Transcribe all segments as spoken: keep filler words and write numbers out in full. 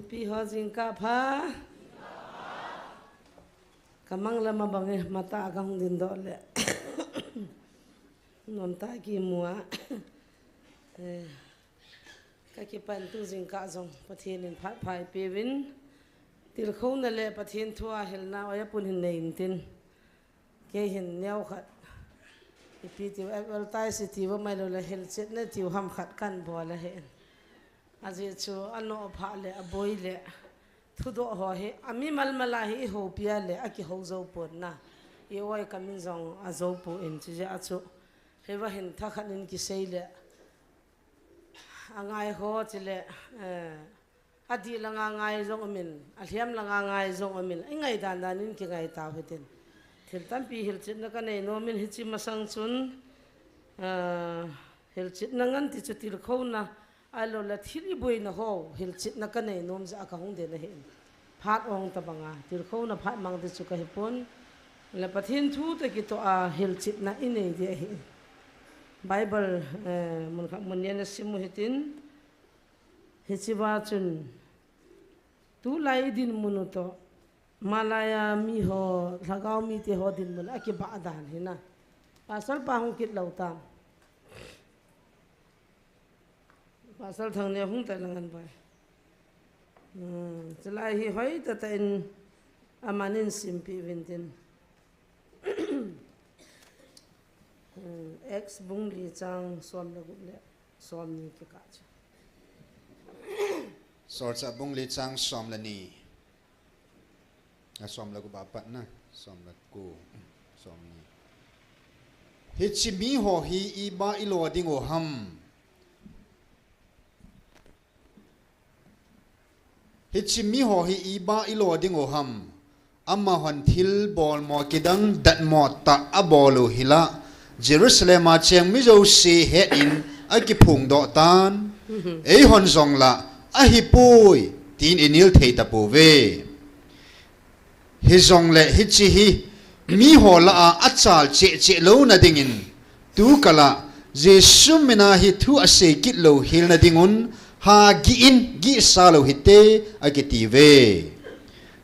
Pi ho jingkah pha. Kamang lama bang e, mata kahung dingdoh le. Nomtah kimu a. Eh, kakipan tu jingkah jong Pathen in phat pha eipeuvin. Tilkhouna le Pathen thu a hilna oja pun hin nei intin. Kei hin neokhat, ipi tiu, advertise tiu, amailou le hilchetna tiu ham khat kahin bol ahi. Ajeh chu anoh pha le aboi le thudoh ho hi, ami malmal a hi ihoupi a le akihou jou pon na. I oi kamin jong ajou poi, chujeh a chu hiva hin thakhat in kisei le angai ho chule, eh, adih langa ngai jong umin, alhem langa ngai jong umin, ingai dan dan in kingai tau hitin. Thil tampi hilchetna kanei nomin hiche masang chun, ah, hilchetna ngen ti chu tilkhouna, ahilou le thil iboina ho, hilchetna kanei nom jeh a kahung ding ahi. Phat ong tabanga, tilkhouna phat mang ti chu kahi pon. Le Pathen thu toh kitoh a hilchetna inei ding ahi. Bible, eh, mun khat mun ni a nasim u hitin, hichea chun, tulai idinmun u toh, malaiya mi ho, lhagao mite ho dinmun akibah dan hi na. Pastor pa hung kit lou tam. Pastor Thangneo hung tai lang an bai. Hmm, chulai hi hoitah tah in aman eihin simpeh uvin tin. Hmm, Acts bung li chang som le gup le som ni kikah chu. Solchah bung li chang som le ni. A som le gup a pat na, som le ko, som ni. Hiche mi ho hi iba ilo ding u ham. Hiche mi ho hi iba ilo ding u ham. Amahon thil bolmo kidang datmo tah abol u hila, Jerusalem a cheng mi jouse het in akiphongdoh tan. Eihon jong la, ahipoi, tin inel thei tapouve. Hijongle hiche hi mi ho lah a achal cheh cheh louna dingin, tukal a Jesu mina hi thu asei kit lou helna dingun, ha gih in gihsa lou hite, akitiuve.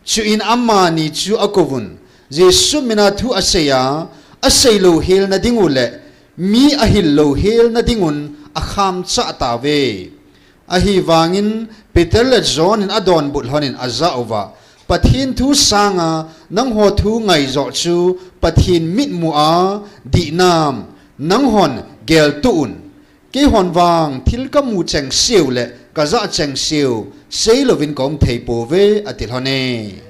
Chuin amani chu akouvun, Jesu mina thu asei a, asei lou helna ding u le mi ahil lou helna dingun akham chah tauve. Ahivangin Peter le John in adonbut lhonin ajah uva, Pathen thu sanga nangho thu ngai joh chu Pathen mitmu a dihnam, nanghon geltoh un. Keihon vang thil kamu chengseu le kajah chengseu seilouvin kaum thei pouve, ati lhon e.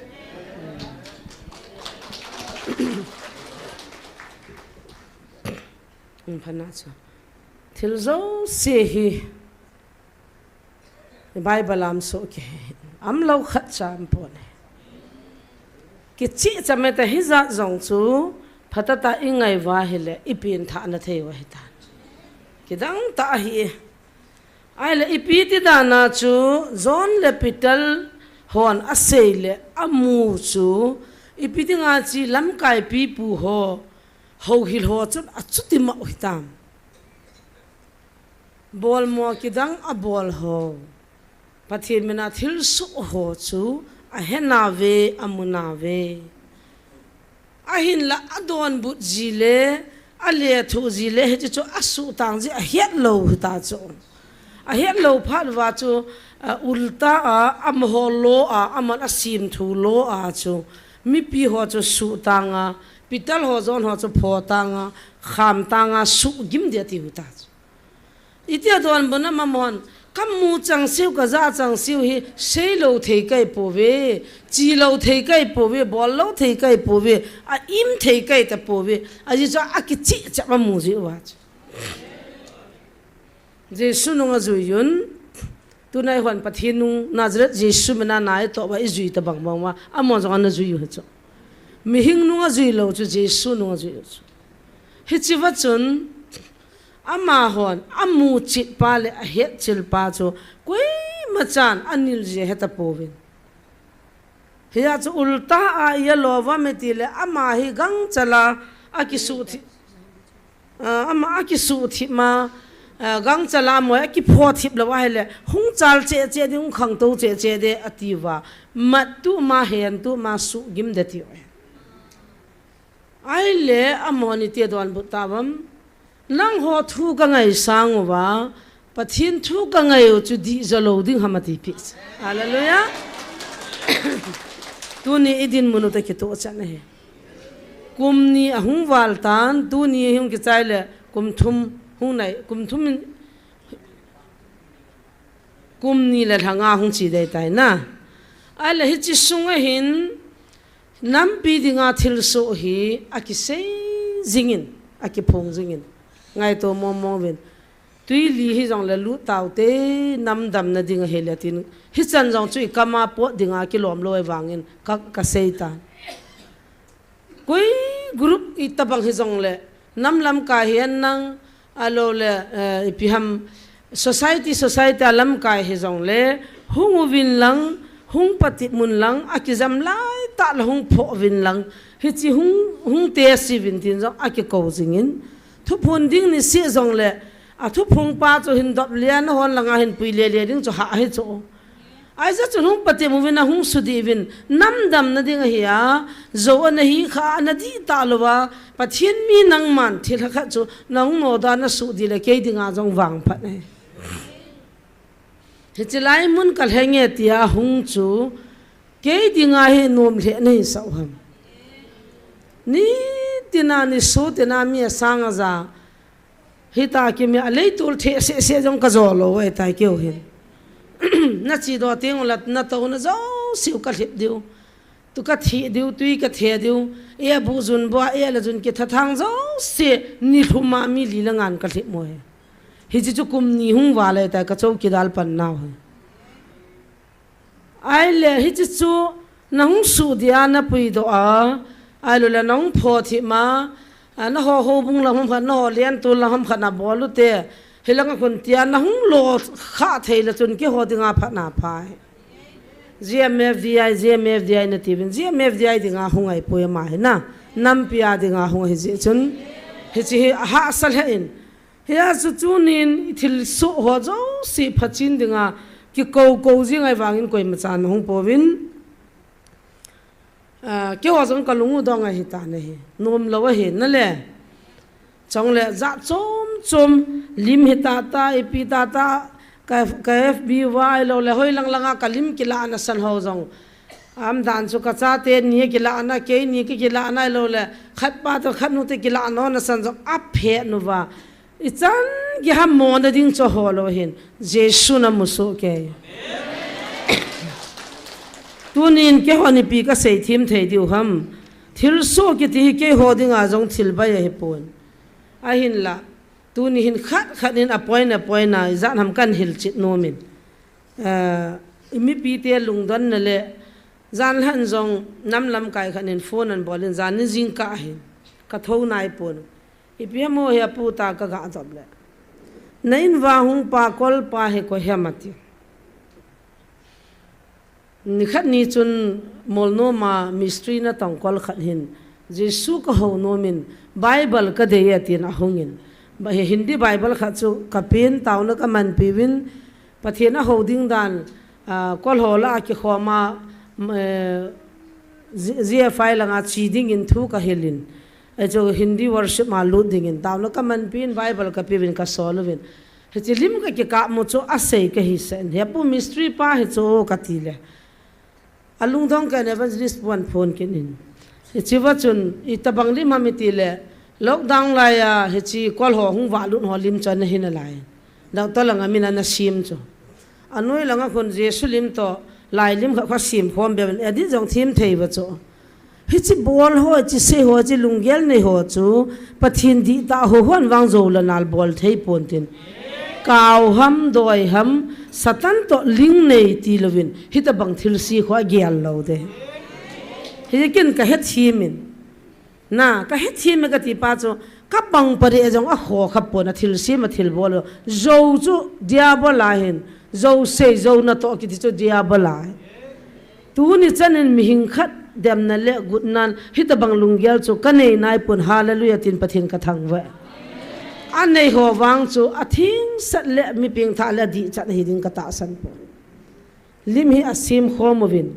Phat na chu. Thil jouse hi Bible a um soh kei, umlou khat cha um pon e. Kicheh cham e, hijat jong chu phatah tah a ingai uva ahile, ipi in thah na thei u ahitan. Kidang tah ahi e. Ahile ipi ti dan a chu John le Peter hon asei le amu chu, ipi dinga hiche lamkai pipu ho, houhil ho chun achuti mah u hitam. Bolmo kidang abol ho, Pathen mina thilsoh ho chu ahe nauve, amu nauve. Ahinla adonbut ji le, alethuh ji le, hiche chu asuhtang ji ahet lou hita chu. Ahet lou phat uva chu, a, ulta a, amaho lo a, aman asemthu lo a chu, mipi ho chu suhtang a, Peter ho John ho chu photang a, khamtang a, suhgim ding ati u hita chu. Iti adonbut na, amahon, kamu changseu, kajah changseu hi seilou thei kahi pouve, chelou thei kahi pouve, bollou thei kahi pouve, a-im thei kahi tapouve, ajeh chu akicheh cheh a amu jeh uva chu. Jesu nung ajui un, tuna eihon Pathen nung Nazareth Jesu mina na itoh uva ijui tobang bang uva, amahon jong ana jui u hi chu. Mihem nung ajui lou chu, Jesu nung ajui u chu. Hichea chun, amahon amu chet pa le ahet chet pa chu koima chan anel ji ahe tapouvin. Hijeh chun ulta a ilo uvam itile ama hi gangchal a akisuhthip, ah, ama akisuhthip ma, Ah, gangcha lamoi, akipho thip lou ahile, hung chal cheh cheh ding, hung khangtou cheh cheh ding, atiuva. Mat tu ma, hen tu ma, suhgim ding atiuve. Ahile, amahon iti adonbut tauvem. Nangho thu kangai sang uva, Pathen thu kangai u chu dihjo lou ding ham atipeh. Hallelujah. Tuni idinmun u toh kitoh chan ahi. Kum ni ahung val tan, tuni hung kichai le, kum thum hung nai, kum thum in, kum ni le lha nga hung che ding ahitai na. Ahile hiche sunga hin, nampi dinga thilsoh hi akisei jingin, akiphong jingin. Ngaito mong mong uvin. Tui li hijongle lut taute, nam damna ding ahile tin. Hichan jong chu ikam a pot dinga kilom lou ahivangin ka, kasei tan. Koi group itobang hijongle, nam lamkai hihen lang, ahilou le, eh, ipi ham, society, society a lamkai hijongle, hung uvin lang, hung patep un lang, akijam lai tah le hung phoh uvin lang, hiche hung, hung test uvin tin jong akikou jingin. Thuphon ding niseh jongle, athuphon pa chu hin dop le a, nahon langa hin pui le le ding chu hah ahi chu. Ahijeh chun hung patep uvin, ahung sudih uvin, nam damna ding ahi a, jou ana hi kha, ana dih talou va, Pathen mi nangman thil khat chu nahung nodoh a nasuh dih le kei dinga jong vangphat ahi. Hiche lai mun kalheng e tia hung chu, kei dinga hi nom lheh nahisah u ham. Nitina nisoh tina mi asang aja, hita kimi a leitol theh seh seh jong kajo lou ahitai keu hin. Nache doh teng ula natouna jouseu kalhep diu. Tu katheh diu, tui kathe diu. E bu jun bua, e la jun kitha thang jouse nilhum a mi li le nga kalhep mo hi. Hiche chu kum ni hung val ahitai kachou kidal pan nau hi. Ahile, hiche chu nahung sudih a napuidoh a, ahilou le nahung phothip ma, a, naho houbung lam ham khat, naho lentol lam ham khat nabol ute, hilanga khun tia nahung lo kha thei le chun keiho dinga phatna phai. G M F D I, G M F D I natiuvin, G M F D I dinga hung ahipoi ama hi na, nampi a dinga hung ahi jeh chun, hiche hi ahahsa lheh in, Hia chu tunin i thilsoh ho jouse phachen dinga kikou kou jing ahivangin koima chan hung pouvin. Ah, keiho jong kalung u dong ahi tan ahi. Nom lou ahi nale. Chule jat chom chom lim hi tata, ipi tata, ka, ka F B uva ahilou le hoi lang langa kalim kilahna san ho jong. Aum dan chu kachate ni kilahna, keini kikilah nai lou le, khat pa toh khat nu te kilah nona san jong aphet uva. Ichan gei ham mona ding chu hol lou hin, Jesu namu soh kei. Tunin keihon ipi kasei them thei diu ham. Thilsoh kiti hi keiho dinga jong thil bai ahipon. Ahinla, tuni hin khat khat in apoina poina, ijat ham kan hilchet nom in. Eh, i mipi te lungdonna le, jan lhan jong nam lamkai khat in phone anabol in, jan ni jingkah hin, kathou nai pon. Ipi ham o hi apu ta kaga dop le. Na in uva hung pa kol pa hi koi ham ati. Nikhat ni chun Molnom a mystery natong kol khat hin, Jesu kahou nom in, Bible kadei e tin ahung in. Ba hi Hindi Bible khat chu kapen taona kamanpi uvin, Pathen ahou ding dan, ah, kol ho lah a kikhom a, mm, eh, G-, G F I langa che dingin thu kahil in. Ahi chu Hindi worship ma lut dingin. Taona kamanpi in Bible kape uvin kasol uvin. Hiche lim kakikap mu chu asei kahi sah in. Hi apu mystery pa hi chu kati le. Alungdong kah in evangelist pu aphone kit in. Hiche uva chun, itobang lim ham iti le, lockdown lai a, hiche kol ho hung valut ho lim chu ana hi nalai. Doctor langa min ana sem chu. Anoi langa khun Jesu lim toh, lai lim khat kho sem khom be in, edit jong them thei uva chu. Hiche bol ho, hiche sei ho, hiche lunggel nei ho chu, Pathen dihtah ho hon vang jou le nal bol thei pon tin. Kau ham, doi ham, Satan toh link nei ti louvin, hitobang thilse kho agel lou de. Hiche kin kahethem in. Na, kahethem e kati pa chu, kabang pare jong akho kha pon a thilse ma thil bol. Jou chu Diabol a hin, jou sei, jou natoh kiti chu Diabol a hin. Tuni chan in mihing khat demna le gutnan, hitobang lunggel chu kanei nai pon, hallelujah tin Pathen kathangvah e. Anei ho vang chu athing sat le mi pengthah le adih chat ahi ding katahsan poi. Lim hi asim khom uvin.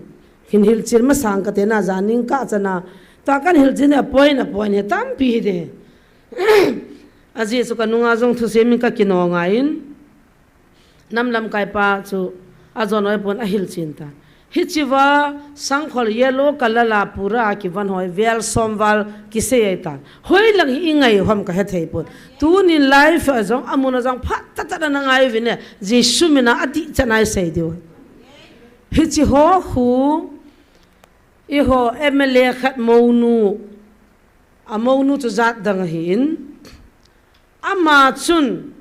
Hin hilchen masang kate na janin kachana. Tua kan hilchen hi apoin apoin hi tampi hi de. Ajeh chu kanunga jong thusem in kakinong ngai in. Nam lamkai pa chu ajon hoi pon ahilchen tan. Hichea sangkhol yellow colour la pura kivon hoi vel som val kisei ai tan. Hoilang hi ingai hom kahethei pon. Tunin life a jong amun a jong phat tah tah a na ngai uvin e. Jesu mina adih chan a isei diu. Hichi ho khu, eiho M L A khat mounu, amounu chu jat dang ahin. Ama chun,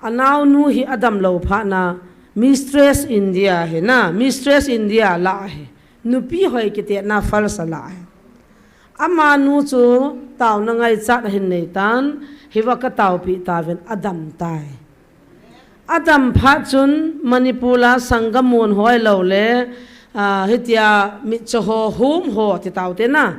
anaonu hi adam lou phat na, Mistress India hi na, Mistress India la hi. Nupi hoi kiti na falsa la hi. Amanu chu taona ngaichat ahin nei tan, hiva kataopi tauvin adam tai. Adam phat chun Manipur a sangam mun hoi lou le, ah, hitia mitcho ho hum ho ti taute na.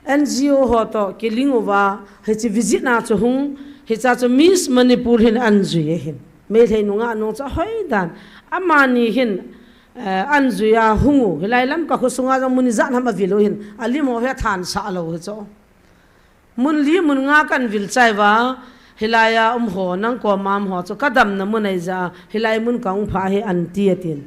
N G O ho to kiling uva, hichi visit na chu hung, hicha chu Miss Manipur hin anjui ahin. Meilhei nunga nung chu hoi dan. Amani hin, eh, anjui a hung u. Hilai Lamka kho sunga jong mun ijat ham avil u hin. Alim ho hi athan sa lou hi chu. Mun li mun nga kan vil chai uva, hilai a um ho, nang koma um ho chu kadamna mun ahi jeh a, hilai mun kahung pha hi anti atin.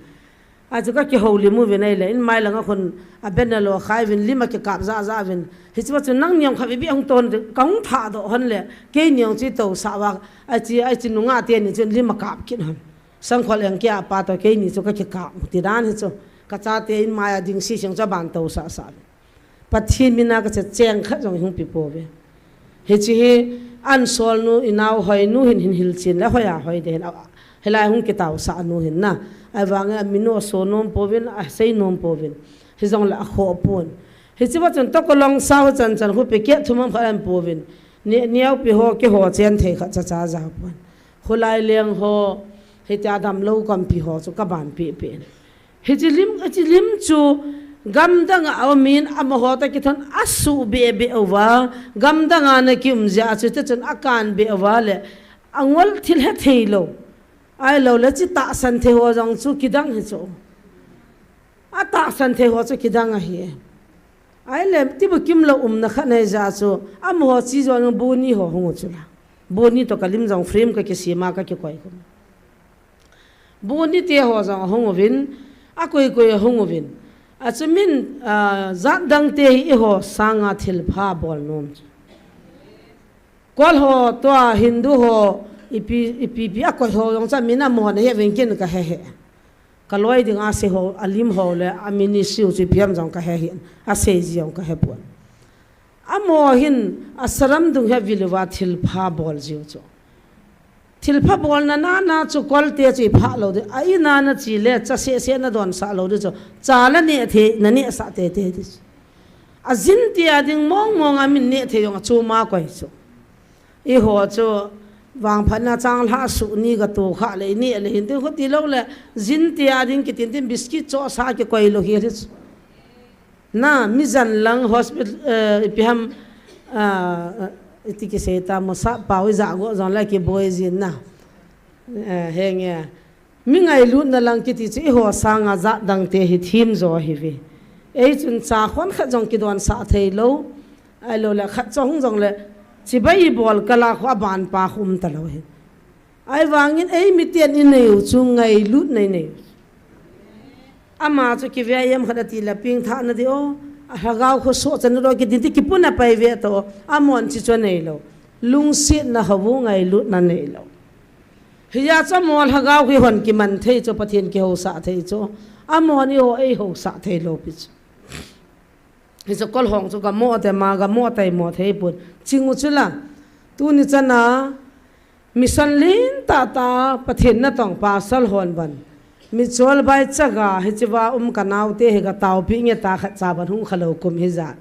Achu kakihoulim uvin ahile, in mai langa khun a banner lo khai uvin, lim akikap jahjah uvin. Hichea chu nangni jong khatvei beh hung ton, kahung thah doh hon le, keini jong chu itousah uva, achi, achi nunga teni chun lim akap kit hon. Sangkhol eng kia pa to keini chu kakikap, ti dan hi chu. Kachate in mai a ding sising chu aban tousah sah uvin. Pathen mina kache cheng khat jong ihung pe pouve. Hichi hi ansol nu, inao hoi nu hin, hin hilchen le hoi a hoi de hin. A, hilai hung kitaosah nu hin na. Ahivang e, aminu aso nom pouvin, asei nom pouvin. Hijongle akhoh pon. Hichea chun tokolong sao chan chan khu pe keh thum am khat aum pouvin. Ni, niau pi ho keiho chen thei khat cha cha ja pon. Khulai leng ho, hitia damlou kampi ho chu kaban pe pe. Hichi lim, hichi lim chu gamdang a aumin amaho toh kithon asuh beh beh uva, gamdang a ana kium jeh a chu tichun akan beh uva le, angol thil hethei lou. Ahilou le chi tahsan thei ho jong chu kidang hi chu. Atahsan thei ho chu kidang ahi. Ahile, tibukim lou umna khat nei jeh a chu, amaho chi jong buni ho hung u chu la. Buni toh kalim jong frame kakisem a kakikoi khum. Buni te ho jong ahung uvin, akoi koi ahung uvin. Achu min, ah, jat dang te hi eiho sanga thilpha bol nom chu. Kol ho, tua Hindu ho, ipi, ipi, ipi akoi ho jong chu amin amaho nahe uvin ken kahe he. Kaloi ding asei ho, alim ho le, amin issue chu ipi ham jong kahe he. Asei ji jong kahe pon. Amaho hin asalam dung hi avil uva thilpha bol jiu chu. Thilpha bolna nana chu kolte chu ipha lou ding. A in a nachi le cha seh seh nadonsah lou ding chu. Cha la neh thei, naneh sah tei tei ding chu. Ajin tia ding mong mong a min neh thei jong achom a koi chu. Eiho chu vangphatna changlhah suh ni gatoh kha le ineh le hin ding khuti lou le jin tia ding kitin tin biscuit chohsah kikoi lou hi ding chu. Na, mi jan lang hospital, eh, ipi ham, ah, iti kisei ta, mosa pau ija go jong la kiboi jin na. Eh, henge. Mi ngailutna lang kiti chu eiho sanga jat dang te hi thim jo ahi ve. Ei chun cha khon khat jong kidonsah thei lou. Ahilou le khat chong jong le chibai ibol kala khu aban pa khu um talou hi. Ahivangin ei miten inei u chu ngailutna inei u. Ama chu kivei em khat ati le pengthah na di o. Alhagao khu soh chan na do kiti ti kipuna pai ve to. Amon chi chu nei lou. Lungsetna hou u ngailutna nei lou. Hijeh chun amaho lhagao khu hon kiman thei chu Pathen kihousah thei chu. Amon eiho eihousah thei lou pi chu. Hichu kol hong chu gamo te ma, gamo tai mo thei pon. Ching u chu la. Tuni chana mission lin tah tah Pathen natong pasal hon ban. Michol bai chaga hichea um kanao te hi gataopi nge ta khat cha ban hung khalou kum hija.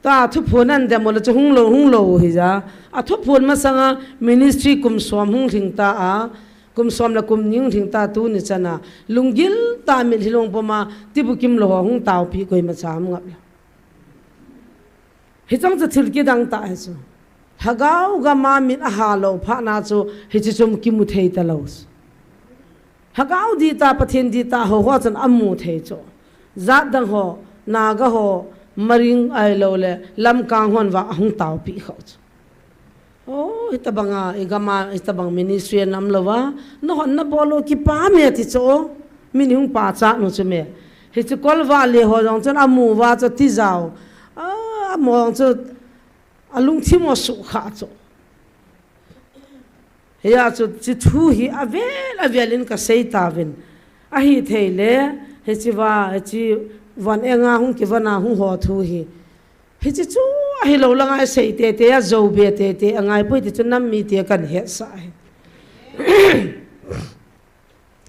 Ta thuphon an dem u le chu hung lou, hung lou hija. Athuphon masanga ministry kum som hung lhing ta a. Kum som le kum ni hung lhing ta tuni chana. Lunggil tah a mitlhi lungpum a tibukim lou ho hung taopi koima cha um ngap lou. Hichang chu thil kidang tah hi chu. Lhagao gam a min ahalou phat na chu hiche chu kimu thei talou. Lhagao ding tah, Pathen ding tah ho ho chun amu thei chu. Jat dang ho, Naga ho, Maring ahilou le, Lamkang hon vang ahung taopi khah chu. Oh, hitabang a, igam a, hitabang ministry anam lou va. Nahon nabol u kipah me ti chu. Min hung pachat nu chu me. Hiche kolva le ho jong chun amu va chu tijat. Ah, amu jong chu alungthim u sukha chu. Hia chu, hiche thu hi avel, avel in kasei tauvin. Ahithei le, hiche va, hiche van enga hung kivon a hung ho thu hi. Hiche chu ahilou langa isei tete a, jou be tete angai poi ti chu nam mite kan hetsah hi.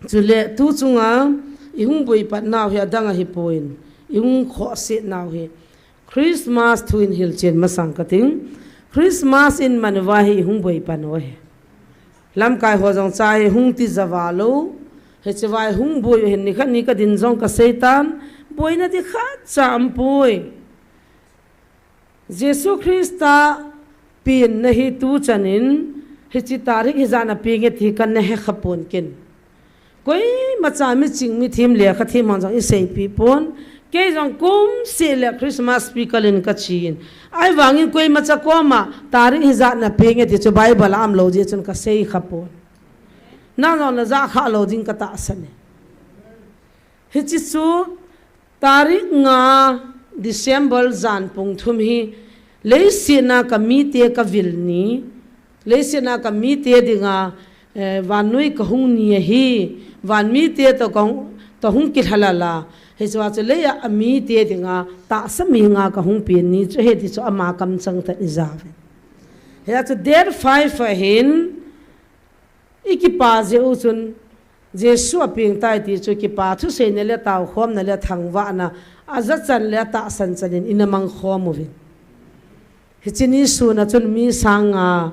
Chule, tu chunga ihung boipat nau hi adang ahipon, ihung khohse nau hi Christmas thu in hilchen masang kating. Christmas in man uva hi ihung boipat u ahi. Lamkai ho jong cha hi hung tija val u. Hiche va ihung boi u hin nikhat ni kadin jong kasei tan. Boina ding khatcha aumpoi. Jesu Christa penna hi tu chan in, hiche tarik hijat a peng e ti kana hekha pon ken. Koimacha miching mithem lekha them hon jong iseipi pon. Kei jong kumseh le Christmas speaker in kachen. Ahivangin koimacha koma tarik hijat a peng e ti chu Bible a umlou jeh chun kasei kha pon. Nang jong najah kha lou ding katahsan e. Hiche chu tarik nga December jan pung thum hi leiset a kamite kavil ni, leiset a kamite dinga, eh, vannoi kahung ni ahi, van mite toh kahung, toh hung kilhalal a. Hichea chu lei a amite dinga tahsa mi nga kahung pen ni chu ahi ti chu ama kamchang tah in ijah uve. Hia chu date five ahin, ikipah jeh u chun, Jesu apeng tai ti chu kipa thuseina le taokhomna le thangvahna ajachan le atahsan chan in ina mangkhom uvin. Hiche ni sun a chun mi sang nga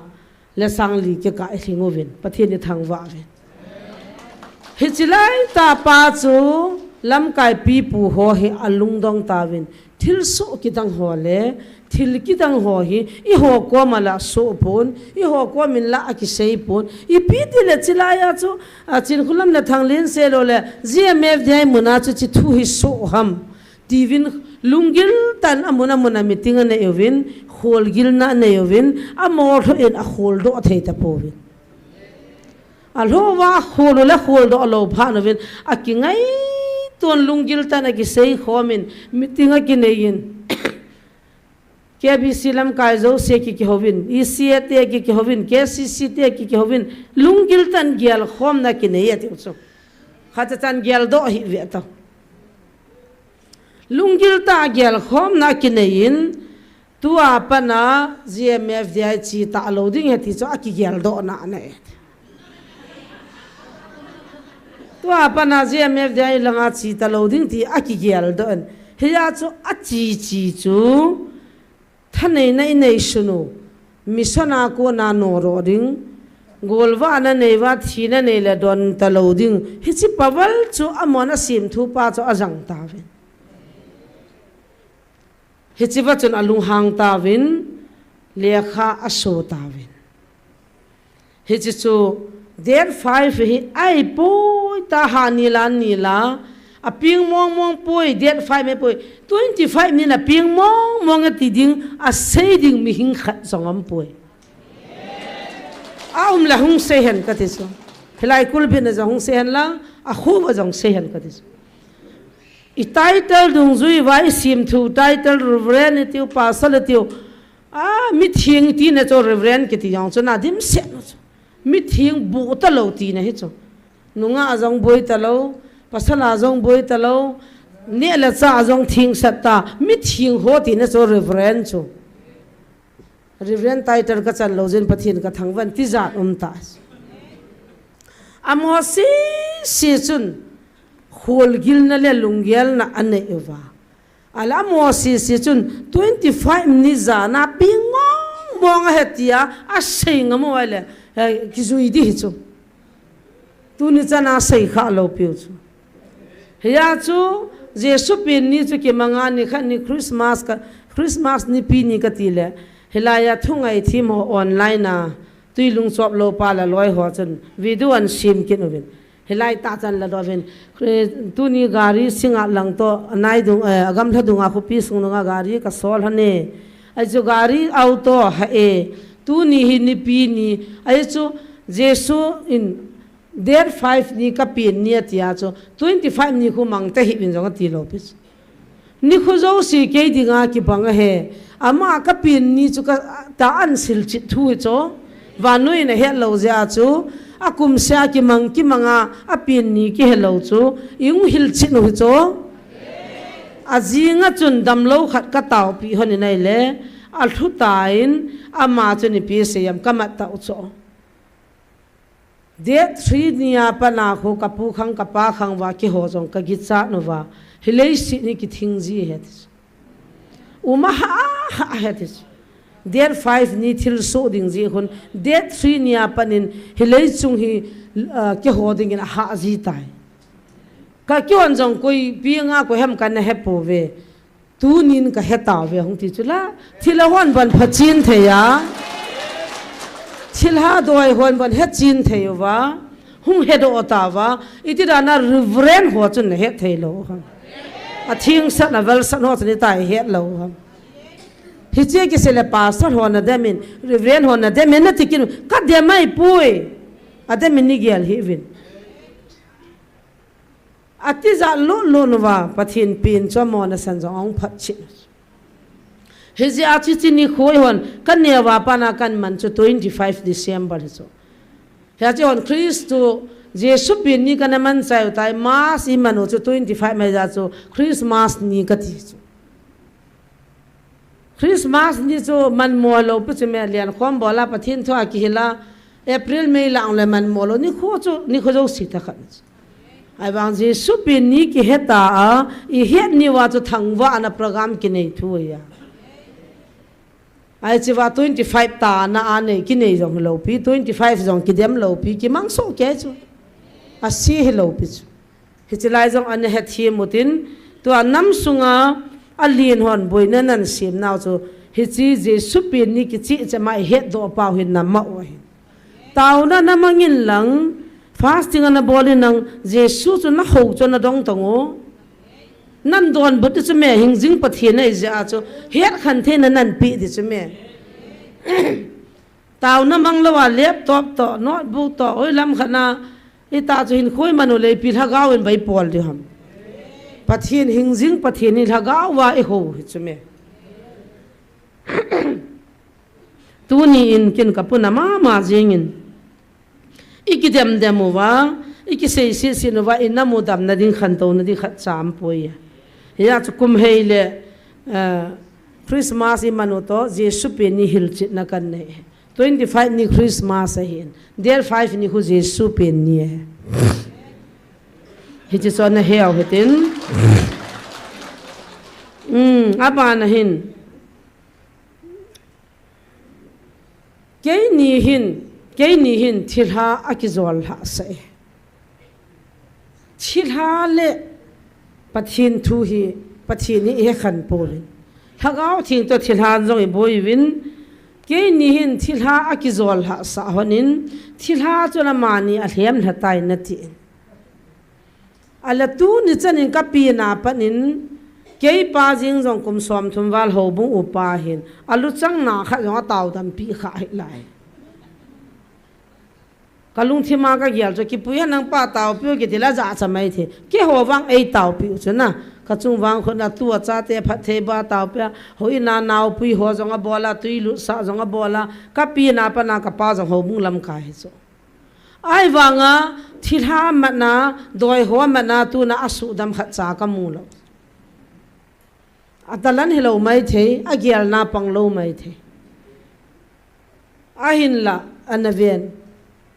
le sang li kikah ilhing uvin. Pathen ithangvah uvin. Hiche laitah pa chu lamkai pipu ho hi alungdong tauvin. Thilsoh kidang ho le, thil kidang ho hi, eiho koma la asoh pon, eiho komin la akisei pon. Ipi tile hiche laiya chu, a, Chinkholam le Thanglen seilou le, G M F D I mun a chu hiche thu hi soh ham. Tiuvin lunggil tah in amun amun a meeting anei uvin, kholgilna anei uvin, amolho in akholdoh thei tapouvin. Alhou va akhol u le kholdoh lou phat uvin, akingaito in lunggil tah in akisei khomin, meeting akinei in. K B C lamkai jouse kikihouvin, E C A te kikihouvin, K C C te kikihouvin, lunggil tah in gelkhomna kinei atiu chu. Khatcha chan geldoh hih ve tao. Lunggil tah a gelkhomna kinei in, tua pat a G M F D I che talou ding ahi ti chu akigeldohna anei. Tua pat a G M F D I langa che talou ding ti akigeldoh in. Hia chu ache che chu, thaneina inei sun u, mission a kona nodoh ding, golvahna nei uva thina nei le don talou ding. Hiche paval chu amon asemthu pa chu ajang tauvin. Hiche va chun alunghang tauvin, lekha aso tauvin. Hiche chu date five hi ahipoi, taha ni la ni la, apeng mong mong poi, date five ahipoi, twenty five ni a peng mong mong e ti ding, asei ding mihing khat jong aumpoi. Aum le hung sei hen kati chu. Hilai kulbit na jong hung sei hen lang, akhu va jong sei hen kati chu. I title dungjui uva isemthu, title Reverend itiu, Pastor itiu. A, mitheng tina chu Reverend kiti jong chu nadimset u chu. Mitheng bu talou tina hi chu. Nungah a jong boi talou, pasal a jong boi talou, neh le chah a jong thengsat ta, mitheng ho tina chu Reverend chu. Reverend title kachan lou jeh in Pathen kathangvah in tijat um ta. Amaho sese chun kholgilna le lunggelna anei uva. Ahile amaho sese chun twenty five ni jan a peng mong mong ahi tia asei ngam u ahile, eh, kijui ding hi chu. Tuni chan a sei kha lou piu chu. Hia chu Jesu pen ni chu kimang a nikhat ni Christmas ka, Christmas nipi ni kati le, Hilai a thungai thim ho online a, tui lungchop lou pa le loi ho chun video an sim kit uvin. Hilai tah chan la dovin, eh, tuni gari singa lang to, anai dung, eh, agamla dunga khopi sung dunga gari ka sol hane. Ahi chu gari auto ha e. Tuni hi nipi ni. Ahi chu Jesu in date five ni ka pen ni atia chu twenty five ni khu mang tahih uvin jong ati lou pi chu. Nikho jouse kei dinga kibang ahi. Ama ka pen ni chu ka ta an silchit thu hi chu. Vannoi in ahet lou jeh a chu. Akum sea kimang kimanga apen ni kihe lou chu. I hung hilchit u hi chu. Ajing a chun damlou khat ka taopi hon in ahile. Alhu tan ama chu nipi seiyam ka mat tau chu. Date three ni a pat a khu ka pu khang ka pa khang uva keiho jong ka kichat uva. Hilai sih ni kithing ji ahi ti chu. Uma ha ha ahi ti chu. Date five ni thilsoh ding ji khun. Date three ni a pat in hilai chung hi, ah, keiho dingin aha ji tai. Ka kihon jong koi pinga koi ham kana hepouve. Tunin ka he tauve hung ti chu la. Thilha hon bon pha chin thei a. Thilha doi hon bon he chin thei uva. Hung hedoh tauva. Iti dan a Reverend ho chun na het thei lou ham. Athing sat na vel sat ho chun ita het lou ham. Hiche kisei le pastor ho na dem in, Reverend ho na dem in nati kit u. Ka dem mai poi. Adem in ni gel hih uvin. Ati jat lut lut uva, Pathen pen chu amona san jong ahung phat chin. Hijeh a chu hiche nikho hon, ka neo a pat a ka man chu twenty five December hi chu. Hiche hon Christu, Jesu pen ni kana man chai u tai, Mass i man u chu twenty five mai jeh a chu, Christmas ni kati chu. Christmas ni chu manmo lou pi chu me, lian khom bol a Pathen thu a kihil a, April, May lang le manmo lou, nikho chu, nikho jouse tah khat. Ahivang Jesu pen ni kihe ta a, i het ni uva chu thangvah na program kinei thu ahi a. Ahi chu va twenty five tah na a nei, kinei jong lou pi, twenty five jong kidem lou pi, kimang soh kei chu. Ase hilou pi chu. Hiche lai jong ana hethem u tin, tua nam sunga alen hon boina nan sem nau chu, hiche Jesu pen ni kicheh cheh ma i hetdoh pau hin na ma u ahi. Taona na mang in lang, fasting ana bol in lang, Jesu chu na hou chu na dong tong u. Nan donbut di chu me, hingjing Pathen ahi jeh a chu, het khen theina nan pe di chu me. Taona mang lou a laptop toh, notebook toh, oi lam khat na, ita chu hin khoi man u le ipi lhagao in bai pol di ham. Pathen hingjing Pathen hi lhagao a i hou hi chu me. Tuni in ken ka puna mama jing in. I kidem dem uva, i kisei sih sih uva, i nam u damna ding khantouna ding khat cha um poi. Hia chu kum hei le, eh, Christmas i man u toh, Jesu pen ni hilchetna kan nei. Twenty five ni Christmas ahin. Date five ni khu Jesu pen ni ahi. Hiche chu ana he u hitin. Um, abana hin. Keini hin, keini hin thilha akijol lhah sah e. Thilha le Pathen thu hi, Pathen hi i he khen pouvin. Lhagao Theng toh thilha jong i boi uvin. Keini hin thilha akijol lhah sah hon in, thilha chun amani alhem lha tai nati in. Ahile tuni chan in ka pen a pat in, kei pa jeng jong kum som thum val houbung upa hin, a luchang na khat jong a taodam pi kha hih lai. Ka lungthim a ka gel chu, kipui hen nang pa taopi u kiti le ja cha mai thei. Keiho vang ei taopi u chu na. Ka chung vang khut na tua chate phatthei ba taopi a. Houin a naopui ho jong a bol a, tui lutsah jong a bol a. Ka pen a pat a ka pa jong houbung lamkai hi chu. Ahivang a, thilha matna, doi ho matna, tuna a sudam khat cha ka mu lou. A talan hilou maithei, a gelna pang lou maithei. Ahinla, ana ven.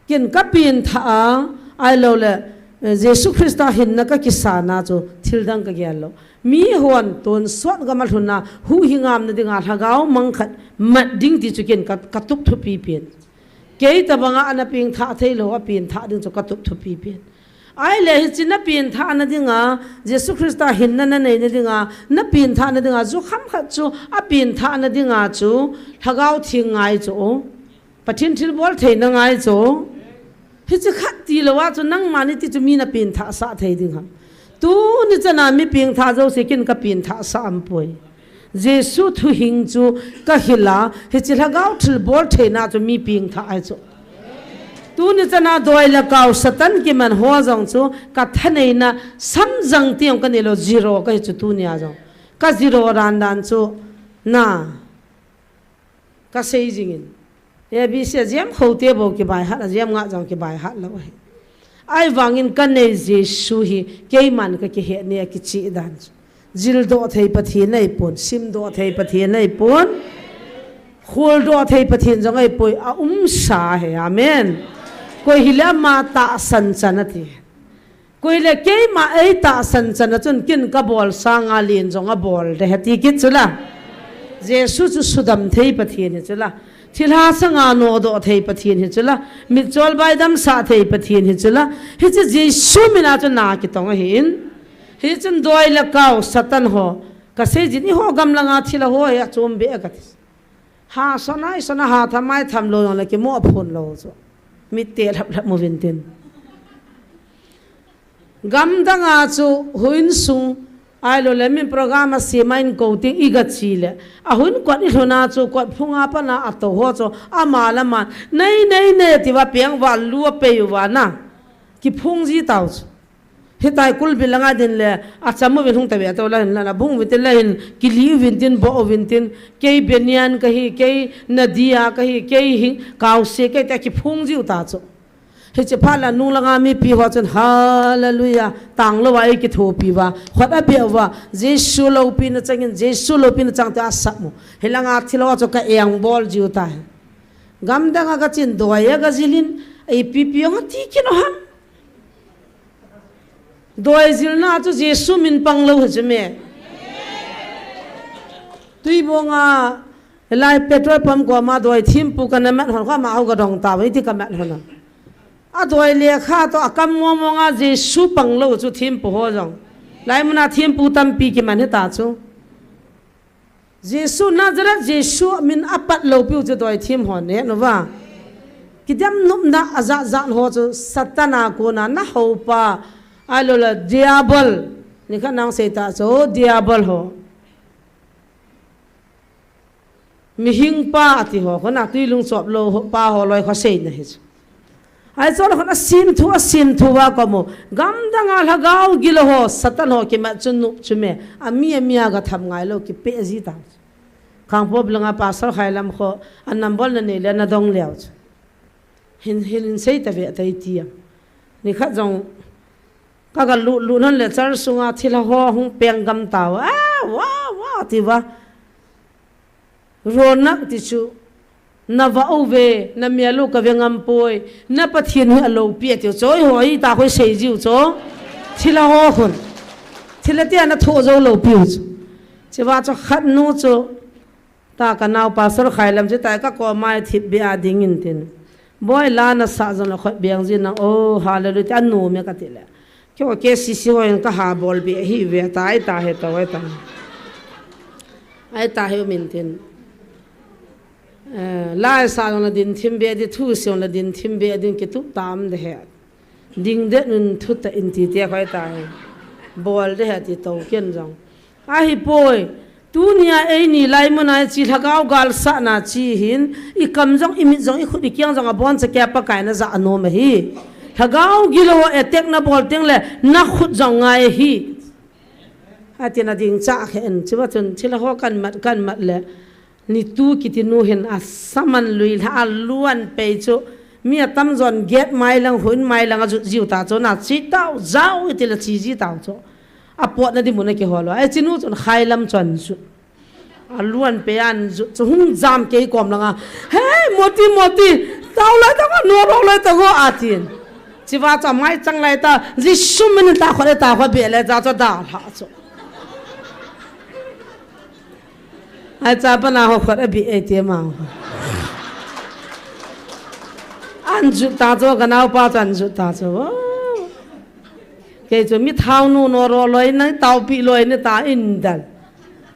Ken ka pen tha a, ahilou le, eh, Jesu Christa hinna ka kisan a chu, thil dang ka gel lou. Mi hon tonsot gam a lhun a, huhhing a umna dinga lhagao mang khat mat ding ti chu ken ka, ka tup thupi pen. Kei tabang a ana pengthah thei lou, a pengthah ding chu ka tup thupi pen. Ahile hiche na pengthah na dinga, Jesu Christa hinna na nei na dinga, na pengthah na dinga, jukham khat chu a pengthah na dinga chu, Lhagao Theng ngai chu o. Pathen thilbol thei na ngai chu. Hiche khat tilou a chu nangma ni ti chu mi na pengthah sah thei ding ham. Tuni chana mi pengthah jouse kin ka pengthah sah aum poi. Jesu thuhing chu ka hil a, hiche Lhagao thilbol theina chu mi pengthah ahi chu. Tuni chana doi le kau Satan kiman ho jong chu ka thaneina samjang ti jong ka neilou, zero kahi chu tunia jong. Ka zero dan dan chu na ka sei jingin. A B C a jam khote bou kibaihat, a jam nga jong kibaihat lou ahi. Ahivangin ka nei Jesu hi keiman ka kihet ni a kicheh dan chu. Jildoh thei Pathen ahipon, simdoh thei Pathen ahipon, kholdoh thei Pathen jong ahipoi, a umsa ahi. Amen. Koi hile ama tahsan chan ati. Koi le keima ei tahsan chan a chun kin ka bol sanga len jong abol de ahi ti kit chu la. Jesu chu sudam thei Pathen hi chu la. Thilha sanga nodoh thei Pathen hi chu la. Mitchol baidam sah thei Pathen hi chu la. Hiche Jesu mina chu na kitong ahin. Hichun doi le kau Satan ho. Ka sei jin eiho gam langa thilha ho hi achom be a ka ti. Ha sona, i sona ha thamai tham lou jong le kimo phun lou chu. Mit te lhap lhap mu vin tin. Gamdang a chu huin sung, ahilou le min program a sema in ko ting i ga chi le. A huin kot i lhuna chu kot phunga pana a to ho chu ama le ama. Nei, nei, nei, ti va peng va lu a pei va na. Ki phung ji tau chu. Hitia kulbi langa din le, a cham uvin hung ta ve to la hin la, na bung uvin tin la hin, kili uvin tin, bo uvin tin, kei Benian kahi, kei Nadia kahi, kei hi, Kause kahi tia kiphung jiu ta chu. Hiche phat la nung langa mipi ho chun, Hallelujah, tang lou a ei kithopi uva, khut a beh uva, Jesu loupina changin, Jesu loupina chang tia asap mu. Hilanga thil ho chu ka eng bol jiu ta hi. Gamdang a ka chin doi a ka jilin, ei pipi ong a ti kin o ham. Doi jilna chu Jesu min pang lou hi chu me. Tuibong a, lai petrol pump koma doi thempu ka na mat hon kha ma ho ka dong ta, iti ka mat hon a. A doi lekha to a kam mo mo nga Jesu pang lou chu thempu ho jong. Lai muna thempu tampi kiman hi ta chu. Jesu Nazareth, Jesu min a pat lou piu chu doi them hon he nu va. Kidem nopna a jat jat ho chu Satan a kona na hopa, ahilou le Diabol. Ni kha nang sei ta chu Diabol ho. Mihing pa ati ho, kona tui lung chop lou ho, pa ho loi kho sei na hi chu. Ai chol khon a sim thu, a sim thu va ko mo. Gamdang a lhagao gilo ho, Satan ho kimat chu nu chu me. A mi a mi a ga tham ngai lou kipe ji ta. Khangpop langa pastor khai lam kho, a nambol na nei le na dong leo chu. Hin, hin, hin sei ta ve ta i ti am. Ni khat jong ka ga lu, lu non le char sunga thilha ho hung peng gam tau. A, wa, wa, ti va. Ronak ti chu, na va uve, na mia lu ka ve ngam poi, na Pathen hi a loupi a tiu choi ho, i ta khoi sei jiu cho, thilha ho khun, thilha tia na tho jou lou piu chu, chiva chu khat nu chu, ta ka nau pastor khai lam chu ta ka ko mai thip be a ding in tin, boi la na sa jong la khot beng ji nang, oh, hallelujah, ti a nu me ka ti le. Kio K C C ho in ka ha bol be hi ve ta, ai ta he to, ai ta. Ai ta he min tin. Eh, lai sa jong la din thim be di, thu si jong la din thim be din ki tup tam de he. Ding det nun thu ta in ti te khoi ta he. Bol de he ti to ken jong. Ahi poi. Tunia eini lai muna chi lhagao gal sahna chi hin, i kam jong, i mit jong, i khut, i kiang jong, a bon cha kia Pakai na ja a nom ahi. Lhagao gilo attack na bol teng le, na khut jong ngai ahi. Ati na ding cha khe en, chiva chun, thilha ho kan mat, kan mat le, ni tu kiti nu hin a saman lui lha a luan pei chu, mi a tam jon get mai lang, hun mai lang a jut jiu ta chu, na chi tau, jau iti le chi ji tau chu. A pot na di mun a kihol lo. Ai chi nu chun khai lam chun chu. A luan pe an zu, chu hung jam kei kom langa. Hey, Moti, Moti, tao lai ta ko, no ro lai ta ko, atin. Chiva cha mai chang lai ta, Jisu min ta kho le ta kho be le cha cha da la chu. Ai cha pa na ho kho be e ti ma. An zu ta chu, ka nau pa chan zu ta chu. Ei chu mi thao nu no ro loi na tao pi loi ni ta in dal.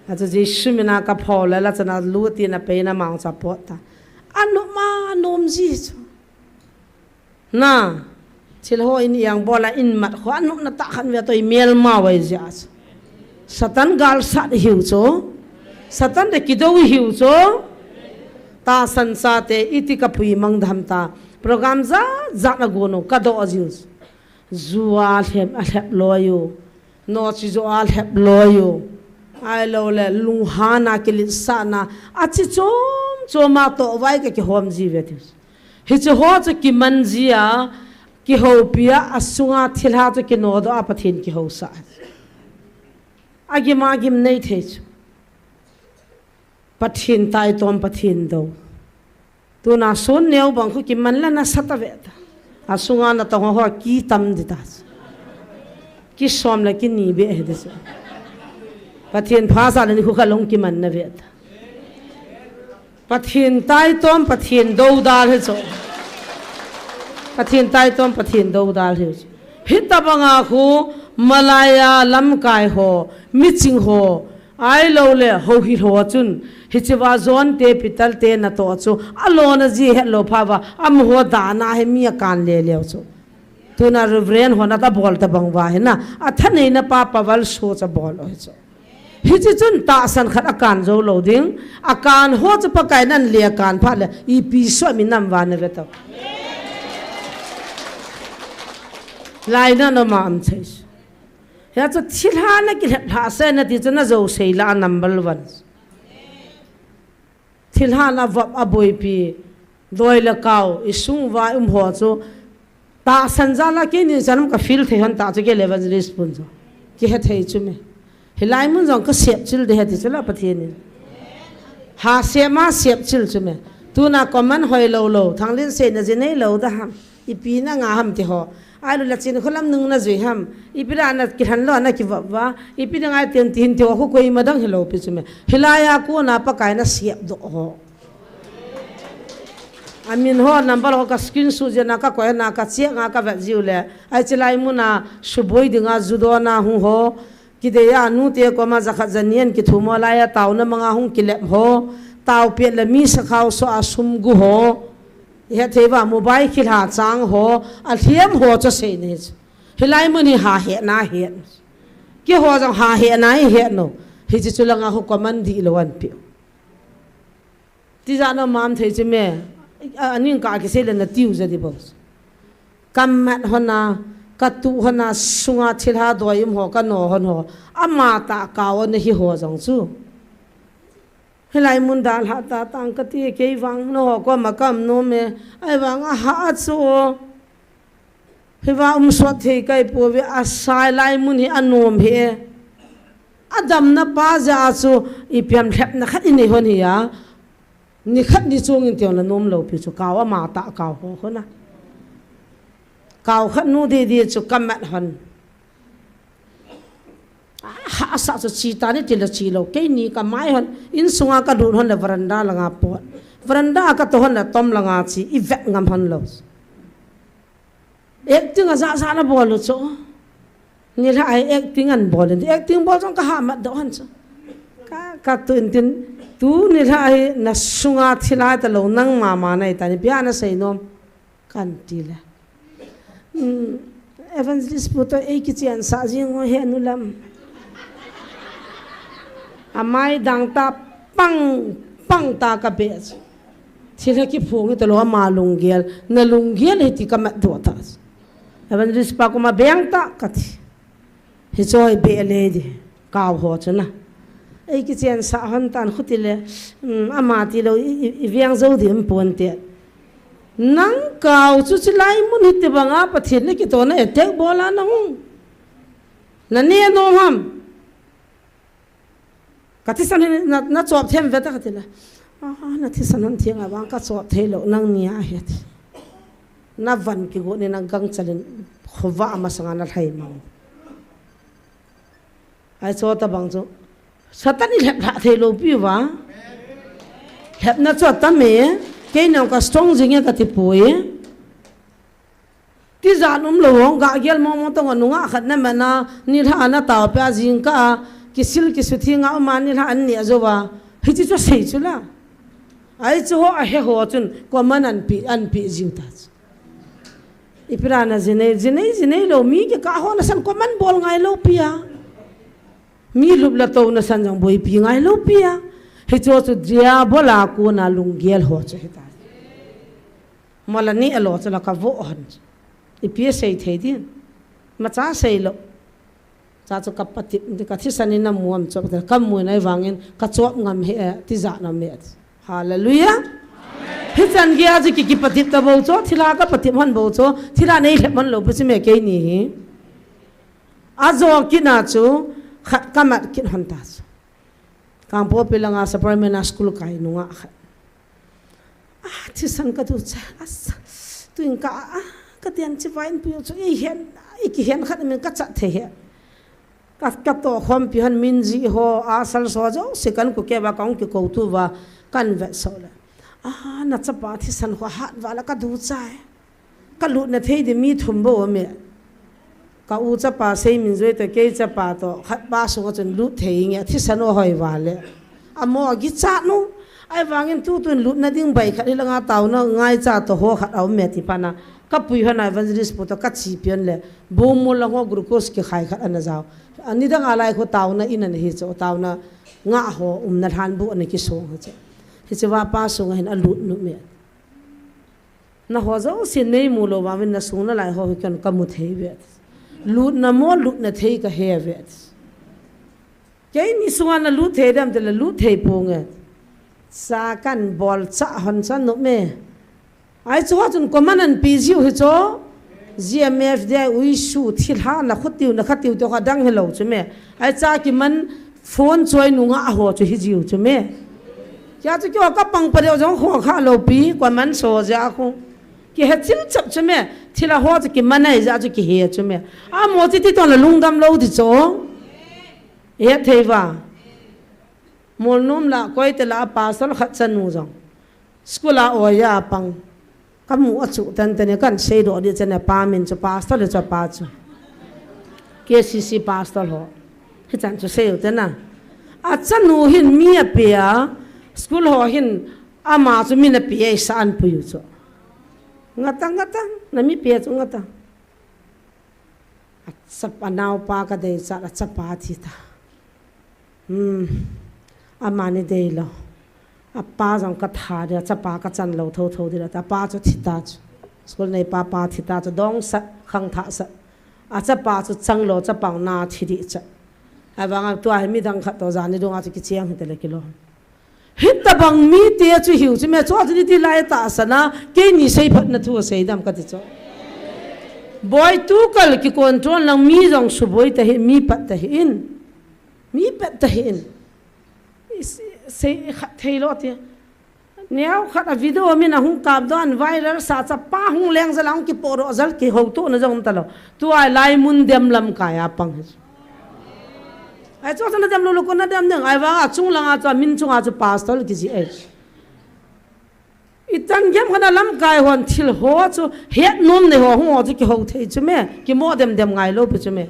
A chu Jesu mina ka pho la la chana lu ti na pe na mang cha pot ta. Anu ma nom ji chu. Na, thil ho in yang bola in mat kho anu na ta khan ve to i mel ma wai ja chu. Satan gal sat hiu chu. Satan de kido hiu chu. Ta san sa te iti ka pui mang dham ta. Program za za na go no ka do jiu chu. Ju a lhep, a lhep loi u. No chi jo a lhep loi u. Ai lo le, lunghan a kilit sa na. A chi chom chom a to vai ka kihom ji ve tiu. Hi chu ho chu kiman ji a, kihopi a, a sunga thil ha chu kino do a Pathen kiho sa. A gim a gim nei thei chu. Pathen tai tom Pathen do. Tuna sun neo bang khu kiman la na sa ta ve ta. A sunga na tong ho ki tam di ta. Ki som la ki ni be he di so. Pathen pha sa le ni khu kha long kiman na ve ta. Pathen tai tom Pathen do dal he so. Pathen tai tom Pathen do dal he so. Hita banga khu Malaya lamkai ho, miching ho, Ai lo le, ho hi lo chun, hi chiva John te, Peter te na to chu, a lo na ji het lo pha va, a mu ho da na he mi a kan le leo chu. Tuna Reverend ho na ta bol ta bang va he na, a tha nei na pa pa val so cha bol o he chu. Hi chi chun ta san khat a kan zo lo ding, a kan ho chu pa kai nan le a kan pha le, i pi so mi nam va na ve to. Lai na no ma am chai. Hia chu thilha na kilhep lha se na ti chu na zo sei la number one. Thilha na vop a boipi, doi le kau, i sung vai um ho chu, ta san za la ke ni san ka feel thei hon ta chu ke le evangelist pun chu. Ki he thei chu me. Hilai mun jong ka sep chil de he ti chu la Pathen in. Ha sep ma sep chil chu me. Tuna comment hoi lo lo, thang lin sei na ji nei lo da ham. Ipi na nga ham ti ho. Ai lo la chin khulam nung na jui ham. Ipi ra na kilhan lo na ki va va. Ipi na ngai ten tin ti ho khu koi ma dang hi lo pi chu me. Hilai a ku na pa kai na siap do ho. A min ho number ho ka screenshot je na ka koi na ka check nga ka vet jiu le. Ai chi lai mu na suboi dinga judo na hu ho. Ki de ya nu te ko ma za khat za nian ki thu mo lai a tau na manga hung ki lep ho. Tau pet le mi sa khau so a sum gu ho. He thei va mobile khil ha chang ho, a hliam ho chu sei ni chu. Hilai mun hi ha he na he. Ki ho jong ha he na hi he no. Hi chi chu langa ho command di lo an pi. Ti ja no mam thei chi me. A, aning ka ki sei le na tiu ja di bo. Kam mat ho na, ka tu ho na, sunga thil ha doi um ho, ka no hon ho. Ama ta ka o na hi ho jong chu. Hilai mun dal ha ta tang ka ti kei vang no ho ko ma kam no me. Ai vang a ha a chu. Hi va um sot thei kai po ve a sai lai mun hi a nom he. A dam na pa ja a chu i piam lhep na khat i nei hon hi a. Ni khat ni chung in tiang la nom lo pi chu kau ama ta kau ho ho na. Kau khat nu di di chu ka mat hon. Ha sa chu chi ta ni ti la chi lo. Kei ni ka mai hon. In sunga ka dun hon le veranda la nga pot. Veranda ka to hon le tom la nga chi. I vet ngam hon lo. Acting a za za na bol lo chu. Ni la ai acting an bol. Acting bol jong ka ha mat do hon chu. Ka, ka tu in tin. Tu ni la ai na sunga thilai ta lo nang ma ma nai ta ni pia na sei nom. Kan ti le. Hmm, evangelist pu to ei kichian sa jing ho he nu lam. Amai dang ta pang, pang ta ka be. Thil he ki phung ta lo ama lunggel, na lunggel he ti ka mat do ta. Evangelist pa ko ma beng ta ka ti. Hi choi be le di, kau ho chu na. Ei kichian sa hon tan khuti le, um, ama ti lo i, i, i viang zo di um pon te. Nang kau chu chi lai mun hi ti banga Pathen le ki to na attack bola na hung. Na ne no ham. Ka thisan hin na, na chop them ve ta ka ti la. Ah, na thisan hon thiang a bang ka chop thei lo nang ni a he ti. Na van ki go ni na gang chalin khuva ama sanga na lhai mang. Ai cho ta bang chu. Satan i lhep lha thei lo pi va. Lhep na cho ta me. Kei nang ka strong jing e ka ti pui. Tijat umlou hong gah gel mong mong tong a nungah khat na mana, nilhah a na taopeh a jingkah a, kisil kisuthi nga uma nilhah an neh jou a. Hiche chu sei chu la. Ahi chu ho ahe ho chun, comment an pe, an pe jiu ta chu. Ipi ra na jinei, jinei, jinei lou, mi kikah ho nasan comment bol ngai lou pi a. Mi lup le tou nasan jong boipi ngai lou pi a. Hichu chu diabol a kona lunggel ho chu hita. Mala ni alo chu la ka vo hon. Ipi sei thei din. Macha sei lou. Cha chu ka patep, ka thisan in na muam chop, ka mu nai vangin, ka chop ngam he, eh, tijat na me. Hallelujah. Hichan gei a chu ki, ki patep ta bou chu, thilha ka patep hon bou chu, thilha nei lhep hon lou pi chu me keini hi. Ajo kit na chu, khat ka mat kit hon ta chu. Kangpokpi langa Sapermeina school kai nungah khat. Ah, thisan ka ducha. Asa. Tuin ka, ah, ka tian chi vain pu chu i hen, i kihen khat min ka chat thei he. Ka, ka tohkhompi hon min ji ho, a sal so jo, si kan ku ke va kong ki ko tu va, kan vet so le. Ah, na chapa thisan ho hat va la ka ducha e. Ka lutna thei di mi thum bou me. Ka u chapa Seiminjoi to kei chapa to khat pa sunga chun lut thei nge thisan o hoi vale. Amo a kichat nu. Ahivangin tutun lutna ding bai khat hi langa taona ngaicha to ho khat a um me ti pana. Ka pui hon a evangelist pu to ka chi pian le. Bumul lang ho glucose kikhai khat ana jao. Ani dang a lai kho taona in ana hi chu taona nga ho umna lhan bu ana kisong ho chu. Hiche va pa sunga hin a lut nu me. Na ho jouse nei mu lou vangin na sung na lai ho hi kan ka mu thei ve. Lutna mo lutna thei ka he ve. Keini sunga na lut thei dem te la lut thei ponge. Sa kan bol cha hon cha nu me. Ahi chu ho chun comment an pe jiu hi chu. G M F D I ui su thilha na khutiu na khatiu te kha dang helou chu me. Ahi cha kiman phone choi nungah ho chu hi jiu chu me. Kei a chu kei a ka pang pa deu jong ho kha lou pi, kua man so ja khu. Kihe chil chap chu me, thilha ho chu kiman ai ja chu kihe chu me. Amo chi ti ton la lungdam lou di chu. He thei va. Mol num la koi te la pasal khat chanu jong. School a oya pang. Ka mu a chu tan tan kan sei do di chane pa min chu pastor le chu pa chu. K C C pastor ho. Hichan chu sei u te na. A chanu hin mi a pe a. School ho hin ama chu min a pe a sa an pui u chu. Ngata ngata na mi pe chu ngata. A chapa naopa ka dei cha a chapa thi ta. Hmm. Amani dei lou. Apa jong ka tha dia, chapa ka chan lou tho tho dia, apa chu thi ta chu. School nei pa pa thi ta chu, dong sa, khang tha sa. A chapa chu chang lou, chapa na thi di cha. Avang a tua hi midang khat to jani dong a chu kicheng hi te le kilo. Hitabang mite chu hiu chu me chu a chu ni ti lai ta sana, keini sei phat na thu sei dam ka ti chu. Boi tu kal ki control lang mi jong su boi ta hi, mi pat ta hi in. Mi pet ta hi in. I se-, sei khat thei lo ti. Neo khat a video min a hung kap don viral sa cha pa hung leng jal a hung kipo ro jal ki ho tu na jong ta lo. Tu ai lai mun dem lamkai a pang hi. Ai chu na dem lo lo ko na dem neng ai vang a chung lang a chu min chung a chu pastor ki ji ai. I chan gem khat a lamkai hon thil ho chu het nom nei ho hung ho chu kiho thei chu me, kimo dem dem ngai lo pi chu me.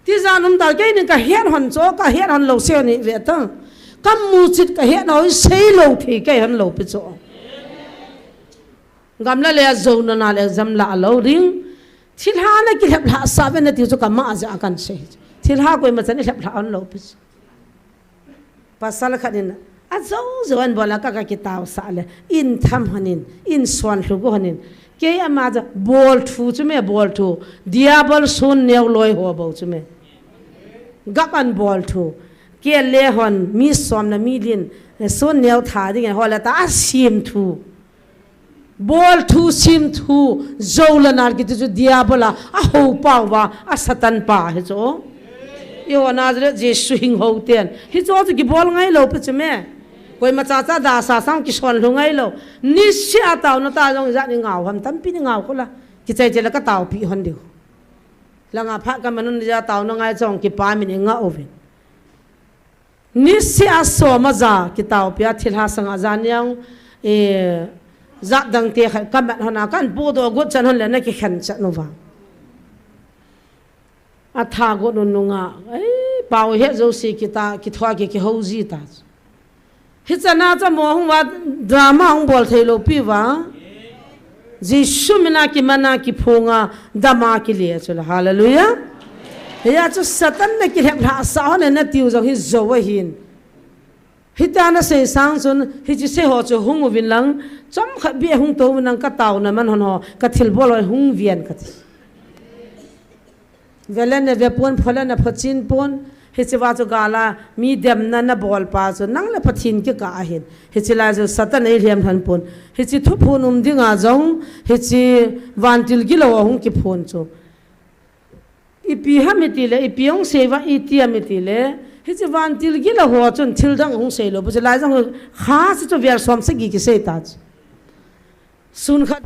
Tijat um ta kei nin ka het hon chu, ka het hon lo se ni ve ta. Ka mu chit ka het hon sei lo thei kei hon lo pi chu. Gamla le a zo na na le exam la lo ring. Thilha na kilhep lha sa ve na ti chu ka ma ja kan sei. Thilha koima chan i lhep lha hon lo pi chu. Pasal khat in, a zo zo an bol a ka, ka kitao sa le, in tham hanin, in suan hlu go hanin. Kei ama ja bol thu chu me bol thu, diabol sun neo loi ho bo chu me. Gap an bol thu, ke le hon, mi som na mi lin, sun neo tha ding ho le ta a sim thu. Bol thu, sim thu, zo la nar kiti chu diabol a, a ho pau va, a Satan pa hi chu. I ho Nazareth Jesu hing ho ten. Hi chu chu kibol ngai lo pi chu me. Koima cha cha da sa sang kison hlu ngai lo. Ni sia tao na ta jong ja ni ngau ham tampi ni ngau ko la. Kichai chai la ka tao pi hon diu. Langa pha ka manun ja tao na ngai chong kipa min i nga uvin. Nisi a soma ja kitao pia thilha sanga ja niang, eh, Jat dang te khat ka mat hon a, kan pu do got chan hon le na kikhen chan uva. A tha got nun nunga, ei, pau he jo si kita, kithoa ki, kiho ji ta. Hi chana cha mo hung va, drama hung bol thei lo pi va. Jesu mina kimana kiphunga, dama kile chu la. Hallelujah. Hiya chu Satan na kilhep lha sa hon na tiu jong hi jo ahin. Hita na sei sang chun, hiche sei ho chu hung uvin lang, chomkhat bia hung to uvin lang ka tauna man hon ho, ka thilbol ho hung vian ka ti. Vele na ve pon, phola na phochin pon, hiche va chu gala, mi demna na bol pa chu, nang le Pathen kikah ahin. Hiche lai chu Satan ei lhem lhon pon. Hiche thuphon um dinga jong, hiche vantil gilo a hung kiphon chu. Ipi ham iti le, ipi hung sei va iti ham iti le, hiche vantil gilo ho chun thil dang hung sei lo, bu chu lai jong kha si chu ver som sagi kisei ta chu. Sun khat.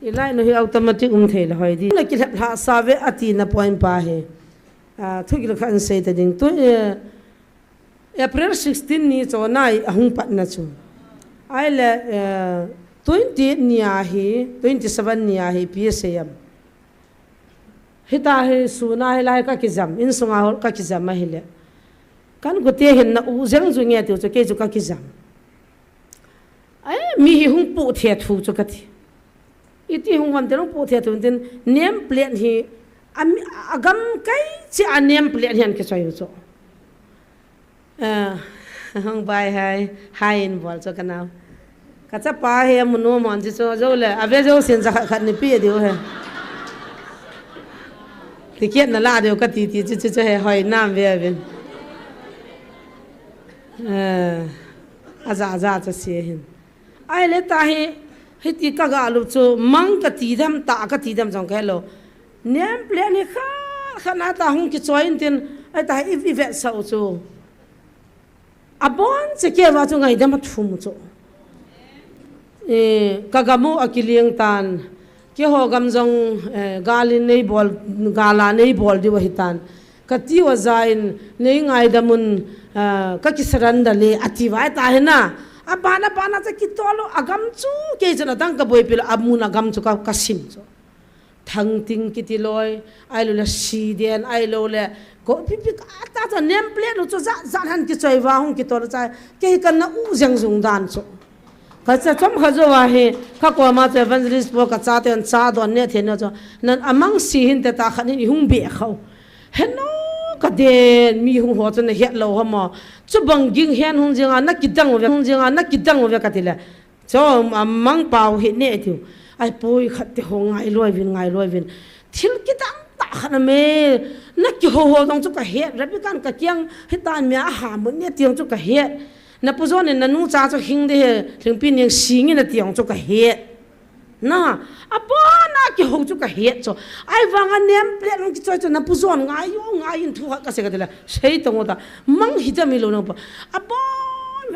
Ilai nu hi automatic um thei le hoi di. Na kilhep lha sa ve ati na point pa hi. Ah, thu kil khan sei ta ding. Tu, eh, April sixteen ni chonai ahung patna chu. Ai le, eh, twenty ni ahi, twenty seven ni ahi, P S A M. Hita hi suna hi lai ka kijam, insunga hol ka kijam ahi le. Kan gute hin na u jeng ju nge tiu chu kei chu ka kijam. Ai, mi hi hung pu the thu chu ka ti. Iti hung van te hung pu the thu tin name plate hi, a mi, a gam kai chi a name plate hian kichoi u chu. Ah, hung bai hai, hai in bol chu ka nau. Ka chapa he munu mon chi chu jo le, a ve jo sin ja khat khat ni pi diu he. Ticket na la diu ka ti ti chu chu chu he hoi nam ve vin. Ah, a ja a ja chu si hin. Ai le ta hi, hiti ka ga lu chu, mang ka ti dam, ta ka ti dam jong ka helo. Name plate ni kha, kha na ta hung kichoi in tin, ai ta hi i, i vet sau chu. A bon che ke va chu ngaidam a thum chu. Eh, ka gam u a kiliang tan. Keiho gam jong, eh, gal in nei bol, gal a nei bol diu ahi tan. Ka tiu a ja in, nei ngaidam un, ah, ka ki surrender le, a ti vai ta hi na. A bana, bana cha kitol u, a gam chu, kei chun a dang ka boipi lou, a mun a gam chu ka, ka sim chu. Thangting kiti loi, ai lo le Siden, ai lo le, ko pi pi ka ta cha name plate u chu ja, ja han kichoi va hung kitol u cha, kei ka na u jeng jung dan chu. Ka cha chom kha jo va hi, ka ko ma cha evangelist po ka cha ten cha don ne the ne chu. Nan a mang si hin te ta khan hin i hung be khau. Heno ka den mi hung ho chu na het lo ha ma. Chu bang ging hen hung jing a na kidang ve, hung jing a na kidang ve ka ti le. Chu a mang pau hi ne tiu. Ai poi khat te ho ngai loi vin, ngai loi vin. Thil kidang ta khan a me. Na kiho ho dong chu ka het. Rabi kan ka kiang hi tan mi a ha mun ne tiang chu ka het. Na pu jon in na nu cha chu hing de he, Lhingpi Ning sing in a tiang chu ka het. Na, a pa na kiho chu ka het chu. Ai vang a name plate nang kichoi chu na pu jon ngai u, ngai in thu khat ka sei ka ti le. Sei tong u ta. Mang hi ta mi lo nang pa. A pa,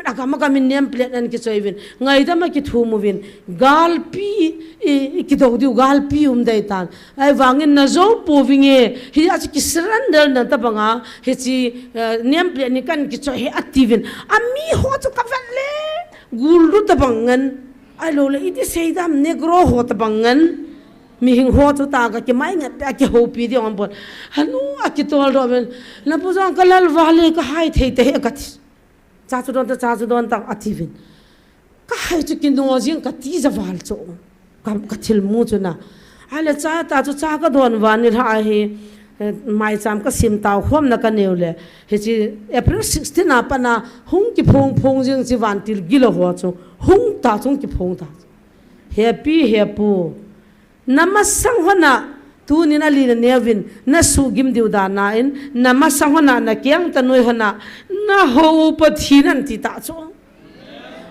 a gam a gam in name plate nang kichoi vin. Ngaidam a kithum u vin. Galpi, i, i kido diu galpi um dei tan. Ai vang in na jo pu vinge. Hi a chu ki surrender na ta bang a. Hi chi, eh, name plate ni kan kichoi he a ti vin. A mi ho chu ka vet le. Gul ru ta bang ngan. Ai lo le, iti sei dam Negro ho ta bang ngan. Mihing ho chu ta ka ki mai ngat, a ki hopi di ong bon. Hanu a ki tol do ben. Na pu jong ka lal va le ka hai thei te he ka ti. Cha chu don ta, cha chu don ta a ti vin. Ka hai chu ki no jing ka ti ja val chu. Ka, ka thil mu chu na. Ai le cha ta chu cha ka don van ni lha hi. Eh, mai cham ka sim tau khom na ka neu le. Hi chi April sixteen a pana hung ki phong phong jing chi vantil gilo ho chu. Hung ta chung ki phong ta. Happy, happy. Na masang hon a, tunin a lina neuvin, na sugim diu dan a in, na masang hon a, na kiang ta noi hon a, na ho Pathen an ti ta chu.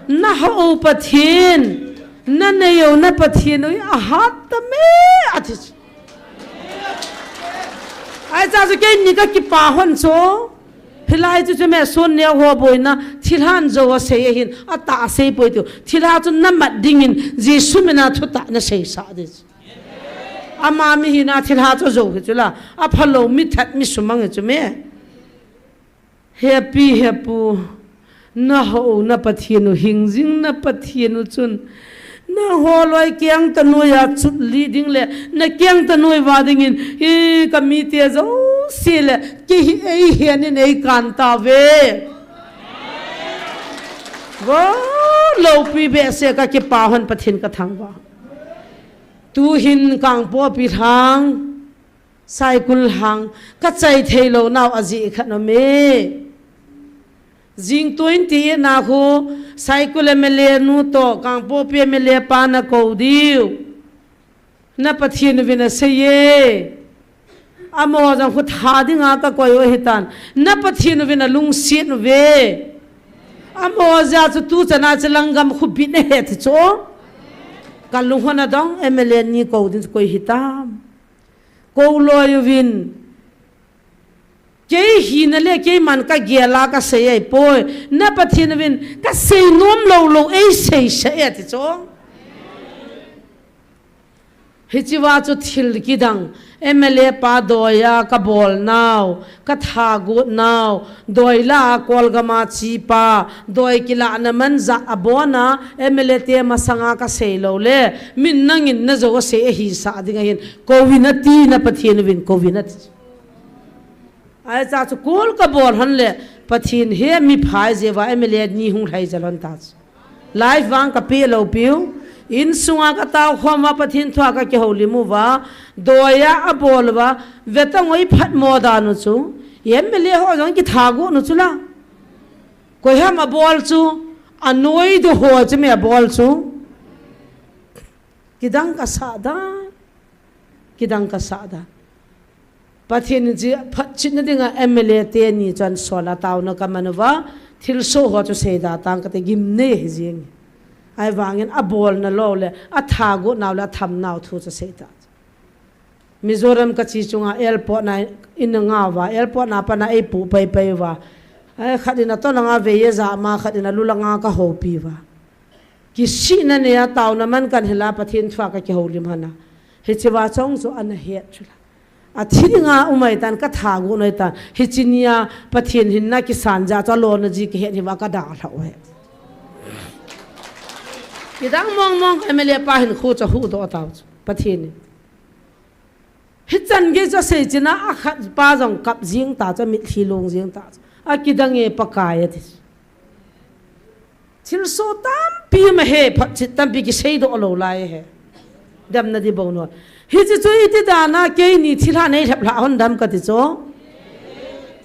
Na hou Pathen, na nei u na Pathen u hi ahat tame, ati chu. Ahi cha chu keini kakipa hon chu. Hilai chu chu me sun neo ho boina, thilhan jou asei ahin, atah asei poi tiu. Thilha chu namat dingin, Jesu mina thutah nasei sah ding chu. Ama mi hina thilha chu jou hi chu la, aphalou mi that mi sumang hi chu me. Hepi hepu, na hou na Pathen u, hingjing na Pathen u chun. Na holoi keng tanoiya chutli ding le, na keng tanoi va dingin, hi ka mite jouse le, kei hi eihen in eikan tauve. Vo, loupi behseh kakipa hon Pathen kathangvah. Tuhin Kangpokpi lhang, Saikul lhang, kachai theilou nau ajeh khat aume. Jing twenty eight na khu, Saikul M L A nu toh, Kangpokpi M L A pa nakou diu. Na Pathen uvin aseiye. Amaho jong khu tha dinga kakoi u ahitan. Na Pathen uvin alungset uve. Amaho jeh chu tuchan a chu langgam khu bit ahi ti chu. Kalung hon adong M L A ni kou ding koi hitam. Kou loi uvin. Kei hina le keiman kagel a kasei ahipoi. Na Pathen uvin kasei nom lou lou eiseisah e ti chu. Hichea chu thil kidang, M L A pa doiya kabol nau, katha got nau, doi lah a Kolgam a chepa, doi kilahna man jah abona, M L A te masanga kasei lou le, min nangin najou asei ahisah ding ahin, kouvin ati na Pathen uvin kouvin ati. Ahi cha chu call kabol hon le, Pathen he mi phai jeh uva M L A ni hung lhai jal hon ta chu. Life vang kapeh lou piu. Insunga katao khom uva Pathen thua kakihoulim uva. Doiya abol uva. Vetang oi phatmo dan u chu. M L A ho jong kitha got u chu la. Koiham abol chu. Anoi doh ho chu mi abol chu. Kidang kasah dan. Kidang kasah dan. Pathen in chi phatchetna dinga M L A teni chun sol a taona kaman uva, thilsoh ho chu seida tang kate gimnei hi jing. Ahivangin abolna lou le, atha got nau le, atham nau thu chu seita. Mizoram kache chunga airport na in ngah uva, airport na pat na eipupai pai uva. Ai khat in atolanga vei eija ma, khat in alulanga kahoupi uva. Kisihna neiya taona man kahin hil a Pathen thua kakihoulim hon a. Hichea chong chu ana het chu la. Athi dinga um ahitan katha got u ahitan. Hiche nia Pathen hinna kisan jeh chu alona ji kihet hi uva kadalhah u ahi. Kidang mong mong M L A pa hin khu chu ahuhdoh tau chu. Pathen in. Hichan gei chu asei china akhat pa jong kap jing ta chu, mitlhi long jing ta chu. Akidang e Pakai ati. Thilsoh tampi um ahi, phatchet tampi kiseidoh lou lai ahi. Damna di bou non. Hiche chu iti dana keini thilha neilhep lhah hon dam kati chu.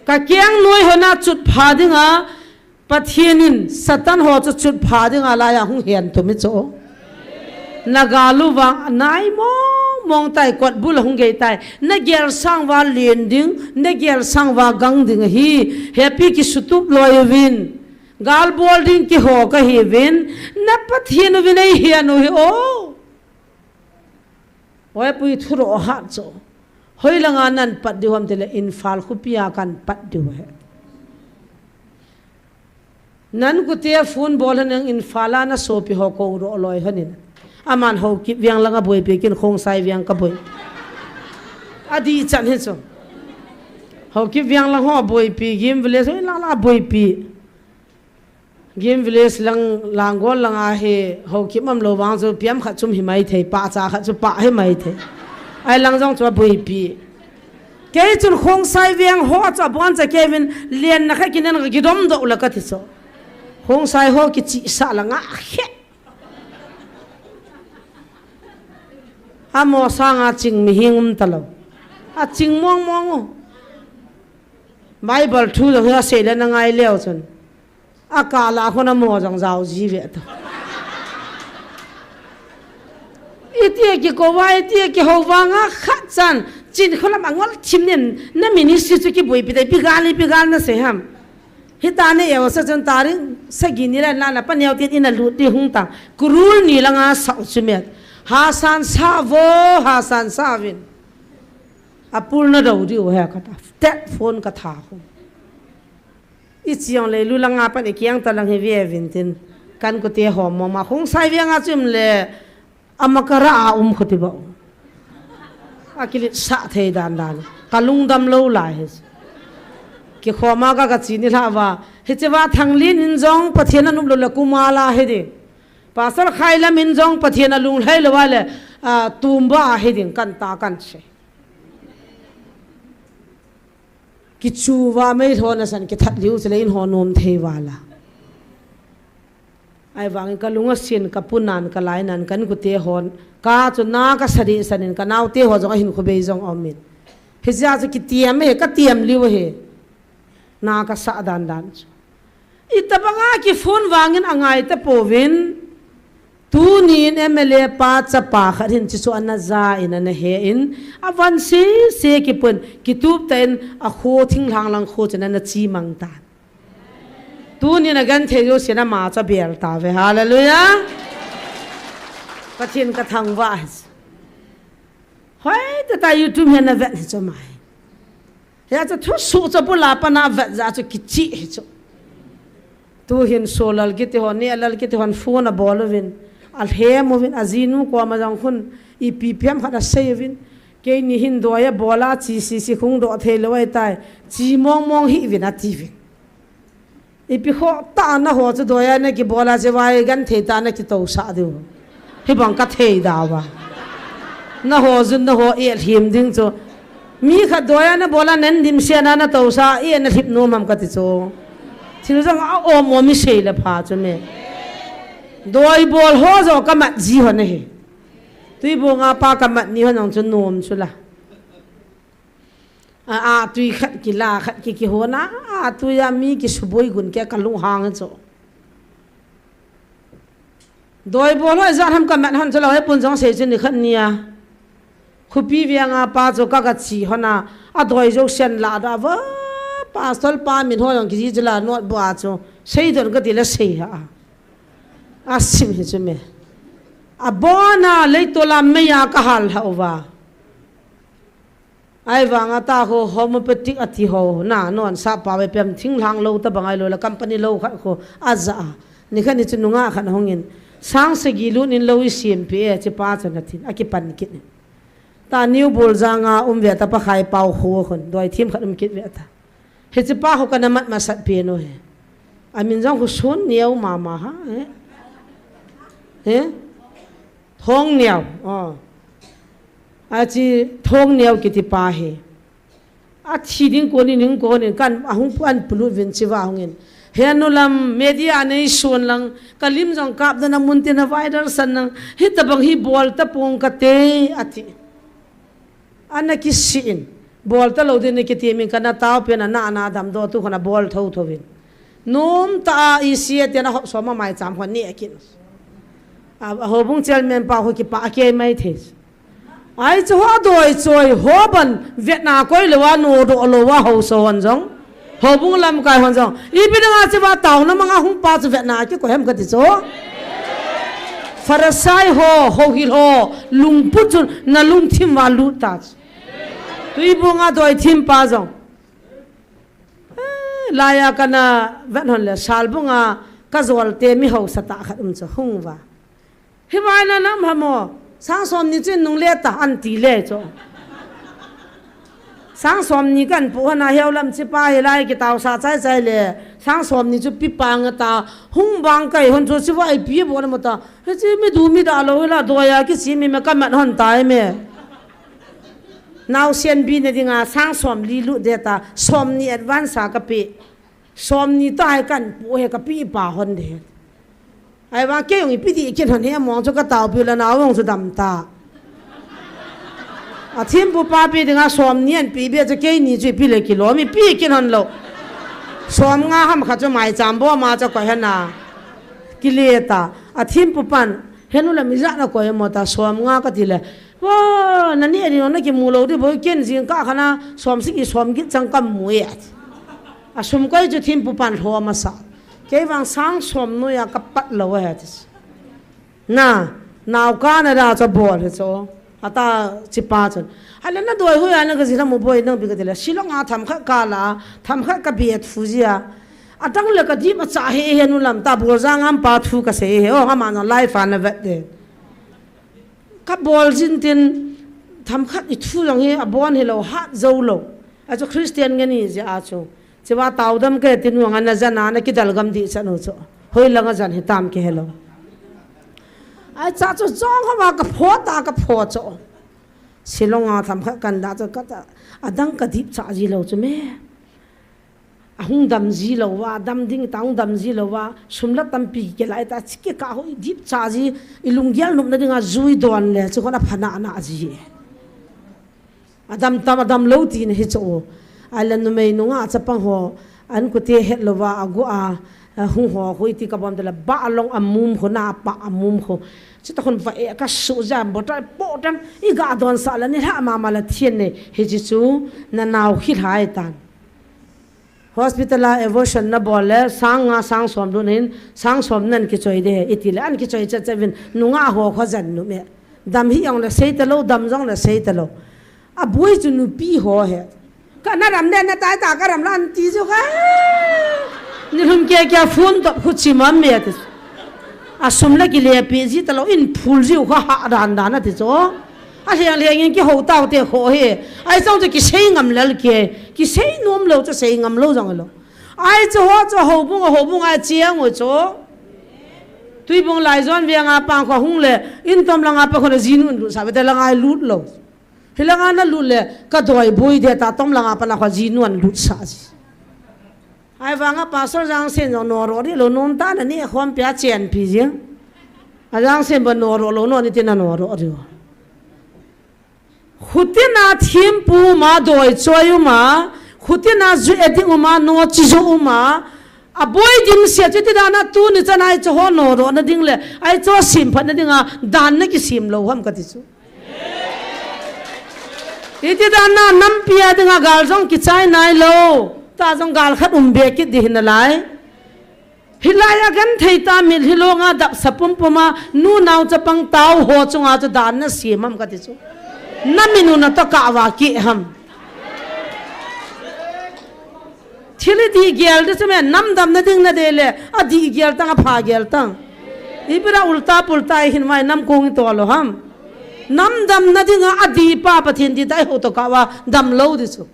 Kakeng noi hon a chutpha dinga Pathen in Satan ho chu chutpha dinga laiya hung hen tum hi chu. Nagal u vang anai mong mong tai, kotbul ahung gei tai. Nagel sang uva len ding, nagel sang uva gang ding ahi. Hepi kisutup loi uvin. Gal bol ding kiho kahiuvin. Na Pathen uvin eihen u hi o. Oi pui thu ro hat chu. Hoilanga nahin pat diu ham tile Imphal khopia kahin pat diu ahi. Nan kute phone bol hon in Imphal a nasopi ho kou ro loi hon in. Aman Haokip veng langa boipi kin Khongsai veng kaboi. Adih chan hi chu. Haokip veng lang ho boipi, Game Village hoi lang lang boipi. Game Village lang, Langol langa hi Haokip umlou vang chu piam khat chu um hi maithei, pahcha khat chu pah hi maithei. Ahi lang jong chu aboipi. Kei chun Khongsai veng ho chu aboncha keivin lenna khat kinen kakidom doh le kati chu. Khongsai ho kichihsah le ngah khe. Amaho sanga ching mihing um talou. Aching mong mong u. Bible thu jong hi asei le nangai leu chun. Akal a khun amaho jong jao ji ve ta. Iti a kikou uva, iti a kihou uva nga khat chan. Chin kholam angol thim nen, na ministry chu kiboipi tai, ipi gal, ipi gal nasei ham. Hita ni eu sa chun tarik sagi ni le na na pa neo tin in a lut di hung ta. Kurul ni langa sau chu met. Hasan sa vo, hasan sa vin. A pul na do di u he ka ta. Te phone ka tha hu. I chiang le lu langa pa ni kiang ta lang hi ve vin tin. Kan ku te hom mo ma hung sai ve nga chim le. Ama ka ra a um khuti ba. A kilit sa thei dan dan. Ka lungdam lo lai hi. Ki khoma ka ka chi ni hla va. Hi che va thang lin in jong Pathian a nup lo le kuma la hi ding. Pastor khai lam in jong Pathian a lung hlai lo va le, a, tum ba hi ding kan ta kan che. Kichu va mei lhona san kithat liu chule in ho nom thei va la. Ai vangin ka lunga sin, ka punan, ka lainan, kan kute hon. Ka chu na ka sadi sanin, ka naute ho jong a hin khubei jong omin. Hi ja chu kitiam he, ka tiam liu he. Na ka sa dan dan chu. Itabanga ki phone vangin angai ta povin. Tunin M L A pa chapa khat hin chi chu ana ja in ana he in. A van se se kipun, kitup ta in a kho thing lang lang kho chen ana chi mang tan. Tunin a gan thei jo sina ma cha bel ta ve. Hallelujah. Pathian ka thangvah. Hoi, ta ta YouTube he na vet hi chu mai. He chu thu su chu pula pa na vet ja chu kichi hi chu. Tu hin so lal kiti hon, ni lal kiti hon phone a bol uvin. A lhem uvin, a jinu ko ma jang khun, ipi piam khat a sei uvin. Keini hin doi a bol a chi si si khung do thei lo ai tai. Chi mong mong hi vin a ti vin. Ipi kho ta na ho chu doi a na ki bol a che vai gan thei ta na ki to sa diu. Hi bang ka thei da va. Na ho jun na ho e lhim ding chu. Mi khat doi a na bol a nen dim sia na na to sa e na lhip nom ham ka ti chu. Thil jong a om om mi sei le pha chu me. Doi bol ho jo ka mat ji ho na he. Tui bo nga pa ka mat ni ho nang chu nom chu la. A, a, tui khat kila, khat ki, ki hona, a, tui a mi ki suboi gun ke ka lung hang cho. Doi bol ho jan ham ka mat han cho lo he pun jong sei chu ni khat ni a. Khupi veng a pa cho ka ka chi hona, a doi jo sen la da va, pastor pa min ho jong ki ji chu la not bo a cho. Sei don ka ti la sei ha. A sim hi chu me. A bona lei to la me ya ka hal ha uva. Ai vang a ta ho homeopathic a ti ho na non sa pa ve pem thing lang lo ta bang ai lo la company lo khat ho a ja a. Ni khat ni chu nunga khat hongin sang sagi lut in lo i siam pi e chi pa chan a thin a ki pan kit ni. Ta niu bul janga um ve ta pa khai pau ho khun doi thim khat um kit ve ta. He chi pa ho kana mat ma sat pi no he. A min jong khu sun niau ma ma ha he. He? Thong niau. Oh. A chi thong niau kiti pa hi. A thi ding ko ni ning ko ni kan a hung pu an pulu vin chi va hung in. He nu lam media nei suan lang ka lim jong kap dana mun tin a viral san lang. Hi ta bang hi bol ta pong ka te a ti. Ana ki si in. Bol ta lo din ni ki ti min kana tau pen ana ana dam do tu khana bol tho tho vin. Nom ta a i si a ti ana hop so ma mai cham hon ni a kin. A, a hobung chairman pa ho ki pa a ke mai the. Ai chu ho doi choi ho ban vetna koi lo wa no do lo wa ho so hon jong. Hobung lam kai hon jong. I pi dang a chi wa tau na manga hung pa chu vetna ki ko hem ka ti cho. Pharisai ho, ho hil ho, lungput chun na lungthim wa lut ta chu. Tui bunga doi thim pa jong. Eh, laya kana vet hon le sal bunga ka jol te mi ho sa ta khat um cho hung wa. Hi vai na nam ha mo. Sang som ni chin nung le ta an ti le cho. Sang som ni kan pu hana heu lam chi pa hi lai ki tau sa chai chai le. Sang som ni chu pi pa nga ta hung bang kai hon cho chi vai pi bo na mo ta. Hi chi mi du mi da lo hi la do ya ki chi mi me ka mat hon tai me. Nau sian bi na dinga sang som li lu de ta som ni advance a ka pi. Som ni ta hai kan pu he ka pi pa hon de. Ai wa ke yong i pi di kin hon he mong chu ka tau pi la nau yong chu dam ta. A thim pu pa pi dinga som ni an pi be chu ke ni chu pi le ki lo mi pi kin hon lo. Som nga ham kha chu mai cham bo ma chu ko he na. Ki le ta. A thim pu pan he nu la mi ja na ko he mo ta som nga ka ti le. Wa na ni ri na ki mu lo di bo ken jing ka khana som si ki som ki chang kam mu e. A sum koi chu thimpu pan lhom asa. Kei vang sang som noiya ka pat lou ahi ati. Na, nau Canada chu bol hi chu. Ata chipa chun. Hale na doi hoiya na ka ji lam u boi nang bi ka ti le. Shillong a tham khat ka la, tham khat ka bi at fu ji a. Adang le ka dip a cha he he nu lam ta bol jang am pa thu ka sei he. Oh, ama na life a na vet de. Ka bol jin tin tham khat i thu jong hi a bon hi lou, hat jou lou. A chu Christian nge ni ji a chu. Chiva tau dam ke tin wang ana jan ana kidal gam di chan u chu. Hoi langa jan hi tam ke hello. Ai cha chu jong hama ka pho ta ka pho chu. Shillong a tham khat kan da chu ka ta adang ka dip cha ji lou chu me. A hung dam ji lou va, dam ding ta hung dam ji lou va, sum la tampi ke lai ta, chi ke ka hoi dip cha ji, i lunggel nopna dinga jui don le, chu kon a phana na ji. A dam tam, a dam lou ti na hi chu. Ai la numei nunga chapang ho, an kute het lou va, a gu a, a hung ho, hoi ti ka bom de la, ba long a mum kho na, pa a mum kho. Chi ta kon va e ka su ja, bo ta, po tam, i ga don sa la ni ha ma ma la thien ne, hi chi chu, na nau hi hai tan. Hospital a abortion na bol le, sang nga, sang som lut hin, sang som nan kichoi de he, iti le, an kichoi chet chet vin, nunga ho kho jan nu me. Dam hi jong le sei ta lou, dam jong le sei ta lou. A boi chu nupi ho he. Ka na ram le na tai ta ka ram la an ti chu ka. Ni lhum ke ke phone to khu chi mam me ati. A sum la ki le pi ji ta lou, in phul ji u kha ha dan dan ati chu. A lheng lheng in kihou tau te ho he. Ai chang chu kisei ngam lel ke. Kisei nom lou chu sei ngam lou jong lou. Ai chu ho chu houbung, houbung a chiang u chu. Tuibung Laijon veng a pang kho hung le, in tom langa pa kho na jinu an lut sa, bete langa lut lou. Hi langa na lut le, ka doi boi de ta tom langa pa na kho jinu an lut sa ji. Ai vanga pastor Jangsen jong no ro ri lou non ta na ni khom pia chen pi jing. A Jangsen ba no ro lou no ni ti na no ro ri. Khutina thimpu ma doi choi uma, khutina ju e ding uma, no chi ju uma, a boi ding sia chu ti dan a tu ni chan ai chu ho no ro na ding le, ai chu sim phat na ding a, dan na kisim lou ham ka ti chu. Iti dan na nampi a ding a gal jong kichai nai lou, ta jong gal khat um be kit di hin na lai. Hilai a kan thei ta mil hi longa dap sa pum pum a, nu nau chapang tau ho chunga chu dan na siam am ka ti chu. Na minu na to ka wa ki ham. Thil i di gel de chu me, nam dam na ding na de le, a di gel tang, a pha gel tang. I bira ulta pulta i hin mai nam kong i to lo ham. Nam dam na ding a, a di pa Pathen di dai ho to ka wa dam lo di chu.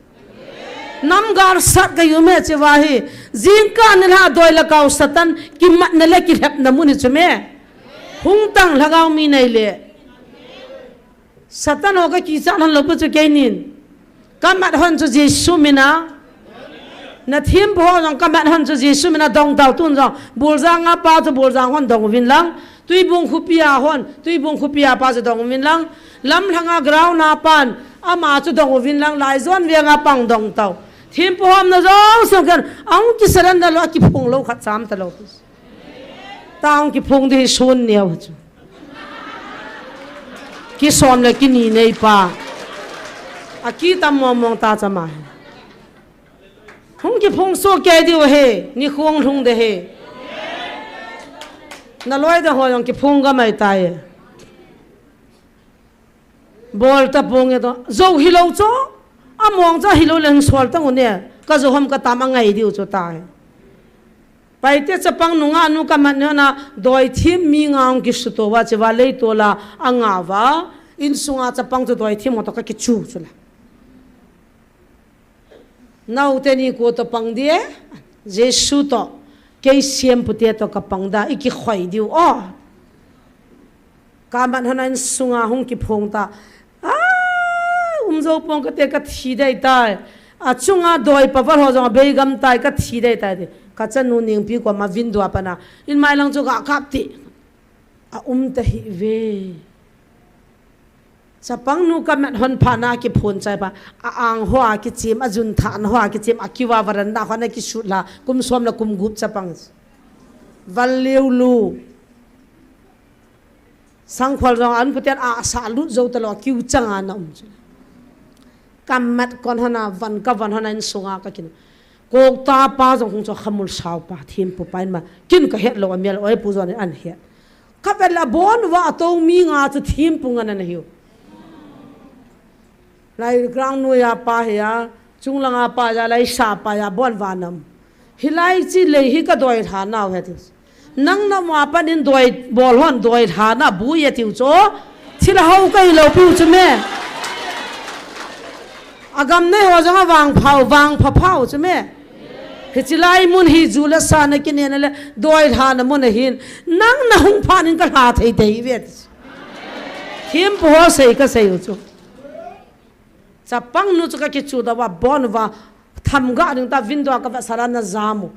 Nam gal sat ka yu me che wa hi. Jingkah ni la doi la kau Satan kimat na le kilhep na mun hi chu me. Hung tang lhagao mi nei le. Satan ho ka kichat hon lou pu chu kei nin. Ka mat hon chu Jesu mina. Na thimpu ho jong ka mat hon chu Jesu mina dong tau tun jong. Buljang a pa chu Buljang hon dong uvin lang. Tuibung khupia hon, Tuibung khupia pa chu dong uvin lang. Lamlhanga ground a pan, ama chu dong uvin lang, Laijon veng a pang dong tau. Thimpu hom na jong sung kan, ang kisaran na lo, a kiphung lo khat cham ta lo. Ta ang kiphung di sun neo chu. Kisom le kini nei pa. A kitam mong mong ta chama. Hung kiphung so kei diu he, ni khong lhung de he. Na loi de ho jong kiphung ga mai tai. Bol ta pung e to. Zo hi lo cho. A mong cha hi lo leng sol ta ngun e. Ka zo hom ka tam a ngai diu cho tai. Paite chapang nunga nu ka mat ne na doi thim mi nga ong kisuto wa che wa lei to la a nga wa. In sunga chapang cho doi thim mo to ka kichu chu la. Nau te ni ko to pang di e, Jesu to, kei siam pute to ka pang da, i kikhoi diu, o. Ka mat hana in sunga hung kiphong ta, a, um zo pong ka te ka thi dei tai, a chunga doi pa val ho zong a beigam tai ka thi dei tai, ka chanu ning pi ko ma vin dua pana, in mai lang chu ka kap ti, a um ta hi ve. Chapang nu ka mat hon pha na kiphun chai pa. A ang hoa kichim, a jun tha an hoa kichim, a kiwa varan da hoa na kisut la, kum som la kum gup chapang. Val liu lu. Sangkhol rong an putian a sa lut zo ta lo, kiu chang a na um chu. Ka mat kon hona van, ka van hona in sunga ka kin. Kok tapa jong hung chu khamul sao pa, thempu pa in ma. Kin ka het lou, a mial oi pu jong in an het. Ka vet le abon uva ato mi nga chu thempu ngen ana hiu. Lai ground noiya pa hi a, chunglang a pa ja, lai sa pa ja, abon uva nam. Hilai chi lei hi ka doi lha nau he ti. Nang na ma pan in doi bol hon doi lha na bu ye tiu chu. Thil hau ka hi lou piu chu me. Agam nei ho jong avang phau, vang pha phau chu me. Hichi lai mun hi ju le sa na kine na le doi lha na mun ahin. Nang na hung phan in ka lha thei thei ve. Thempu ho sei ka sei u chu. Chapang nu chu ka kichu da uva, bon uva, tham ga ding ta window ka va sala na jamu.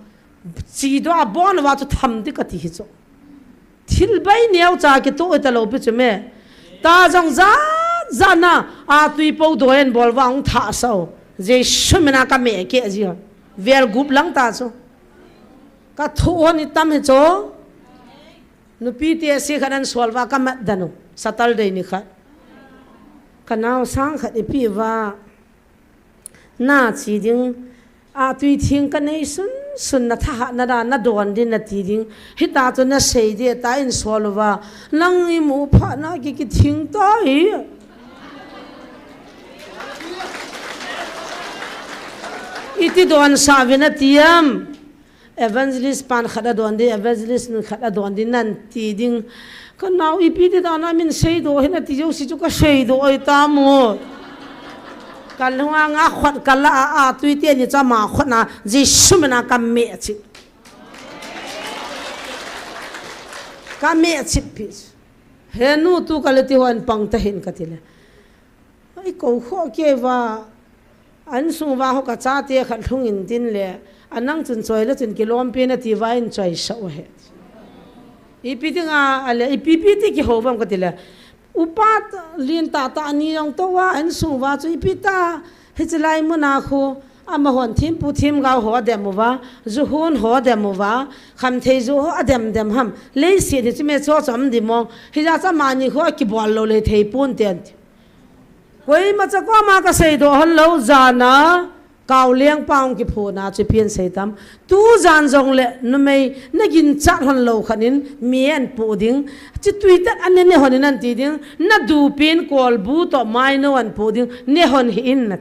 Chi do a bon uva chu tham di ka ti hi chu. Thil bai neo cha kitu ta lou pi chu me. Ta jong ja, ja na, a tui po do en bol uva ong tha sao. Jesu mina ka me ke ji ho. Vel gup lang ta chu. Ka thu hon i tam hi chu. Nupi te si khat an sol uva ka mat dan u. Saturday ni khat. Ka nau sang khat i pi uva. Na chi ding, a tui thing ka nei sun sun na thahat na da na don din na ti ding. Hita chu na sei di ta in sol uva. Nang i mu pha na ki ki thing ta hi. Iti don sa vin a ti am. Evangelist pan khat a don di, evangelist nu khat a don di nan ti ding. Ka nau ipi ti dan a min sei do hin a ti jo si chu ka sei do oi ta mo. Ka lunga nga khot ka la a, a tui te ni cha ma khot na Jesu mina ka me chi. Ka me chi pi. He nu tu ka le ti hon pang ta hin ka ti le. Ai ko kho ke va. An sung va ho ka cha te khat lhung in tin le. Anang chun choi le chun kilom pi na ti va in choi sa u he. Ipi ti nga a le, ipi pi ti ki ho vam ka ti le. Upa lin ta ta ani jong to uva, an sung uva chu ipi ta, hichi lai muna khu, amahon thempu themgao ho adem uva, juhon ho adem uva, khamthei ju ho adem dem ham, leiset hi chu me cho chom di mong, hija cha mani khu akibol lou le thei pon ten ti. Koima cha koma ka sei do hon lou, jana, Kao leng pa ong kiphuna chu pian sei tam. Tu jan jong le numei na ginchat hon lou khan in mi an pu ding. Chi tui tat an ne ne hon in an ti ding. Na du pin kol bu to mai no an pu ding. Ne hon hi in na.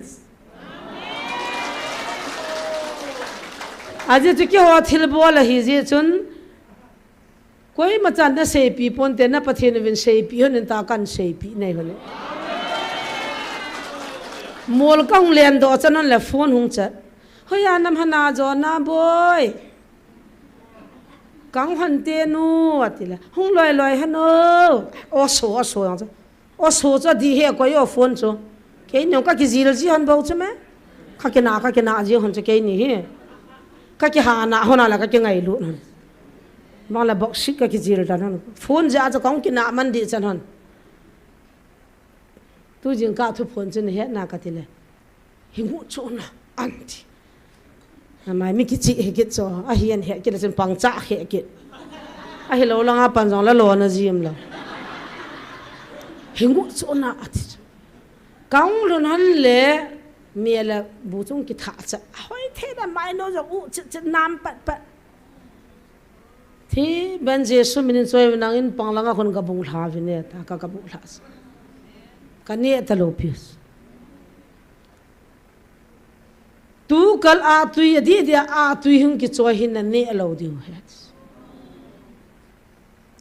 Aji chu ki ho thil bol a hi ji chun. Koima chan na seipi ponte na Pathen uvin seipi hon in ta kan seipi nei hon. Mol ka hung len do chan hon le phone hung chat. Hoiya nam hana jo na boi. Kang hon te nu ati le. Hung loi loi hano. O so, o so yang chan. O so chu di he ko yo phone chu. Keini ka kijil ji hon bou chu me. Ka kina, ka kina ji hon chu keini hi. Ka kihana hon ala ka kingailut hon. Bang la box ka kijil dan hon. Phone ja chu kong kina man di chan hon. Tu jing ka thu phone chu ni he na ka ti le. Hi ngu chu na, aunty. Amai mi kichi he kit cho, ahi an he kit, chun pang cha he kit. Ahi lo langa pan jong la lo na jim lo. Hi ngu chu na, ati chu. Kong lun han le, mi la bu chung ki tha cha. Hoi the da mai no jong u chit chit nam pat pat. Thi ben Jesu minin choi nang in pang langa khun ka bung lha vin e ta ka ka bung lha. Ka ne ta lo pius. Tu kal a tui a di dia a tui hung ki choi hin na ne lo diu he.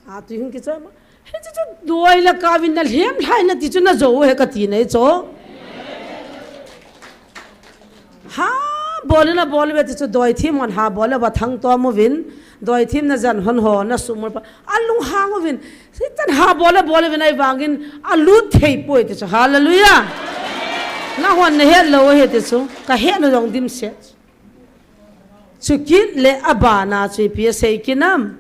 A tui hung ki choi ma. He chu chu doi la ka vin na lhem lhai na ti chu na jo he ka ti nei cho. Ha, bol na bol ve ti chu doi thim hon ha bol va thang to mu vin, doi thim na jan hon ho na sumul pa. Alung hang u vin, sitan ha bol bol vin ai vangin, alut thei poi ti chu. Hallelujah. Na hon na het lo he ti chu. Ka het na jong dim se. Chu kit le abana chu ipi sei kinam.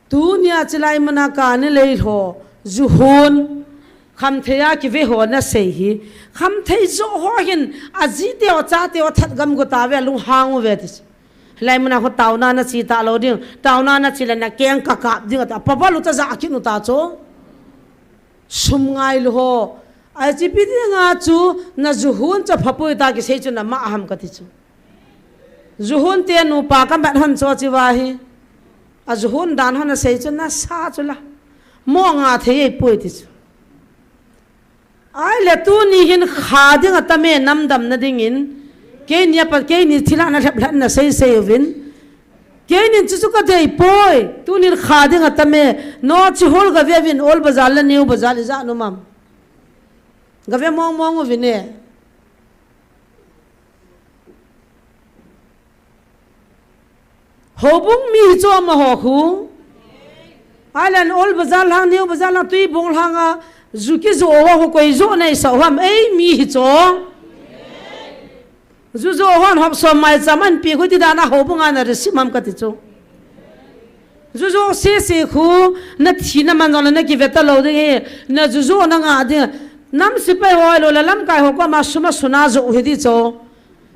Tunia chilai muna ka ni lei ho, juhun, khamthei a kive ho na sei hi, khamthei jo ho hin, aji te o cha te o that gam go ta ve lung hang u ve ti. Lai muna ho tauna na chi ta lo ding, tauna na chi le na keng ka kap ding ta, pa ba lu ta ja ki nu ta cho. Sum ngai lu ho, ai chi pi ding a chu, na juhun cha phapui ta ki sei chu na ma ham ka ti chu. Juhon te nupa ka mat hon cho chi va hi. A juhon dan hon a sei chu na sa chu la. Mo nga thei ei poi ti chu. Ai le tuni hin kha ding a tame namdam na dingin. Keini a pa, keini thila na lhep lhan na sei sei uvin. Keini chu chu ka dei poi. Tuni hin kha ding a tame. No chi hol ga ve vin ol bazar le new bazar i za nu mam. Ga ve mong mong uvin e. Houbung mi hi chu amaho khu. Ai le ol bazar lang, new bazar lang, Tuibong lang a, ju kijoh ho khu koi joh nei sa ham, ei mi hi chu. Ju joh hon hop som mai cham an pi khu ti dan a houbung a na receive mam ka ti chu. Ju joh sese khu, na thi na man jong le na ki ve ta lou ding hi, na ju joh na nga ding. Nam sipai ho lo le lamkai ho koma sum a suna joh hi ti chu.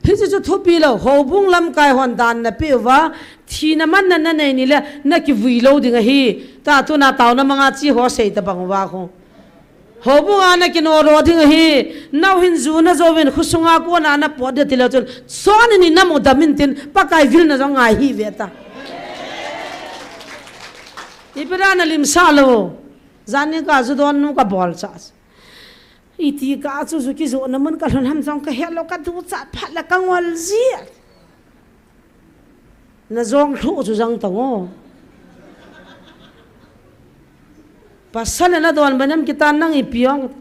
Hichu chu thupi lou, houbung lamkai hon dan na pe uva, thina manna na nei ni le, na kivui lou ding ahi, ta tuna taona manga chi ho sei ta bang uva khu. Houbung a na kino ro ding ahi, nau hin ju na jo vin, khusunga kona na pot de ti lou chun, son ni na mo dam in tin, Pakai vil na jong ngai hi ve ta. Ipi dan na lim sa lou, jan ni ka ju don nu ka bol cha. Iti ka chu ju kijoh na mun ka lhun ham jong ka het lou ka ducha phat la ka ngol ji. Na jong lhu chu jang ta ngo. Pasal na don ba nam kitan nang ipi ong.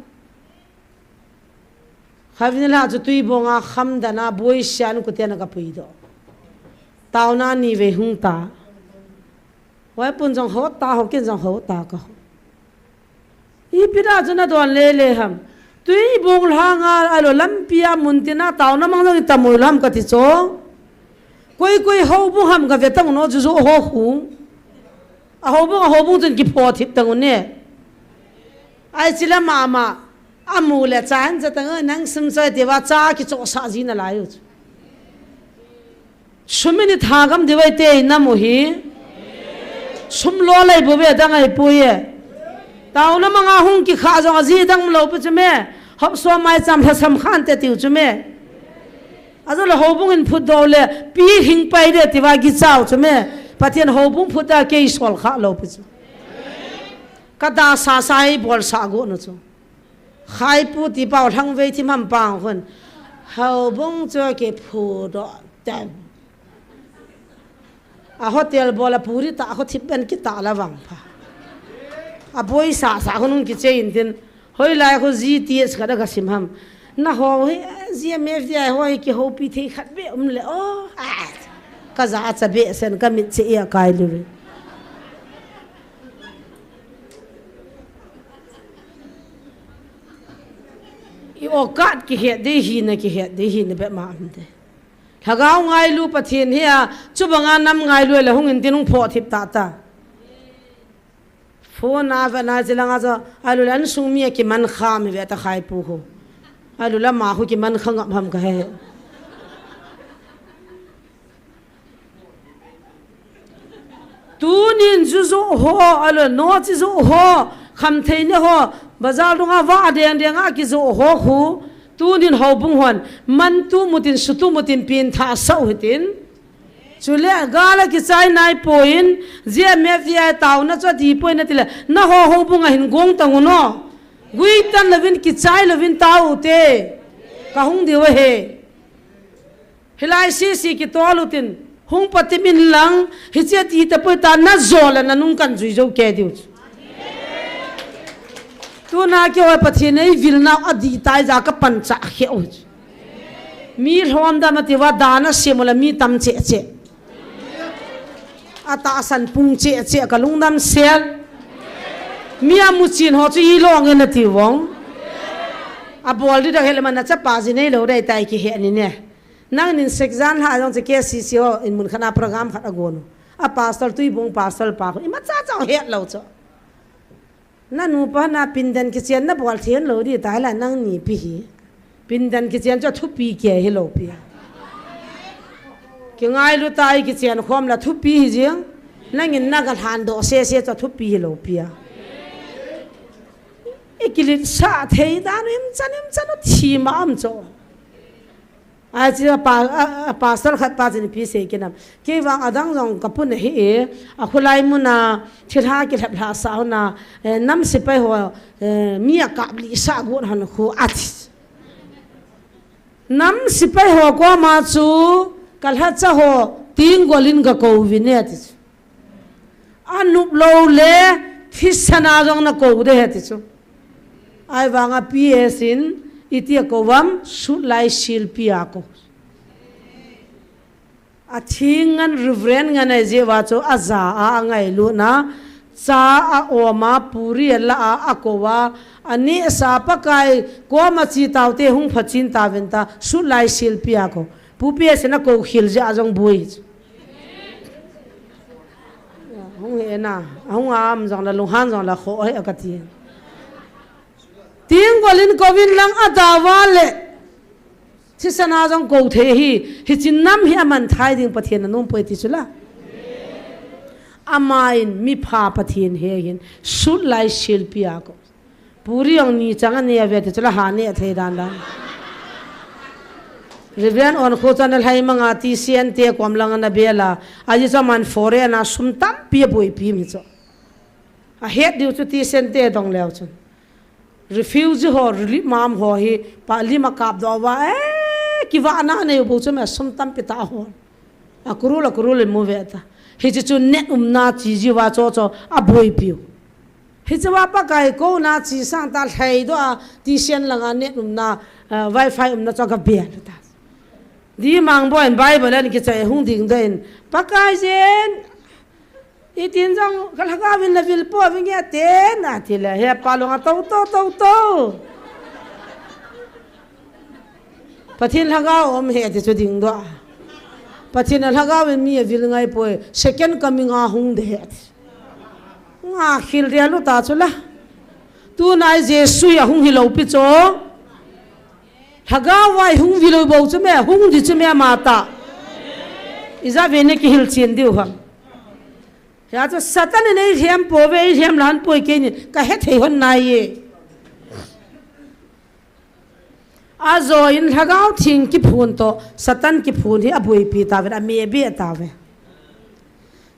Khavin la chu Tuibong a kham dan a boi sian ku te na ka pui do. Taona ni ve hung ta. Wai pun jong ho ta ho kin jong ho ta ka ho. Ipi da chu na don le le ham. Tuibong lang a, a lo lampi a mun tin a taona mang jong i ta mo lam ka ti chu. Koi koi houbung ham ka ve tang no chu jo ho khu. A houbung, a houbung chun ki pho thip tang ne. Ai chi la mama. A mu le cha an cha tang nang sum choi ti va cha ki cho sa ji na lai u chu. Sum in i thagam diu vai te i nam u hi. Sum lo lai bu ve dang ai pui e. Taona manga hung kikha jong a ji dang lo pu chu me. Hop so mai cham lha sam khan te tiu chu me. A jo le houbung in phut do le pi hing pai de ti va gi chau chu me. Pathian houbung phut a kei sol kha lo pu chu. Ka da sa sa i bol sa go no chu. Khaipu ti pau lhang vei thim ham pang khun. Houbung chu kiphu do tem. A hotel bol a puri ta, a kho thip ben kita la vang pha. A boi sa sa khun hung kiche in tin. Hoi lai khu G T S ka da ka sim ham. Na ho hi, G M F D I ho hi kihoupi thei khat be um le o. A, ka ja a cha be sen ka mit che i a kai lu. I okat kihet dei hi na, kihet dei hi na be ma am de. Lhagao ngailu Pathen hi a, chu banga nam ngailu le hung in tin hung pho thip ta ta. Phone a ve na chi langa cho, a lu le an sung mi a kiman kha mi ve ta Khaipu khu. A lu le ma khu kiman kha ngap ham ka he. Tunin ju jo ho, a lo no chi jo ho, kham thei ne ho, bazar dunga va deng deng a ki jo ho khu, tunin houbung hon, man tu mutin, su tu mutin, pin tha sau hitin. Chule, gala kichai nai poin, G M F D I tauna chu ati poi na tile, na ho houbung a hin gong tang u no. Gui tan lovin, kichai lovin tau te. Ka hung diu ahi. Hilai sisi kitol utin, hung patim in lang, hiche ati tapoi ta na jo le na nung kan jui jo ke diu chu. Tuna keiho Pathen in ei vil nau adi tai ja ka pan cha khe u chu. Mi lhom dam ati va dan a sem u le mi tam che che. A tahsan pung che che ka lungdam sel. Mi a mu chin ho chu i long in ati vong. A bol di da hele man na chapa ji nei lo dai tai kihe ni ne. Nangnin sekjan lha jong chu K C C ho in mun khat na program khat a gon u. A pastor Tuibong pastor pa khu. Imacha cha het lo chu. Na nupa na pindan kichen na bol thei lou di tai la nangni pi hi. Pindan kichen chu thupi kei hi lou pi a. Kingailu tai kichen khom la thupi hi jing. Nangin na ga lhan do se se chu thupi hi lou pi a. I kilit sa thei dan u im chan im chan u thi ma am chu. Achi a pa, a, a pastor khat pa chun ipi asei kit em. Kei vang adang jong kapun ahi e, akhulai muna, thilha kilhep lha sa hona, eh, nam sepai ho, eh, mi akap lih sa got hon khu ati. Nam sepai ho koma chu, kalhacha ho, tinggol in gakou vin e ati chu. Anop lou le, thisan a jong nakou de ahi ti chu. Ahivanga P S in, iti akou em, sutlai silpi a kou. Athing ngen Reverend ngen ahi jeh uva chu aja a, angailutna, cha a-om a, puri ala a, akou a, anehsa Pakai, koma che taute hung phachen tauvin tia, sutlai silpi a kou. Pu P S in akou khel jeh a jong boi. Hung hena, hung a um jongle, lunghan jongle, kho he akati. Tinggol in kouvin lang adau vale. Thisan a jong kou thei ahi, hiche nam hi aman thei ding Pathen in anom poi ti chu la. Amahin mipha Pathen he hin, sutlai silpi a kou. Puri jong ni chang aneh ve ti chu la ha neh thei dan dan. Reverend Onkho chun alhai manga T C N te kom lang ana bel a. Ajeh chu aman foreign a sum tampi aboipi mi chu. Ahet diu chu T C N te dong leu chun. Refugee ho, relief camp ho hi, pa lim akap doh uva, eh, kivahna anei u bou chu me sum tampi tah hon. A crore, a crore le mu ve ta. Hiche chu net umna che jeh uva chu chu aboipiu. Hiche uva Pakai kouna che sang ta lhai doh a, T C N langa net umna, eh, wifi umna chu aga bel ta. Di mang boin Bible an kichai hung ding doh in. Pakai jen, itin jong ka lhagao vin na vil pouvin nge ati na ti le, he pa lunga tou, tou, tou, tou. Pathen lhagao um he ti chu ding doh a. Pathen lhagao vin mi avil ngai poi, second coming a hung de he ti. Nga khel dia lu ta chu la. Tunai Jesu a hung hilou pi chu. Lhagao vai hung vilou bou chu me, hung di chu me ama ta. Ija ve ne kihil chen diu ham. Hia chu Satan in eilhem pouve, eilhem lan poi kei ni, ka hethei hon nai e. Ajo in Lhagao Theng kiphun toh, Satan kiphun hi aboipi tauve, amebe tauve.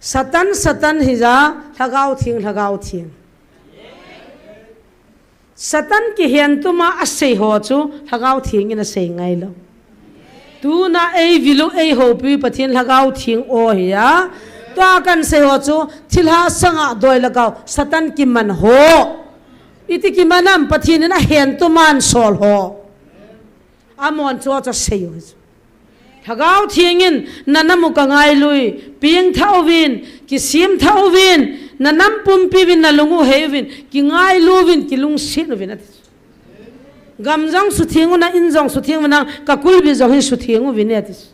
Satan, Satan hija, Lhagao Theng, Lhagao Theng. Satan kihen tuma asei ho chu Lhagao Theng in asei ngai lou. Tuna eivil u eihoupi u Pathen Lhagao Theng o hi a. Tua kan sei ho chu thilha sanga doi lhagao Satan kiman ho. Iti kiman am Pathen in ahen tuma asol ho. Amon chu chu asei u hi chu. Lhagao Theng in na nam u ka ngailu e, pengtha uvin, kisemtha uvin, na nam pumpi uvin, na lung u hei uvin, kingailu uvin, kilungset uvin ati chu. Gam jong sutheng u na, in jong sutheng u na, ka kulbi jong hi sutheng uvin ati chu.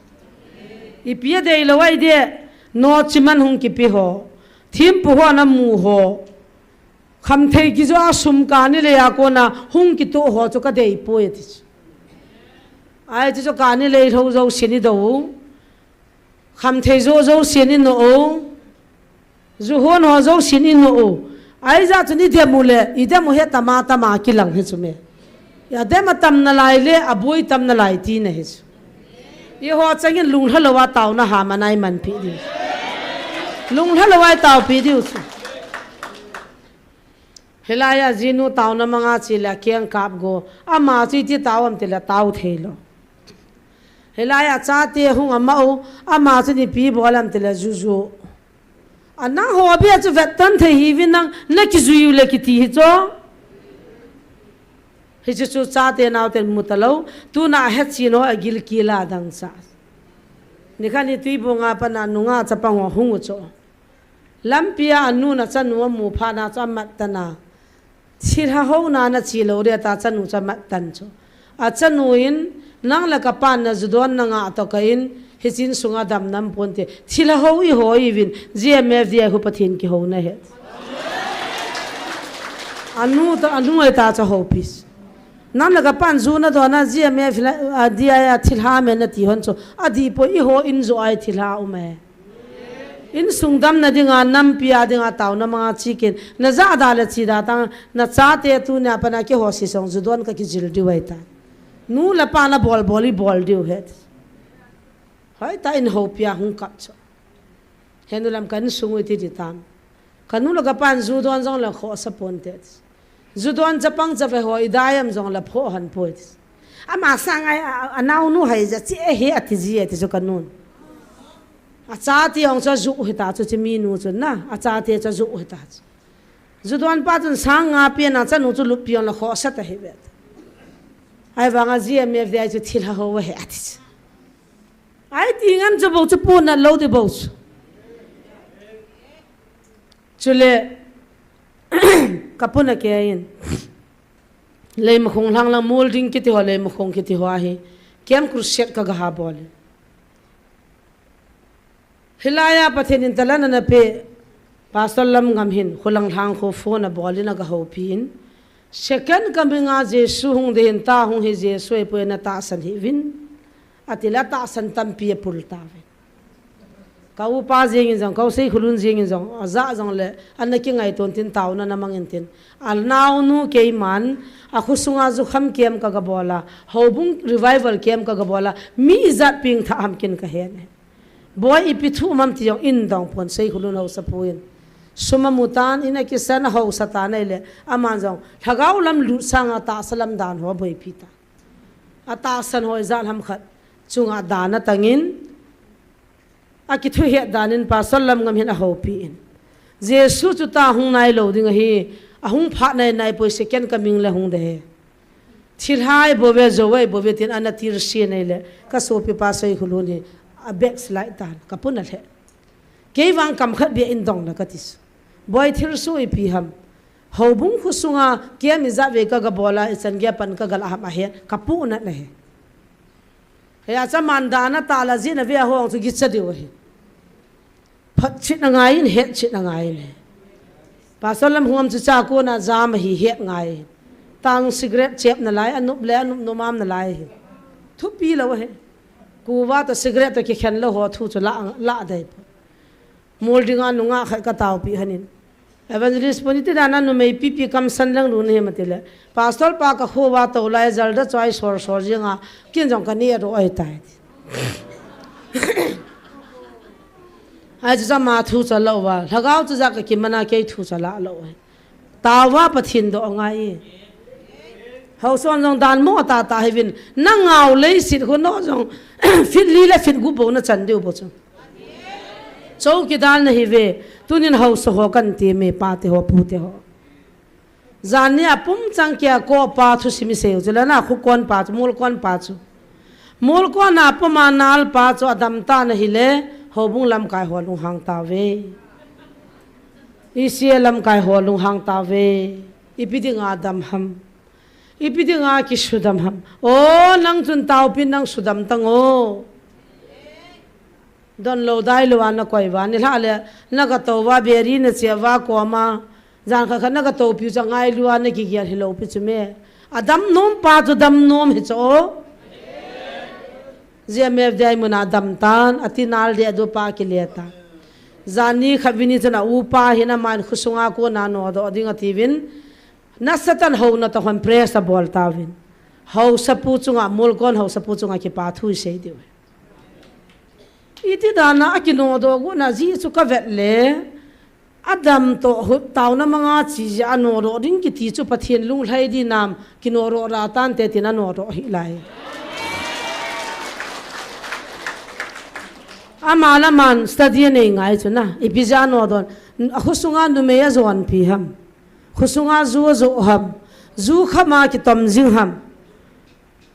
Ipi a deilou ahi de, no chiman hung kipe ho, thempu ho na mu ho. Khamthei kijo a sum kani lei a kona hung kitoh ho chu ka dei poi ati chu. Ahi chu kani lei lou jouse ni do u. Khamthei jo jouse ni no u. Ju hon ho jouse ni no u. Ahi ja chu ni dem u le, i dem u he tama tama kilang hi chu me. Ya dem a tam nalai le, aboi tam nalai tina hi chu. Eiho changin lunglha lou a taona ha manai manpi diu. Lunglha lou a taopi diu chu. Hilai a jinu taona manga che le akeng kap go. Ama chu iti tao am ti le tao thei lou. Hilai a chate hung ama u, ama chu ipi bol am ti le juju. Ana ho bia chu vetton thei hi vin nang na kijui u le kiti hi chu. Hichu chu chate naoten mu talou. Tuna ahet chin ho agil kila dang cha. Nikhat ni Tuibong a pana nunga chapang ho hung u chu. Lampi a anu na chanu amu phat na chu amat tan a. Thilha hou na na che lou dia ta chanu chu amat tan chu. Achanu in, nang le ka pan na ju don na ngah toh ka in, hiche in sunga damna um ponte. Thilha hou i hou i vin, G M F D I khu Pathen kihouna ahi. Anu ta, anu ahi ta chu houpi. Nang le ka pan ju na don a G M F la, a, D I a thilha amen na ti hon chu. Adih poi i hou in jo a thilha um e. Insung damna dinga, nampi a dinga, taona manga che kin, na ja da le che da tang, na chate tunia pana keiho sisong ju don ka kijil diu ahi ta. Nu le pa na bol bol i bol diu ahi. Hoitah in houpi a hung kap chu. Henu lam ka insung u iti di tam. Ka nu le ka pan ju don jong le khosa ponte. Ju don chapang chave ho i dai am jong le pho han poi. Ama sang ai a, a, a naunu hai ja chi e he ati ji e ti chu ka nun. A chate jong chu ju hita chu chi mi nu chu na. A chate chu ju hita chu. Ju don pa chun sang nga pe na chanu chu lup pion le khosa ta hi ve. Ai vang a ji e me ve chu thil ha ho he ati chu. Ai ti ngan chu bou chu puna lo ti bou chu. Chule, ka puna ke in. Leimakhong lang lang Mualding kiti ho, Leimakhong kiti ho ahi. Camp Crusade ka ga ha bol. Hilai a Pathen in talan ana pe. Pastor Lamngam hin, Khulang lang kho phone a bol in a ga houpi in. Second coming a Jesu hung ding ahin, ta hung hi Jesu ei poi na tahsan hih uvin. Ati le tahsan tampi a pul ta uvin. Ka upa jeng in jong, ka u Seikhulun jeng in jong, a ja jong le, ana kingai ton tin taona na mang in tin. A naunu keiman, a khosunga jukham camp ka ga bol a, houbung revival camp ka ga bol a, mi ijat pengthah ham kin ka he ne. Boi ipi thu um am ti jong in dong pon Seikhulun hausa pu in. Sum a mu tan in a kisan a hausa tan ahile aman jong lhagao lam lut sang a tahsa lam dan ho boipi ta. A tahsan ho ijat ham khat chunga dan a tang in a kithuhet dan in Pastor Lamngam hin a houpi in. Jesu chu ta hung nai lo ding ahi, a hung phat nai nai poi second coming le hung de he. Thilhai bou ve, jou ai bou ve tin ana thilse nei le, ka sopi pa Seikhulun hi a backslide tan, ka puna le. Kei vang kam khat bia in dong le ka ti su. Boi thilse ipi ham. Houbung khosunga camp ijat ve ka ga bol a, ichan gei a pan ka ga la ham a he, ka puna le he. He a cha man dan a ta la jin a ve a hong chu gicha diu ahi. Phat chit na ngai in, het chit na ngai in. Pastor Lamngam chu cha kona jam ahi het ngai. Tang cigarette chep na lai, a nup le, a nup nuam na lai hi. Thupi lo he. Kuva to cigarette to kikhen lo ho thu chu la, la dai po. Mualding a nunga khat ka taopi hanin. Evangelist puni ti dan a numei pipi kamsan lang lu ni he mati le. Pastor pa ka kho va to lai jal da choi sor sor jing a. Kin jong ka ni a ro ai tai. Ai chu cha ma thu cha lo va. Lhagao chu ja ka kimana kei thu cha la lo ai. Tawa Pathen do ngai. Hausa hon jong dan mo ta ta hivin. Na ngau lei sit ho no jong. Fit li le fit gu bo na chan diu bo chu. Chowkidar na hi ve, tunin hausa ho kan ti me pa te ho, pu te ho. Jan ni a pum chang kia ko pa thusim i sei u chu le na khu kon pa chu, mul kon pa chu. Mul kon a pum a nal pa chu a dam ta na hi le, houbung lamkai ho lunghang ta ve. I C A lamkai ho lunghang ta ve. Ipi ding a dam ham. Ipi ding a kisudam ham. O, nang chun taopi nang sudam tang o. Don lo dai lo a na koi va, ni hla le, na ka to va, beri na chia va, koma, jan kha kha na ka to piu cha ngai lua, na ki gial hi lo pi chu me. A dam nom pa chu dam nom hi cho. Zia me dai mun a dam tan, a ti nal de du pa ki le ta. Jan ni kha vini chana u pa hi na man khusunga ko na no do ding a ti vin. Na Satan ho na to hon press a bol ta vin. Hausa pu chunga, mul kon hausa pu chunga ki pa thu i sei diu. Iti dana a kinodoh gu na ji chu ka vet le, Adam to hut tauna manga chi ji a nodoh ding kiti chu Pathen lunglhai di nam kinodoh ra tante tin a nodoh hi lai. Ama la man study a nei ngai chu na, ipi ja nodoh, a khusunga numei a jon pi ham. Khusunga ju a jo ham. Ju khama kitom jing ham.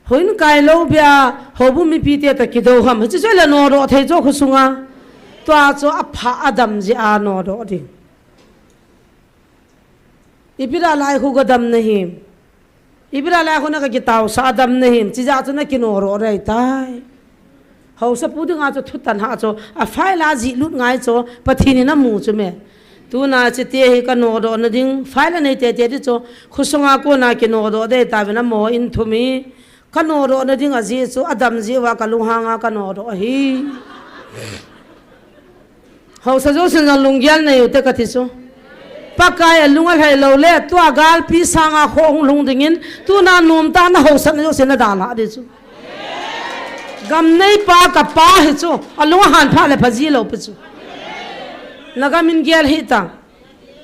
Hoin kai lo bia, hobu mipi te ta kido ham. Hichi choi la nodoh thei cho khusunga. Tua cho a pha a dam ji a nodoh ding. Ipi da lai khu ga dam na him. Ipi da lai khu na ka kitau sa a dam na him. Chi ja chu na kinodoh rei tai. Hausa pu dinga chu thutan ha chu, a file a ji lut ngai chu, Pathen in a mu chu me. Tuna chi te hi ka nodoh na ding, file a nei te te di chu, khusunga ko na kinodoh de ta ve na mo in thumi. Ka nodoh na ding a ji chu, a dam ji va ka lunghanga ka nodoh hi. Hausa jo sin jong lunggel nei u te ka ti chu. Pakai a lung a lhai lo le, tua galpi sanga kho hung lhung dingin, tuna nom ta na hausa na jo sin na da la di chu. Gam neipa kapa hi chu, alung ahan pha le pha ji lou pi chu. Nagam in gel hih tan.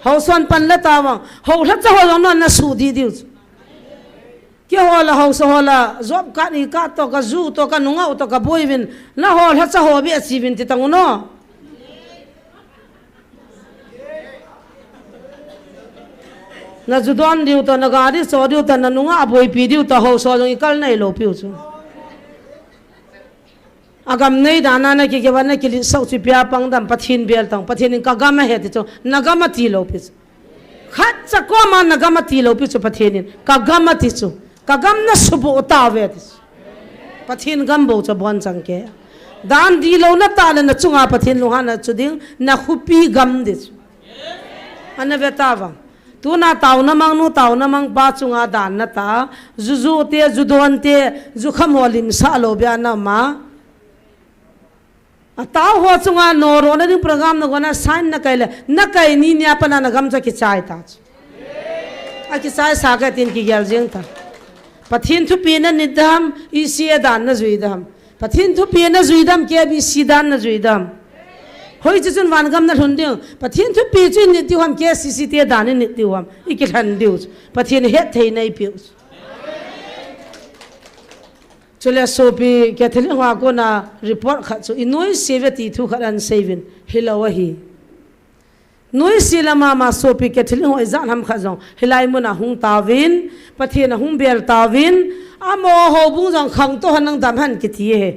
Haosa hon pan la tavang. Hou lhacha ho jong non nasuh dih diu chu. Keiho la haosa ho la, job card, i-card toh, ka ju toh, ka nungah toh, ka boi uvin, nahou lhacha ho beh a chi uvin ti tang u no. Na ju don diu toh, na gari cho diu toh, na nungah boipi diu toh, haosa jong i kal nai lou piu chu. Agam nei dan a na kikep a na kiletsah u chu ipi a pang dem, Pathen bel tang, Pathen in ka gam ahi ti chu, na gam ati lou pi chu. Khatcha koma na gam ati lou pi chu Pathen in, ka gam ati chu, ka gam na suboh tauve ti chu. Pathen gam bou chu abonchan kei. Dan dihlou na tah le na chunga Pathen lunghanna chu ding, na khopi gam ti chu. Ana ve tavang. Tuna taona mang nu, taona mang pa chunga dan na tah, ju ju te, ju don te, ju kham ho limsah lou bia na ma. A tao ho chunga norona ding program na gona sign na kai le, na kai ni nia pat na na gam chu akichai ta chu. Akichai sa ka tin kigel jing ta. Pathen thupina nit dem, E C A dan na jui dem. Pathen thupina jui dem, K B C dan na jui dem. Hoiche chun van gam na lhun ding. Pathen thupi chu i nit diu ham, K C C te dan i nit diu ham. I kilhen diu chu. Pathen hetthei na i piu chu. Chule sopi Catholic ho a kona report khat chu i noise uve ti thu khat ana sei uvin, hilou ahi. Noise la mama sopi Catholic ho ijat ham khat jong hilai mun a hung tauvin, Pathen a hung bel tauvin, amaho houbung jong khangtou hen lang dam hen kiti ahi.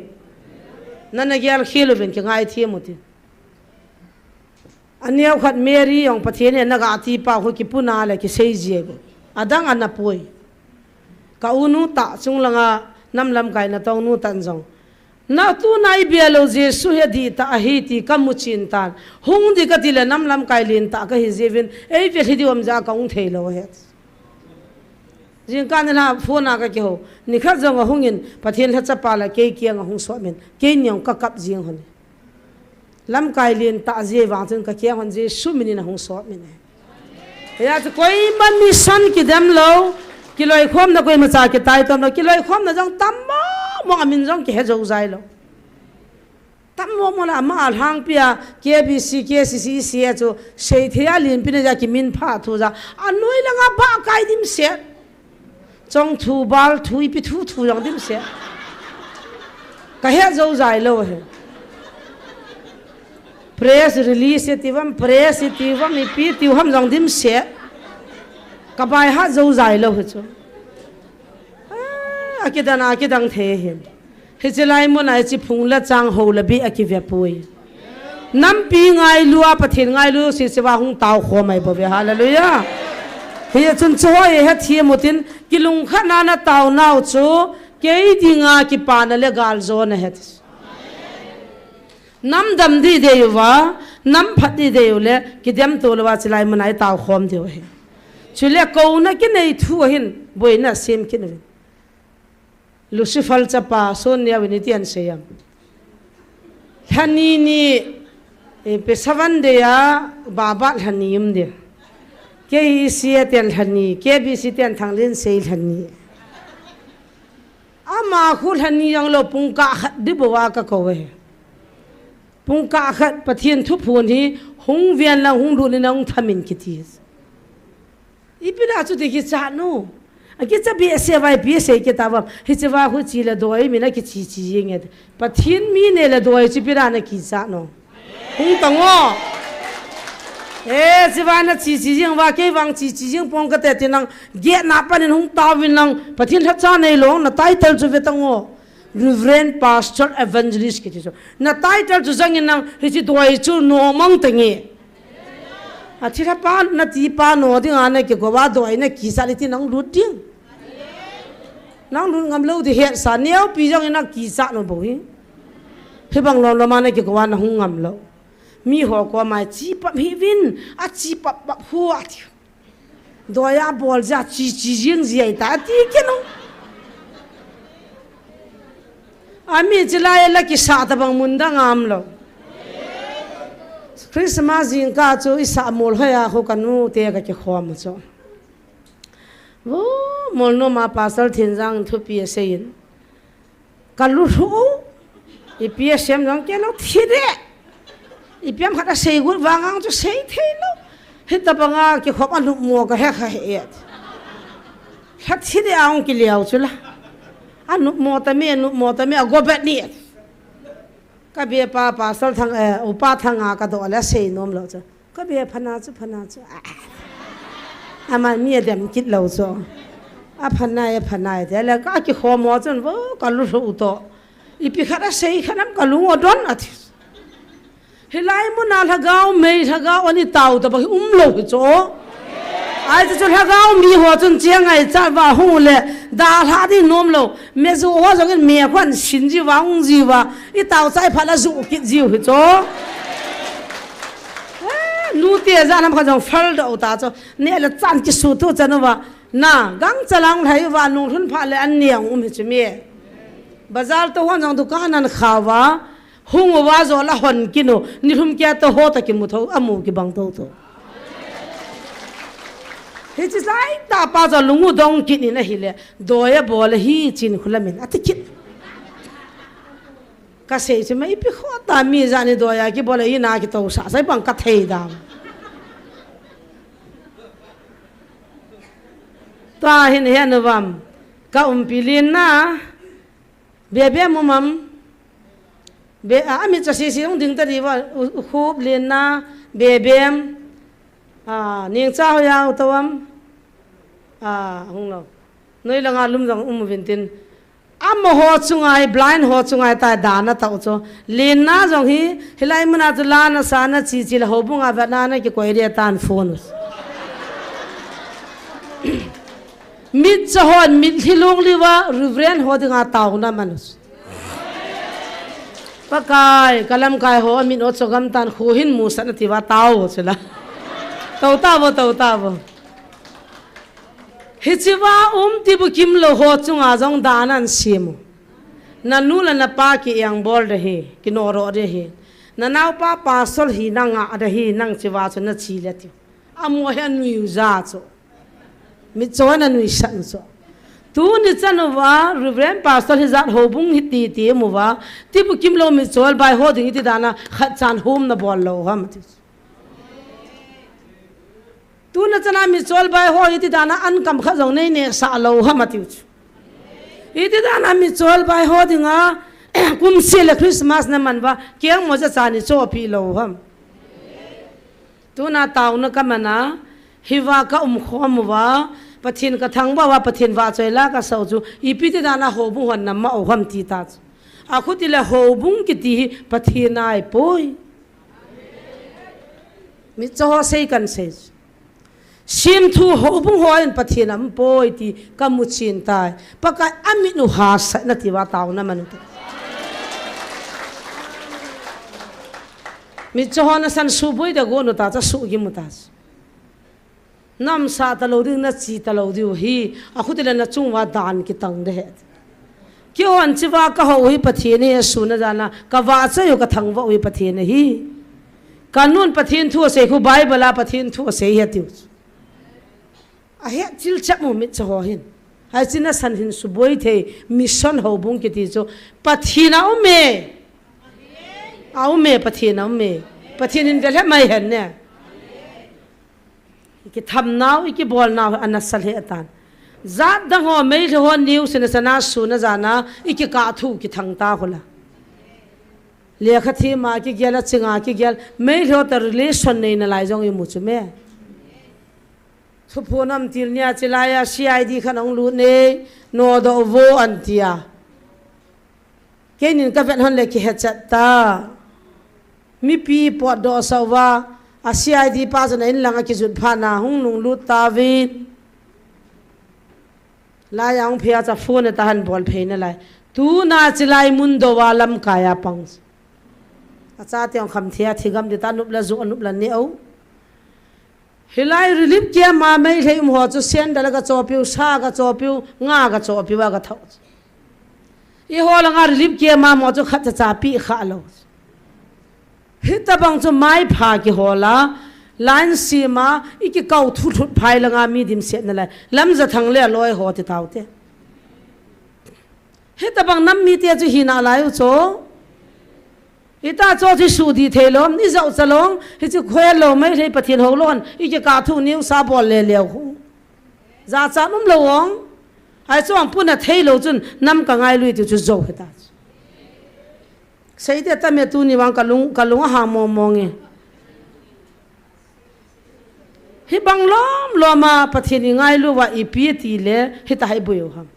Na na gel khel uvin kingai them u tin. Aneo khat Mary jong Pathen in na ga ti pa khu kipuna le kisei ji e. Adang ana poi. Ka u nu tah chung langa nam lamkai natong nu tah jong. Na tuna i bia lou Jesu hi adih tah ahi ti ka mu chin tan. Hung ding ka ti le nam lamkai len tah ka hi jiuvin. Ei vel hi diu ham ja ka hung thei lou ahi. Jingkah ni la phone a ka kihou. Nikhat jong ahung in Pathen lhacha pa la kei kiang ahung sop min. Kei ni jong ka kap jing hon. Lamkai len tah ji vang chun ka kiang hon Jesu min in ahung sop min e. Hia chu koima mission kidem lou, kiloikhomna koima cha kitai tom lou, kiloikhomna jong tam mo mo a min jong kihe jou jai lou. Tam mo mo la ama a lhangpi a K B C, K C C, E C A chu seithei a lenpi na ja kimin pha thu ja. Anoi langa ba kai dimset. Chong thu, bal thu, ipi thu thu jong dimset. Ka he jou jai lou he. Press release ti vam, press ti vam, ipi ti ham jong dimset. Ka bai ha jou jai lou he chu. Ah, akidan, akidang thei hin. Hiche lai mun a hiche phung le chang ho le beh a kive poi. Nampi ngailu a Pathen ngailu si siva hung tao khom ai bou ve. Hallelujah. Hichun chu hoi he thi mutin kilungkhat na na tao nau chu kei dinga kipana le galjona he ti. Nam dam di dei uva, nam phat di dei u le kidem to lou a chilai mun a i tao khom diu he. Chule kouna kinei thu a hin boina sem kin uvin. Lucifer chapa, Son Neo in iti an sei am. Lhani ni, eh, pe Seven Day a, Baba lhani um dia. K E C A ten lhani, K B C ten Thanglen sei lhani. Ama khu lhani jong lou pungkah khat di bou a ka kou e. Pungkah khat Pathen thuphon hi hung ven lang hung lut in lang hung thamin kiti. Ipi na chu ti kichat nu. Akicha behseh vai behseh kitavam. Hiche va khu chi le doi min akichi chi jing e. Pathen mi ne le doi chu ipi na na kichat nu. Hung tang o. Eh, chi va na chi chi jing va kei vang chi chi jing pong kate ti nang get na panin hung tauvin nang Pathen lhacha nei lou na title chu ve tang o. Reverend Pastor Evangelist kiti chu. Na title chu jangin nang hiche doi chu no mang tange. A thilha pa na ti pa no ding a na kikou va doi na kisa le ti nang lut ding. Nang lut ngam lou di hetsa neopi jangin na kisa no bou hi. Hibang lom lom a na kikou va na hung ngam lou. Mi ho koma chi pap hi vin a chi pap pap hu a ti. Doi a bol ja chi chi jing ji ai ta ti ke no. Ami chilai la kisa tabang mun dang am lou. Christmas jingkah chu i sa mol hoi a khu ka nu te ka kikhom chu. Vo mol no ma Pastor Thinjang thupi a seiyin. Ka lu hu Ipi asem jong kei lou thi de. Ipi ham khat asei got vang ang chu sei thei lou. Hitabanga kikhop a nupmo kahe kha he et. Lha thi de ang kiliau chu la. A nupmo ta mi, a nupmo ta mi, a go bet ni. Ka be pa, Pastor Thang, eh, Upa Thanga ka do le sei nom lou chu. Ka be phana chu, phana chu. Ah. Ama mi a dem kit lou chu. A phana e, phana e. Te le ka kikhom ho chun vo ka lu ru to. Ipi khat asei khat am ka lung o don a thi. Hilai muna lhagao mei, lhagao ani tao ta ba hi um lou hi chu. Ai chu chu lhagao mi ho chun chiang ai cha va hu le da lha di nom lou. Me zu ho jong in me khuan sin ji va ung ji va. I tao chai pha la zu kit ji hi chu. Eh, nu te ja nam kha jong fal do ta chu. Ne le chan ki su tu chan va. Na, gang chalang lhai va nung lhun pha le an niang um hi chu mi. Bazar to hon jong dukan an kha va. Hung uva jo la hon kinu, ni lhum kia to ho ta kimu tho, amu kibang tho tho. Hichi sai ta pa jo lungu dong kini na hile, doya bola hi chin khulamin, ati kit. Ka sei chu mai pi kho ta mi ja ni doya ki bola ina ki to sa, sai bang ka thei dam. Ta hin he nu vam, ka umpi lin na, Bebem um am. Be, a, ami cha sisi hung ding ta diu va, u, u khup lin na, bebem. A, ning cha ho ya u to am. A, hung lou. Noi langa lum jong um uvin tin. Amaho chunga hi, blind ho chunga hi ta dana ta u chu. Lin na jong hi, hilai muna chu la na sa na chi chi le houbung a va na na kikoi dia tan phone. Mit cha hon, mit hi lung liu va, Reverend ho dinga tauna man u. Pakai, ka lamkai ho, amit o chogam tan khu hin musat na ti va tao u chu la. Tao ta vo, tao ta vo. Hichi va um ti bu kim lou ho chunga jong dan an sim u. Na nu le na pa ki eng bol de hi, ki no ro de hi. Na nau pa pastor hi na nga de hi, nang chi va chu na chi le ti. Amo hi anui u ja chu. Mitcho na nui san chu. Tuni chan uva, Reverend Pastor hi jat houbung hi ti ti mu va. Ti bu kim lou mitcho bai ho ding ti dana khat chan hum na bol lou ham ti. Tuna chana mitcho bai ho ti dana an kam khat jong nei ne sa lou ham ti chu. Iti dana mitcho bai ho dinga, kum si le Christmas na man va, kiang mo cha cha ni cho pi lou ham. Tuna tauna ka mana, hi va ka um khom u va, Pathen ka thangvah u va, Pathen vahchoi la ka sau chu, ipi ti dana houbung hon na ma u ham ti ta chu. A khuti le houbung kiti hi Pathen a ahi poi. Mitcho ho sei kan sei chu. Sim thu houbung ho in Pathen a um poi ti ka mu chin tai. Pakai a mit u ha sa na ti va tauna man u te. Mitcho ho na san suboi da go nu ta cha su gi mu ta. Nam sa ta lou ding na chi ta lou diu hi. A khuti le na chung va dan ki tang de he. Kihon chi va ka ho hi Pathen hi a su na jana ka vahchoi u ka thangvah u hi Pathen hi. Ka nun Pathen thu a sei khu Bible a Pathen thu a sei hi a tiu. A he chil chap mu mitcho ho hin. Hai chi na san hin suboi thei mission houbung kiti chu Pathen a um e. A um e Pathen a um e. Pathen in vel he mai hen ne. I ki tham nau, i ki bol nau, ana sa le atan. Jat dang ho, Meitei ho, niu sina sana su na jana, i ki ka thu ki thang ta hula. Lekha thi ma ki gel a chinga ki gel, Meitei ho ta relation nei na lai jong i mu chu me. Thuphu nam til nia chi lai a C I D khan ong lut nei, no do vo an tia. Keinin ka vet hon le kihechat ta. Mipi potdoh sa uva, a C I D pa chun a inlang a kijut phat na hung nunglut tauvin. Lai a hung phei a cha phone a ta han bol phei nalai. Tuna chilai mun dou a lamkai a pang. A chate hung kham thei a thigam di ta nup la zu a nup la ne o. Hilai relief camp a Meitei um ho chu sandal ka chopiu, sa ka chopiu, nga ka chopiu a ka thau. I ho langa relief camp a mo chu khat cha cha pi kha lo. Hitabang chu mai pha ki ho la, line sima, i ki kau thu thut phai langa mi dimset nalai. Lamjathang le aloi ho ti tau te. Hitabang nam mite chu hina lai u chu. Ita cho chi su di thei lom, ni zau cha long, hi chi khoe lo mai thei Pathian ho lon, i ke ka thu niu sa bol le leo hu. Za cha um lo ong. Hai cho ang puna thei lo chun nam ka ngai lui ti chu zo he ta. Sei te ta me tu ni wang ka lung, ka lung a ha mo mo nge. Hi bang lom lom a Pathian i ngailu va i pi ti le hi ta hai bui u ham.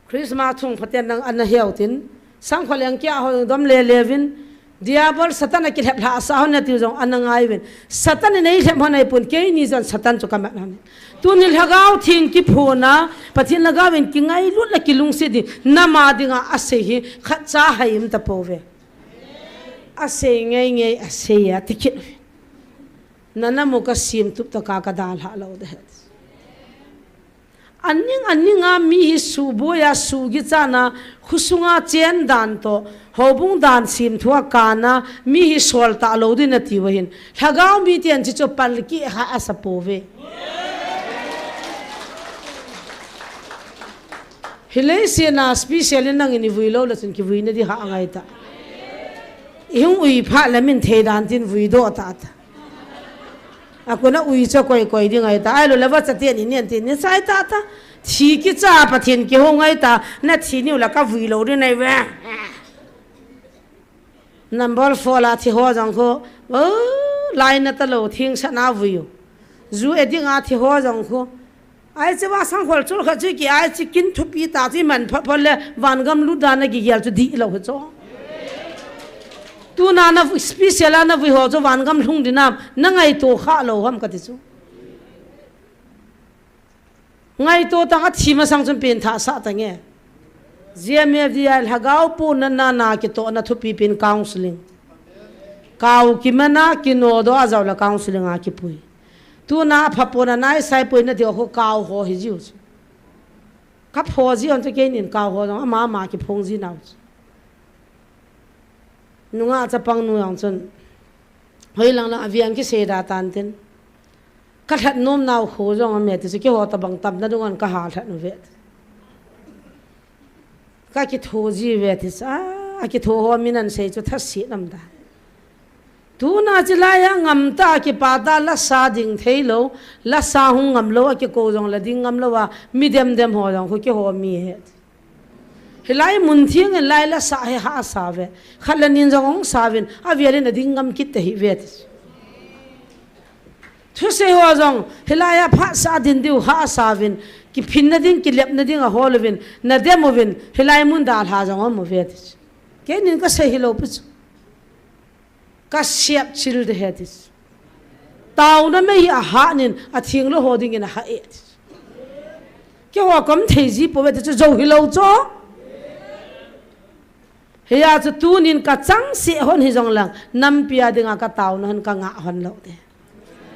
Christmas thung phaten nang ana heu tin, sang kholeng kia ho dom le levin, Diabol Satan a kilhep lha sa hon na ti jong ana ngai vin. Satan in ei lhep hon ei pun kei ni jan Satan chu ka mat hon. Tuni lhagao thing ki phuna, Pathian lhagao in ki ngailut la ki lungsi di, nama dinga a sei hi khat cha hai im ta po ve. A sei ngai ngai a sei a ti kit. Nana mu ka sim tup ta ka ka dal ha lo de. Aning aning a mi hi su boi a su gi chana khusunga chen dan to hobung dan sim thua kana mi hi sol ta lo din a ti wa hin. Lhagao mi tian chi cho pal ki ha a sa po ve. Hilei sena special in nang ini vui lo la chun ki vui na di ha ngai ta. I hung ui pha la min thei dan tin vui do ta ta. A kona ui cha koi koi di ngai ta. Ai lo la va cha tian in nian tin ni sai ta ta. Thi ki cha Pathian ki ho ngai ta. Na thi ni la ka vui lo di nai ve. Number four la thi ho jong kho. Oh, lai na ta lo thing sa na vui u. Zu e ding a thi ho jong kho. Ai che wa sang khol chul kha chu ki ai chi kin thupi ta chi man pha pha le van gam lu da na gi gel chu di lo kha chu. Tu na na special a na vui ho chu van gam lhung di nam na ngai to kha lo ham ka ti chu. Ngai to tang a thi ma sang chun pen tha sa ta nge. G M F D I lhagao pu na na na ki to na thupi pen counseling. Kau ki mana ki no do a zau la counseling a ki pui. Tu na pha po na nai sai pui na di ho kau ho hi jiu chu. Ka pho ji on chu kei nin kau ho jong ama ama ki phong ji nau chu. Nunga chapang nu jong chun. Hoi lang lang aviang ki sei da tan tin. Ka lhat nom nau kho jong a me ti chu ki ho ta bang tam na dung an ka ha lhat nu ve. Ka ki tho ji ve ti chu. A ki tho ho min an sei chu tha si nam da. Tuna chi lai a ngam ta a kipa ta la sa ding thei lo, la sa hung ngam lo a kiko jong la ding ngam lo a, mi dem dem ho jong khu kiho mi he. Hilai mun thiang in lai la sa he ha sa ve, khat la nin jong hung sa vin, a vial in a ding ngam kit te hi ve ti. Thusei ho jong, hilai a phat sa din diu ha sa vin, kiphin na ding, kilep na ding a hol vin, na dem vin, hilai mun da lha jong mu ve ti. Kei nin ka sei hi lo pi chu. Ka siap chil de he ti chu. Tauna mei hi a ha nin a thing lo ho ding in a ha e ti chu. Kei ho kom thei ji po ve ti chu zo hi lo chu. He ya chu tu nin ka chang si hon hi jong lang nampi a ding a ka tauna hon ka nga hon lo de.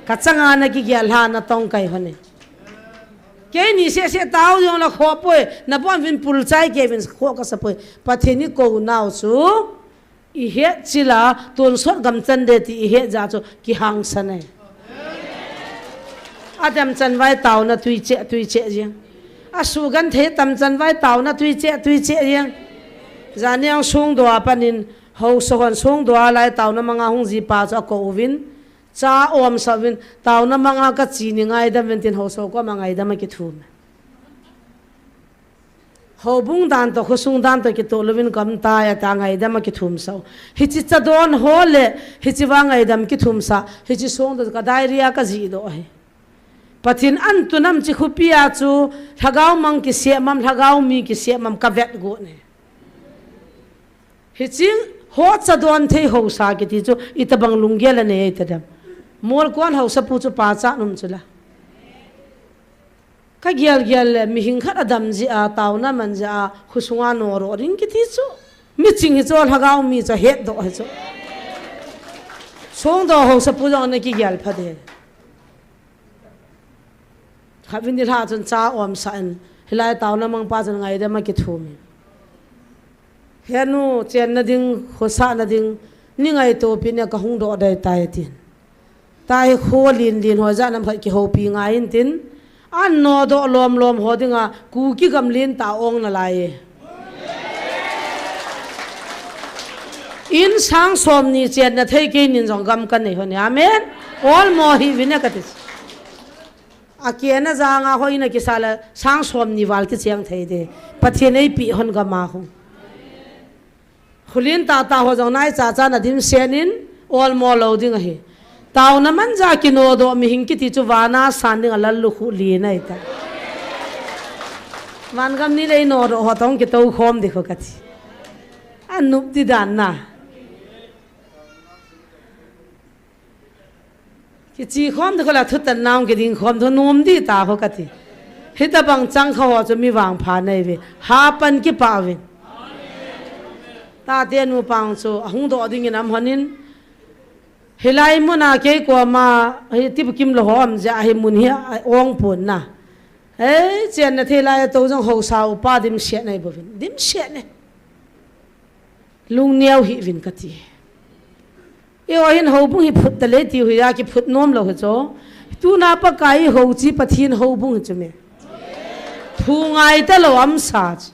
Ka chang a na ki gel ha na tong kai hon e. Kei ni se se tau jong la kho poi na bon vin pul chai ke vin kho ka sa poi. Pathen ni ko nau chu. I het chila, tonsot gam chan de ti i het ja chu kihangsan e. A dem chan vai tauna tui che, tui che jeng. A su gan thei tam chan vai tauna tui che, tui che jeng. Janiang sung dua panin, ho so hon sung dua lai tauna manga hung ji pa chu a ko uvin. Cha om sa uvin, tauna manga ka chi ni ngaidam vin tin ho so ko ma ngaidam a kithum. Hobung dan to, khosung dan to kitoh louvin kam tai ata ngaidam a kithum sau. Hichi chadon ho le, hichi va ngaidam kithum sa, hichi song to ka diary a ka ji doh hi. Pathen an tunam chi khupia chu, lhagao mang kisem am, lhagao mi kisem am ka vet go ne. Hichi ho chadon thei ho sa kiti chu, itabang lunggel a nei itadam. Mol kon ho sa pu chu pa cha num chu la. Ka gial gial le, mihing khat a dam jia, tauna man jia, khusunga no ro ding kiti chu. Mi ching hi chu lhagao mi chu het doh hi chu. Song doh ho sa pu jong na ki gial pha de. Kha vin di lha chun cha om sa en. Hilai tauna mang pa chun ngaidam a kithum in. He nu, chenna ding, khosahna ding, ni ngaito pi ne ka hung doh dai tai tin. Tai kho lin lin ho ja nam khat kihoupi ngai in tin. An no doh lom lom ho dinga, Kuki gam lin ta ong na lai e. In sang som ni chenna thei kei nin jong gam kanei hon e. Amen. Olmo hih uvin e kati. Akena janga hoi na kisa le sang som ni val kicheng thei de. Pathen eipeh hon gam a khu. Khulin tata ho jong nai chacha na dimset in olmo lou ding ahi. Taona manja kinodoh mihing kiti chu vana san ding a lallukhuh li nai ta. Vangam ni le inodoh ho tong kitou khom di khu kati. Anop di dan na. Kichi khom di khu la thutan naung kiding khom thu nom di ta khu kati. Hitabang chang kha ho chu mi vangpha nei ve. Hapan kipah uvin. Tate nupang chu ahung doh dingin am honin. Hilai muna kei koma, hi tipu kim lo ho am ja hi mun hi a ong pon na. Ei, chenna thei lai a to jong hausa upa dimset nei bouvin. Dimset nei. Lungneo hih uvin kati. Eiho hin houbung hi phut ta le ti hu ya kiphut nom lou hi chu. Tuna Pakai hou chi Pathen houbung hi chu me. Thu ngai ta lou am sa chu.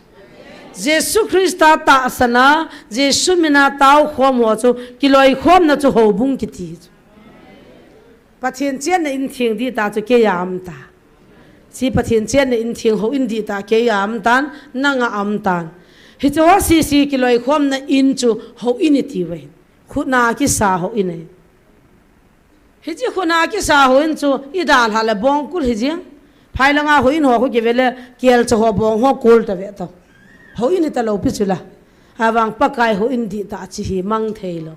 Jesu Christa tahsan a, Jesu mina tao khom ho chu, kiloi khomna chu houbung kiti chu. Pathen chenna in theng di ta chu kei a am ta. Chi Pathen chenna in theng houin di ta kei a am tan, nang a am tan. Hichu ho sisi kiloi khomna in chu houin iti uve. Khutna kisa houin e. Hichi khutna kisa houin chu i dalha le bong kul hi jing. Phai langa houin ho khu kive le kelcha ho bong ho kul ta ve to. Houin ita lou pi chu la. Avang Pakai houin di ta chi hi mang thei lou.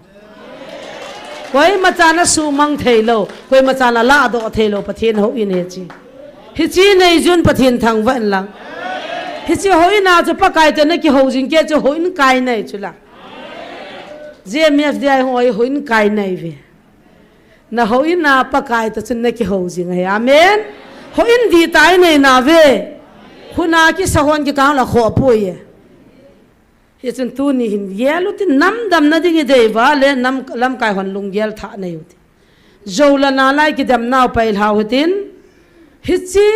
Koima chan a sumang thei lou. Koima chan a ladoh thei lou Pathen houin hi chi. Hichi nei jun Pathen thangvah in lang. Hichi houin a chu Pakai te na kihou jing kei chu houin kai nei chu la. J M F D I hoi houin kai nei ve. Na houin a Pakai ta chun na kihou jing ahi. Amen. Houin di ta i nei na ve. Khutna kisa hon kikang la kho poi e. Hichun tuni hin gel utin nam damna ding i dei uva le nam lamkai hon lunggel thah nei utin. Jou le nalai kidem nau pai lhau hitin. Hichi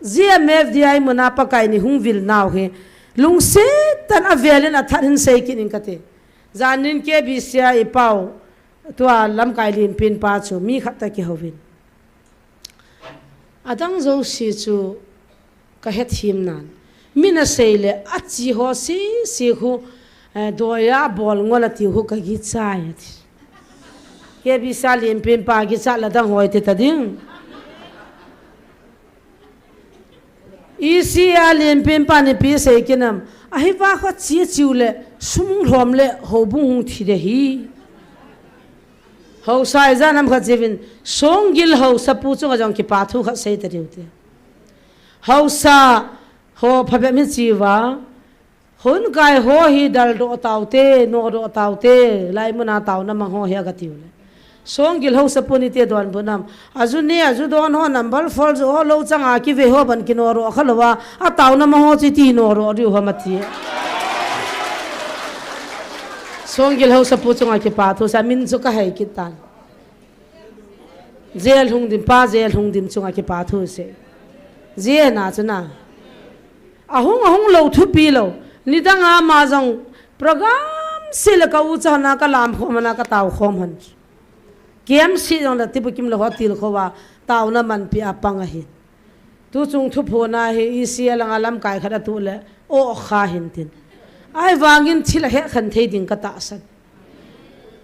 J M F D I muna Pakai ni hung vil nau hi. Lungset tah in avel in athat hin sei kit in kati. Janin K B C a i pau. Tua lamkai lenpen pa chu mi khat ta kihouvin. Adang jouse chu ka hethem nan. Min asei le achi ho sisi khu, eh, doiya bol ngol ati khu ka gichai ati. K B C a lenpen pa gicha la dang hoi ti ta ding. E C a lenpen pa ni pi sei kinam. Ahi va kho chi chiu le sum lhom le houbung hung thi de hi. Hausa i janam khat jivin, Songgil hausa pu chunga jong kipa thu khat sei ta diu te. Hausa ho phabep mi chiva, hun kai ho hi dal do tau te, no do tau te, lai muna tau na mang ho hi aga tiu le. Songgil hausa pu ni te don bu nam. Aju ne, aju don ho number four ju ho lo changa kive ho ban kino ro kha lo va. A tau na mang ho chi ti no ro diu ho mati. Songgil hausa pu chunga kipa thu sa min chu ka hei kit tan. Jail hung dim pa, jail hung dim chunga kipa thu se. Jail na chu na. Ahung, ahung lo thupi lo. Nidang a ma jong program se le ka u cha na ka lam khom na ka tau khom han. Kem si jong la tipu kim lo ho til kho va tau na man pi a pang ahi. Tu chung thuphona hi E C a langa lamkai khat a tu le, o kha hin tin. Ai vangin thil a hekhan thei ding ka tahsan.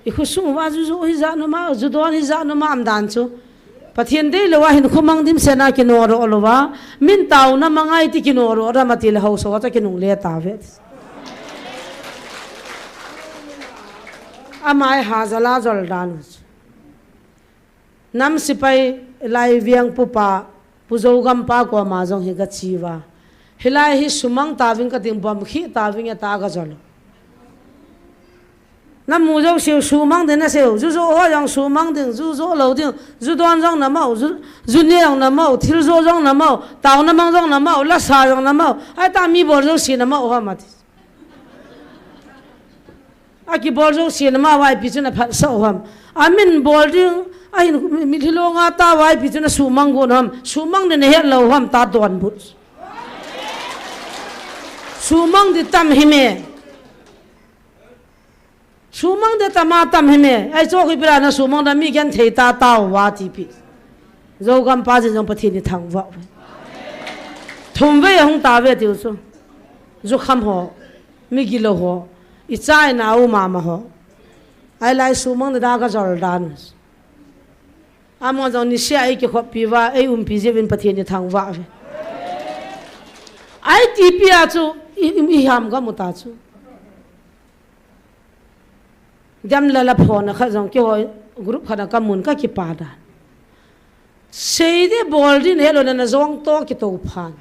I khosung uva ju ju hi ja nu ma, ju don hi ja nu ma am dan chu. Pathen dei lo a hin khomang dimset na kino ro lo va. Min tau na mangai ti kino ro ra ma ti le hausa ta kinung le ta ve. Amai ha jala jol dan u chu. Nam sipai lai viang pupa, pu Zogam pa koma jong hi ka chi va. Hilai hi sumang ta ving ka ting bom khi ta ving e ta ka jol. Na mu jo siu sumang ding na siu, ju jo ho jong sumang ding, ju jo lo ding, ju don jong na mau, ju, ju ne jong na mau, thil jo jong na mau, tau na mang jong na mau, la sa jong na mau, ai ta mi bol jo si na mau ha ma ti. A kibol jo si na ma vai pi chu na phat sa u ham. A min bol ding, a hin mi, mi thilo nga ta vai pi chu na sumang gon ham. Sumang ding na het lo ham ta don but. Sumang di tam hi me. Sumang de tama tam hi me. Ai cho khi pira na sumang da mi gen thei ta tao va ti pi. Zogam pa jin jong Pathen ni thang va. Thum ve hung ta ve tiu chu. Zu kham ho. Mi gilo ho. I chai na u mama ho. Ai lai sumang da ga jol dan. Amon jong ni sia ei ki khop pi va, ei um pi jevin Pathen ni thang va ve. Ai ti pi a chu, i, i, i ham ga mu ta chu. Dam la la phone khat jong kihoi group khat a ka mun ka kipa dan. Sei de bol din helo na na jong to ki to phan.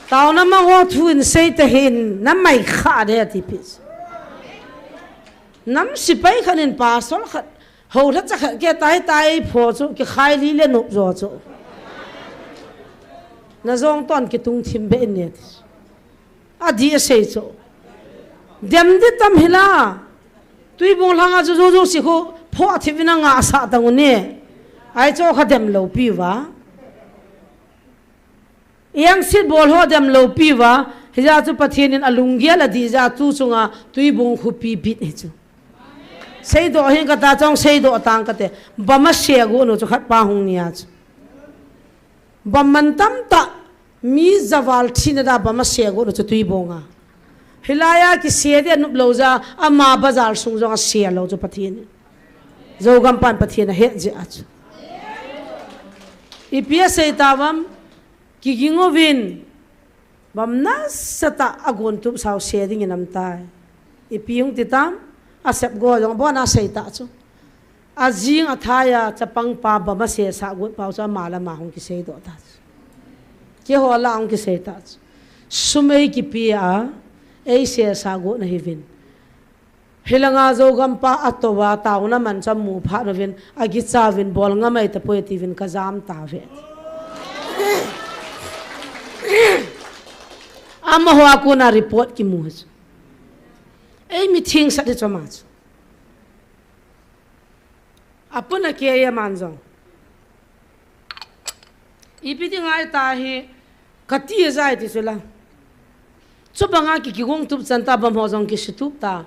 Tao na ma ho thu in sei te hin na mai kha de ti pi. Nam sipai khat in pastor khat ho la cha khat ke tai tai pho chu ki khai li le nup jo chu. Na jong ton ki tung thim be in ne ti. A di a sei chu. Dem di tam hi la. Tui bung lhang a chu zu zu si khu pho a thi vin a nga sa tang u ni. Ai cho kha dem lo pi va. Yang sit bol ho dem lo pi va. Hi ja chu Pathen in a lunggel a di ja tu chunga tui bung khu pi bit hi chu. Sei do hin ka ta chong sei do tang ka te. Ba ma se gu nu chu khat pa hung ni a chu. Bam man tam ta mi zawal thina da bam a se go chu tui bonga. Hilai a ki se de nup lo ja ama bazar sung jong a se lo chu Pathen. Zogam pan Pathen a het je a chu. I pi a sei ta vam ki ging ovin bam na sa ta a gon tup sau se ding in am tai. I pi hung ti tam a sep go jong bon a sei ta chu. A jing a thai a chapang pa bam a se sa got pau chu ama la ma hung ki sei do ta chu. Keiho la hung kisei ta chu. Sum ei kipe a, ei sesa go na hi vin. Hilanga Zogam pa a to va tao na man cha mu pha na vin, a gi cha vin bol nga mai ta poi ti vin ka jam ta ve. Ama ho a ko na report ki mu chu. Ei mi thing sa de choma chu. Apun a ke ya man jong. Ipi ti ngai ta hi, ka ti a jai ti sula. Chubanga ki kigong tup chan ta bam ho jong ki situp ta.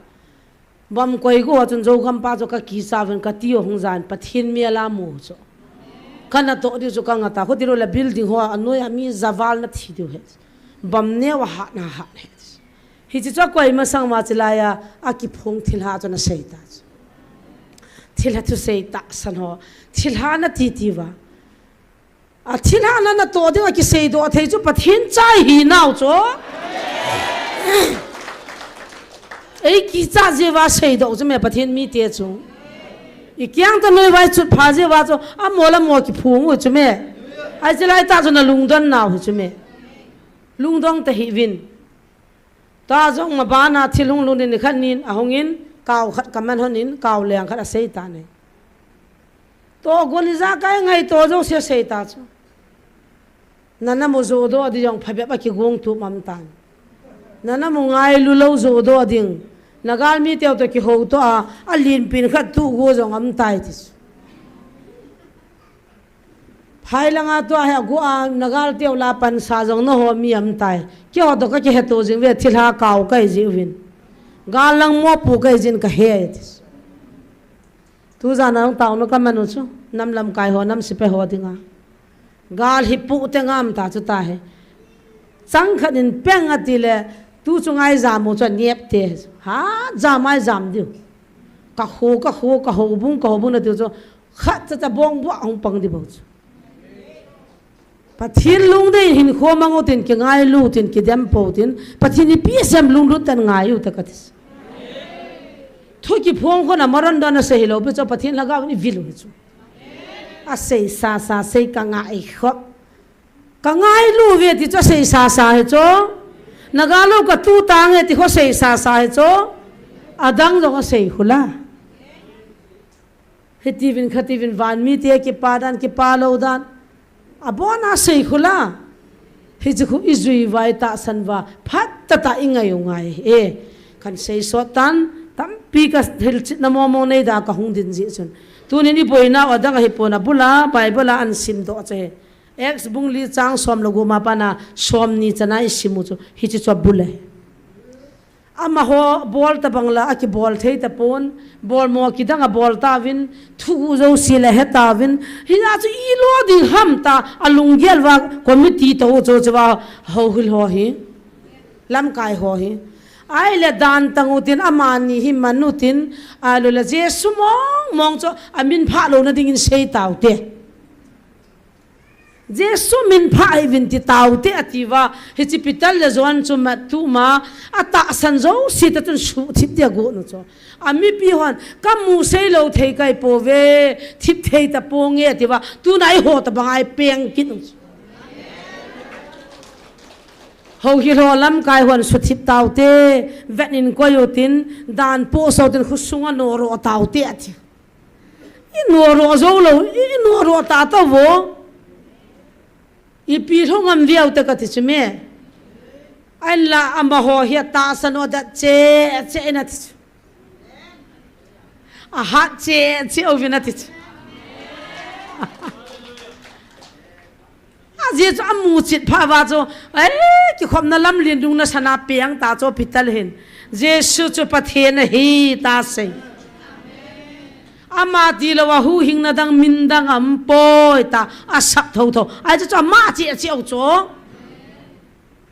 Bam koi go chun Zogam pa chu ka ki sa ven ka ti o hung jan Pathen mi ala mu chu. Ka na to di chu ka nga ta, kho ti ro la building ho a noi a mi zaval na thi diu he. Bam ne wa ha na ha he. Hichi chu a koi masang ma chi laiya, a kiphong thilha chu na sei ta chu. Thilha thu sei ta san ho. Thilha na ti ti va. A thilha na na to ding a kisei do a thei chu Pathen chai hi nau chu. Ei ki cha je va sei do chu me Pathen mi te chu. I kiang ta noi vai chut pha je va chu. A mo la mo kiphong u chu me. Ai chi lai ta chu na lungdon nau hi chu me. Lungdong ta hi vin. Ta jong ma bana thil hung lhung din khat nin, a hung in, kau khat ka man hon in, kau leng khat a sei ta nei. To gon i ja kai ngai to jo se sei ta chu. Nana mo jo do di jong phabep a kigong tu mam tan. Nana mo ngai lu lo jo do ding. Na gal mi teu to kiho to a, a lin pin khat tu go jong am tai ti chu. Phai langa tua he agu a nagal teu la pan sa jong na ho mi am tai. Keiho to ka kihe to jing ve thilha kau kai ji uvin. Gal lang mo pu kai jin ka he tis. Tu jana hung tau no ka manu chu. Nam lam kai ho nam sipe ho dinga. Gal hi pu te ngam ta chu ta he. Chang khat in peng a ti le tu chu ngai ja mo chu a niep te. Ha ja mai jam diu. Ka ho ka ho ka ho bung ka ho bung na tiu chu. Khat cha cha bong bua hung pang di bou chu. Pathen lungdei hin kho mang u tin ki ngai lu tin ki dem po tin Pathen ni pi sem lunglut tan ngai u ta ka tis. Thu kiphong kho na maron don a sei hi lo pi chu Pathen lhagao ni vil u hi chu. A sei sa sa sei ka ngai khop. Ka ngai lu ve ti chu a sei sa sa hi chu. Na ga lo ka tu tang e ti kho sei sa sa hi chu. A dang jong a sei khula. Hiti vin khati vin van mi te kipa dan kipa lo dan. A bon a sei khula. Hi chu khu i jui vai ta san va phat ta ta i ngai u ngai e. Kan sei sot tan tampi ka hil chit na mo mo nei da ka hung din ji chun. Tunin i boina a dang a hi pona bula Bible a an sim do che. Acts bung li chang som le gu ma pana som ni chana i sim u chu hi chi chu bule. Amaho bol tabang la akibol thei tapon, bolmo kidang abol tauvin, thugu jouse la he tauvin, hijeh chun ilo ding ham ta, alunggel uva committee tou chu chu va houhil ho hi, lamkai ho hi. Ahile dan tang utin amani hi man utin, ahilou le Jesu mong mong chu amin phah louna dingin sei taute. Jesu min phah hih uvin ti taute atiuva, hiche Peter le John chu mat tuma, atahsan jouse ta chun suhthip dia agot u chu. Amipi hon, kamu seilou thei kahi pouve, thip thei taponge atiuva, tuna eiho tabang a ipeng kit u chu. Houhil ho lamkai hon suhthip taute, vet in koi utin, dan poh sa utin, khosunga noroh taute ati. Inoroh jou lou, inoroh ta tauvo. Ipi lhung am viau te kati chu me. Ahinla amaho hi atahsan u adat cheh cheh in ati chu. Ahat cheh cheh uvin ati chu. Ajeh chu amu chet phat uva chu, eh, kikhopna lamlen dung nasana peng ta chu Peter hin. Jesu chu Pathen ahi tia asei. Ama tilou a huhhingna dang min dang aumpoi tia asap thotho. Ahi chu chu ama cheh cheh u chu.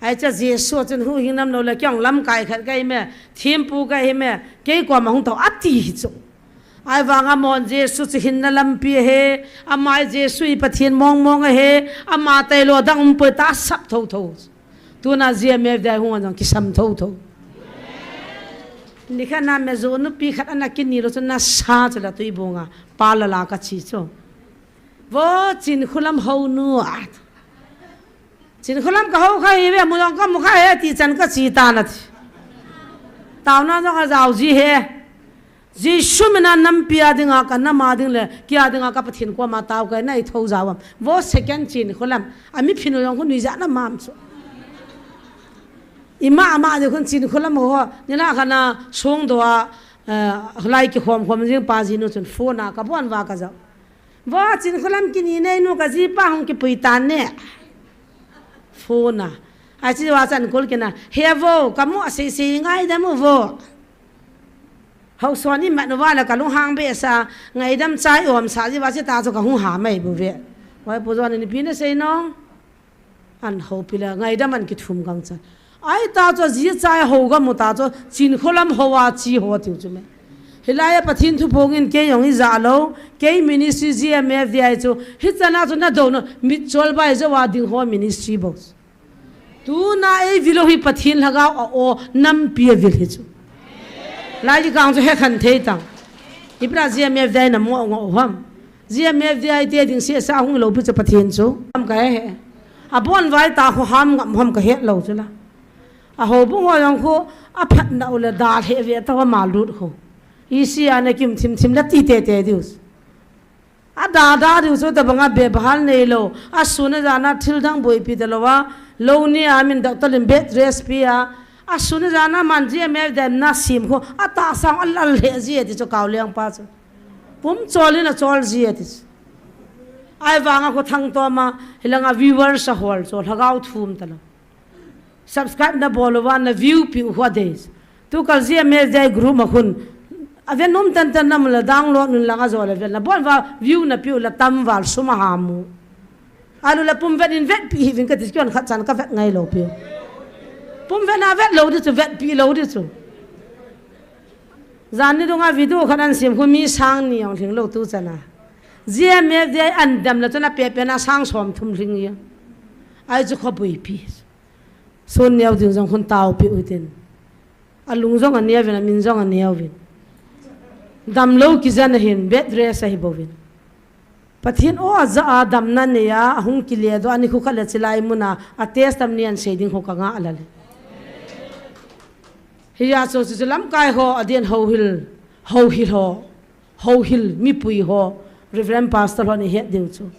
Ahi chu Jesu chun huhhingna umlou le kei jong lamkai khat kahi me, thempu kahi me, kei koma hung tao ati hi chu. Ahivanga amahon Jesu chu hinna lampi ahi, ama hi Jesu hi Pathen mong mong ahi, ama tailou dang aumpoi tia asap thotho. Tuna G M F D I hung a jong kisam thotho. Nikhat na me jo nupi khat ana kini lou chu nasa chu la Tuibong a, pa la la kache chu. Vo Chinkholam hounu a. Chinkholam kahou kha hive, mu jong kamu kha e, ti chan kache tan ati. Taona jong ajao ji e. Jesu mina nampi a dinga, ka nam a ding le, kei a dinga ka Pathen koma tao kahi, nei thou jao am. Vo second Chinkholam, ami phin u jong khu nuijat na mam chu. Ima ama ding khun Chinkholam ho, nina khana songdoh a, eh, lai kikhom khom jing pa jinu chun phone a kabon uva kajao. Vo, Chinkholam kini nei nu ka jipa hung kipui tan ne. Phone a. Ahi chu va chan kol kina. He vo, kamu a sei sei ngaidam u vo. Hausa ni mat uva la kalunghang behseh a, ngaidam chai um sa ji va chu ta chu kahung ha mai bu ve. Oi, Pu John in ipi nasei nom. An houpi le, ngaidam an kithum gang chan. Ahi ta chu, ji chai hou ga mu ta chu, Chinkholam hou a che ho tiu chu me. Hilai a Pathen thu phong in kei jong ija lou, kei ministry G M F D I chu, hichan a chu na dou no, mitchol bai jou a ding ho ministry bou. Tuna eivil u hi Pathen lhagao a o, nampi a vil hi chu. Lai ji kang chu he khan thei tang. Ipi na G M F D I na mo ngo ham. G M F D I te ding seh sa hung lou pi chu Pathen chu. Ham kahe he. Abon uva ta khu ham ngam ham kahe lou chu la. A houbung ho jong khu aphatna u le dalha ve ta ama lut khu. Isi a na kim thim thim la ti tete diu. Ada da diu chu tabang a bebhal neilou. Asun ajan a thil dang boipi talou a. Lou ni a min doctor in bed rest pe a. Asun ajan a man G M F D I na sem khu. Atahsa a lal lheh ji e ti chu Kaoliang pa chu. Pum chol in achol ji e ti chu. Ahivanga khu thangtom a, hilanga viewers ahol chu, lhagao thum talou. Subscribe na bol uva na view piu khu adei. Tukal G M F D I group ma khun. Aven um tan tan na mu la download nun lang ajol aven na. Bon uva view na piu la tam val sum aham u. Alu la pum vet in vetpi hih uvin kati chu kei hon khat chan kavet ngai lou piu. Pum vet na vet lou di chu, vetpi lou di chu. Jan ni dunga video khat an sem khu mi sang ni jong lhing lou tu chan a. G M F D I an dam la chun ape pe na sang som thum lhing e. Ahi chu kho boipi. Sun neo ding jong khun taopi u tin. Alung jong aneo vin, amin jong aneo vin. Damlou kijen ahin, bed rest ahi bouvin. Pathen o aja a damna nei a, ahung kile doh a, nikho khat le chilai mun a, a testimony an sei ding ho ka ngah lel e. Hijeh chun chu chu lamkai ho, adeh in houhil, houhil ho, houhil mipui ho, Reverend Pastor hon ihet diu chu.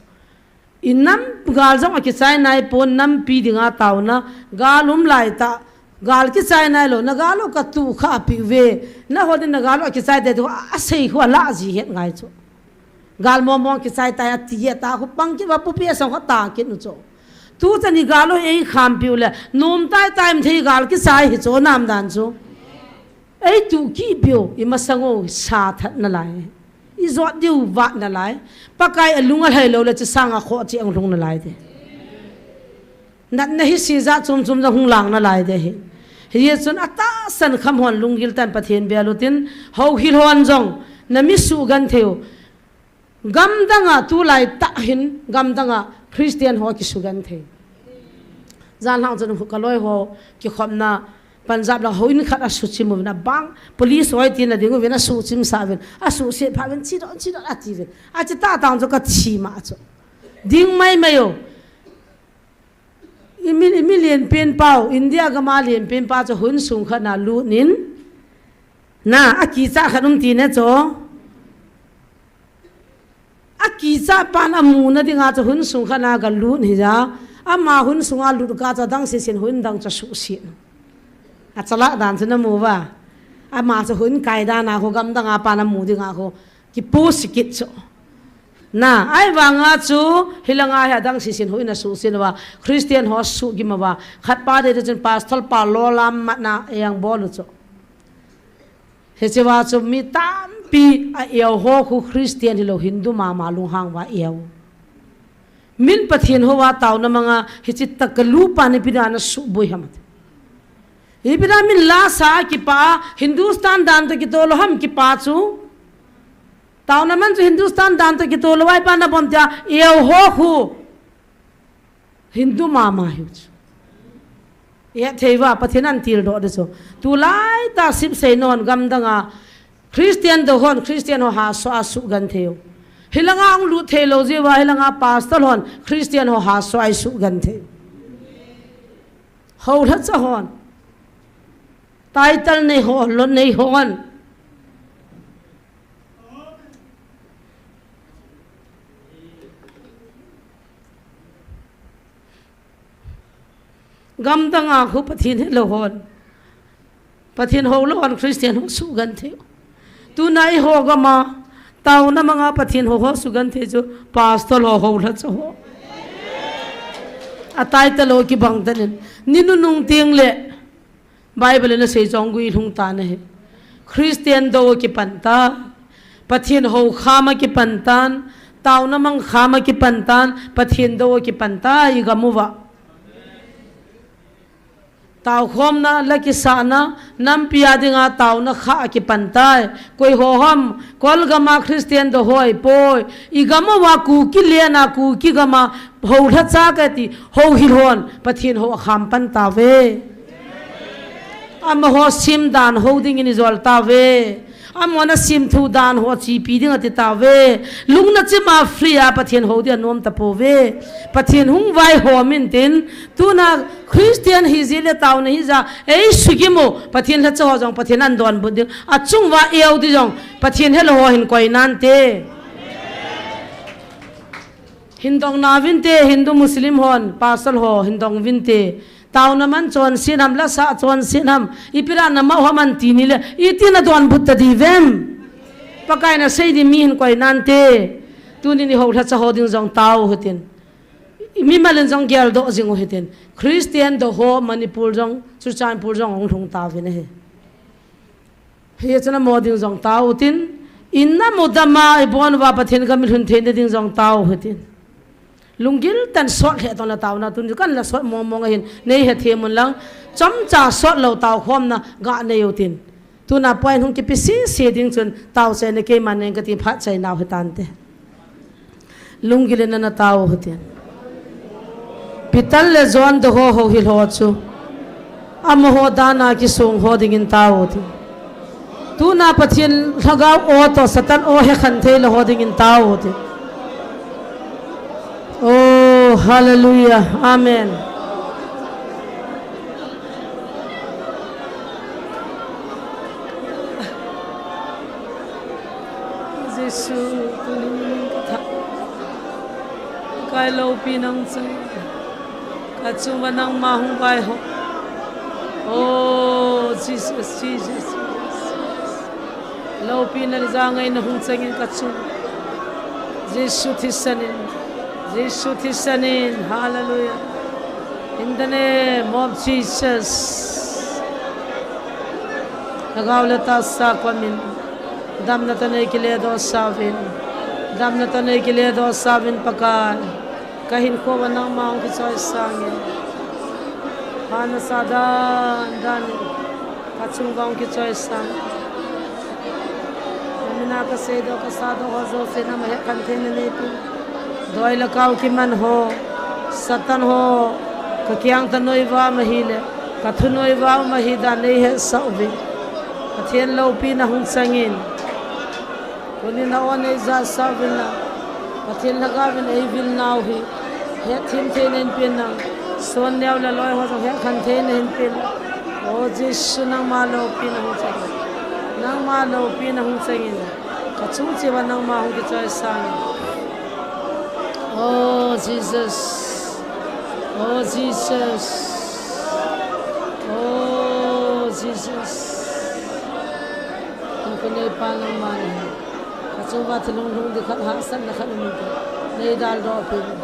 I nam gal jong akichai nai pon, nampi dinga taona, gal um lai tah, gal kichai nailou, na gal u katuh kha apiu ve, na hon in na gal u akichai te tu, a, asei khu alah ji het ngai chu. Gal mong mong kichai tai ati e ta khu pang kit uva pupi asang khu ta kit u chu. Tu chan i gal u eikham piu le, nom tai tai um thei gal kichai hi chu nam dan chu. Ei tu ki biu, i masang u sa that nalai. I jot diu vat nalai. Pakai a lung a lhai lou le chi sang a kho chi ang lung nalai te. Natna hi si ja chum chum ja hung lang nalai te hi. Hi chun a tahsan kham hon lunggil tan Pathen bia lutin, houhil hon jong, na mi su gan theu. Gamdanga tulai tah hin, gamdanga Christian ho kisugen thei. Jan hlang chun ka loi ho kikhopna Punjab la houin khat a suchim uvin abang, police hoi tina ding uvin asuchim sa uvin, asuhset pha uvin, "Chidon, chidon," ati uvin. Achi tah tang chu ka thi ma chu. Ding mai mai u. I mi, i mi lienpen pau, India gama lienpen pa chu hun sung khat na lut in, na, a kicha khat um ti ne chu. A kicha pan a muna dinga chu hun sung khat na ga lut hi ja. Ama hun sunga lut ka chu dang sisin hun dang chu suhset. A chala dan chu na mu va. Ama chu hun kai dan a khu gamdanga pan a mu dinga khu. Kipu sikit chu. Na, ahivanga chu, hilanga hi adang sisin huin asuhset uva, Christian ho suhgim uva, khat pa dei chun pastor pa lolam matna eng bol u chu. Hiche uva chu mi tampi a eo ho khu Christian hilou Hindu mama lunghang uva eo. Min Pathen houva taona manga hiche taka lu pa ni pida na suboi ham. Ipi da min la sa kipa, Hindustan dan toh kitoh lou ham kipa chu. Taona man chu Hindustan dan toh kitoh lou, ai pa na bom tia, eo ho khu. Hindu mama hiu chu. Ethei uva, Pathen an tildoh ding chu. Tulai tah sip sei non gamdanga. Christian dou hon, Christian ho haso a sugen thei u. Hilanga hung lut thei lou jeh uva, hilanga pastor hon, Christian ho haso a sugen thei u. Houlhacha hon. Title nei ho, lon nei hon. Gamdanga khu Pathen helou hon. Pathen houlou hon Christian ho sugen thei u. Tuna i ho gama, taona manga Pathen ho ho sugen thei chu, pastor ho houlhacha ho. A title ho kibang tanin. Ni nunung ting le, Bible in asei chong gui lhung tan ahi. Christian dou kipan ta. Pathen hou kham a kipan tan. Taona mang kham a kipan tan. Pathen dou kipan ta i gam uva. Taokhomna, la kisahna, nampi a dinga taona kha a kipan tai. Koi ho ham, Kolgam a Christian dou hoi poi. I gam uva Kuki lena Kuki gama Houlhacha kati, houhil hon, Pathen hou akham pan tauve. Amaho sim dan hou dingin i jol tauve. Amahon asim thu dan ho achepi ding ati tauve. Lungna chima free a Pathen hou ding anom tapouve. Pathen hung vaihom intin, tuna Christian hi jeh le taona hi ja, ei sugim u, Pathen lhacha ho jong, Pathen an donbut ding. Achung uva eo ding jong, Pathen helou ho hin koi nante. Hin dong nauvinte, Hindu Muslim hon, pastor ho, hin dong uvinte. Taona man chonset ham, la sa chonset ham, ipi da na mao ham an ti ni le, iti na donbut ta diuvem. Pakai in asei ding mi hin koi nante. Tunin i houlhacha ho ding jong tao u hitin. Mimal in jong geldoh jing u hitin. Christian dou ho Manipur jong, Churachandpur jong hung lhung tauvin ahi. Hichun amaho ding jong tao utin, in na mudama i bon uva Pathen ka milhun theina ding jong tao u hitin. Lunggil tan sot lheh tong la taona tun kan la sot mong mong ahin, nei hethem un lang, chomcha sot lou taokhomna ga nei utin. Tuna point hung kipe sese ding chun, tao chai na keiman neng kati phat chai nau hitante. Lunggil in ana tao u hitin. Peter le John dou ho houhil ho chu. Amaho dan a kisong ho dingin tao u hitin. Tuna Pathen lhagao o toh Satan o hekhen thei lou ho dingin tao u hitin. Oh, hallelujah. Amen. Jesu, tuni min ka thah. Kai loupi nang chang. Ka chunga nangma hung vaihom. Oh, Jesus, Jesus, Jesus. Loupina le jangaina hung changin ka chung. Jesu thisan in. Jesu thisan in. Hallelujah. In the name of Jesus. Lhagao le tahsa komin, damna tah nei kiledoh sauvin, damna tah nei kiledoh sauvin Pakai. Ka hinkho uva nangma hung kichoisang in. Phat nasah dan dan in ka chung uva hung kichoisang. Na mina ka seidoh ka sahdoh ho jouse nangma hekhen theina neipeh in. Doi le kau kiman ho, Satan ho, ka kiang tah noiva um ahile, ka thu noiva um ahi dan nei hetsah uvin. Pathen loupina hung chang in. Tuni na o nei jahsah uvin lang. Pathen Lhagao vin ei vil nau hi hetthem theina in pen lang. Son neo le loi ho jong hekhen theina in pen lang. O Jesu, nangma loupina hung chang in. Nangma loupina hung chang in. Ka chung cheh uva nangma hung kichoisang in. Oh Jesus. Oh Jesus. Oh Jesus. Hinkho neipa nangma nahi. Ka chung uva thil hunglhung ding khat, hahsatna khat um inte. Nei daldoh peh in.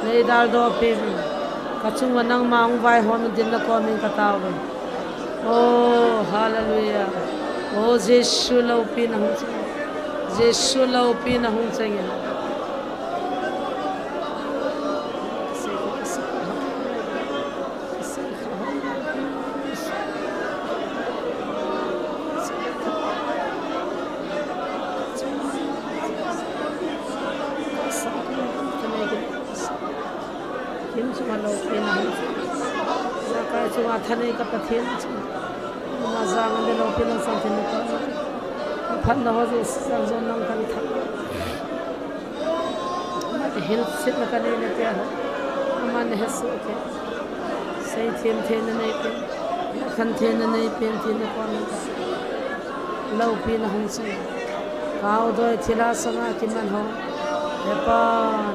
Nei daldoh peh in. Ka chung uva nangma hung vaihom in tin na komin ka tao uve. Oh, hallelujah. Oh, Jesu loupina hung chang in. Jesu loupina hung chang in. Kin chunga loupina hung chang in. Ijakai chunga thanei ka Pathen chunga. Ama jal a loupina chang thei in ka. Phatna ho jouse jal a nang kan tha. Ama te hilchetna ka neina te ho. Ama na hesoh kei. Seithem theina neipeh in. Khen theina neipeh in tin na komin ka. Loupina hung chang in. Kau doi thilha sanga kiman ho. He Pa,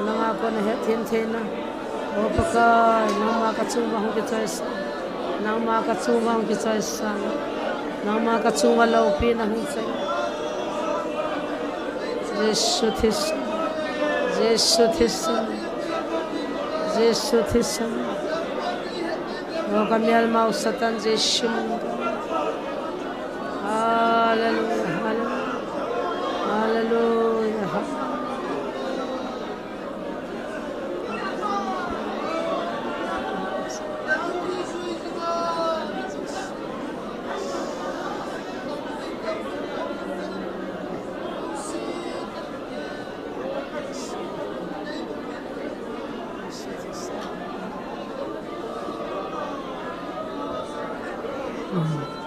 nanga kona hetthem theina. O Pakai, nangma ka chung uva hung kichoisang. Nangma ka chung uva hung kichoisang. Nangma ka chung uva loupina hung chang in. Jesu thisan. Jesu thisan. Jesu thisan. O ka melmau Satan Jesu min. Hallelujah, hallelujah. Hallelujah, hallelujah.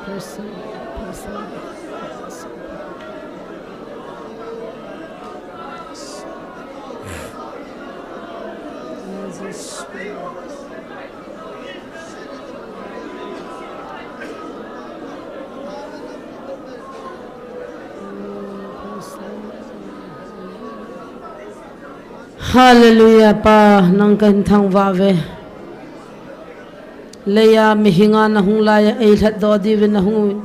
Praise the Lord. Praise the Lord. Hallelujah, Pa, nang kahin thangvah uve. Leiya mihinga nahung laiya, eilhatdoh diuvin nahung uvin.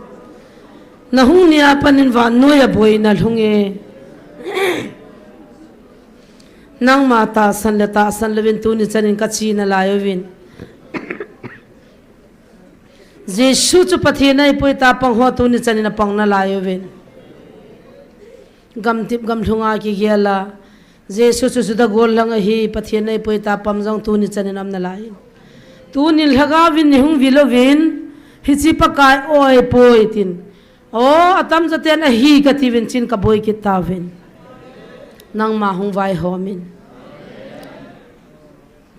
Nahung nia panin vannoiya boina lhung e. Nangma tahsan le tahsan louvin tuni chanin kache nalai uvin. Jesu chu Pathen ahipoi tia pang ho tuni chanin apang nalai uvin. Gamtip gamlhunga kigel a, Jesu chu Juda gollhang ahi, Pathen ahipoi tia pang jong tuni chanin aum nalai. Tunin Lhagaovin neihung vil uvin, hiche Pakai o ahipoi tin. O, atamjo ten ahi kati uvin, chun kaboi kit tauvin. Nangma hung vaihom in.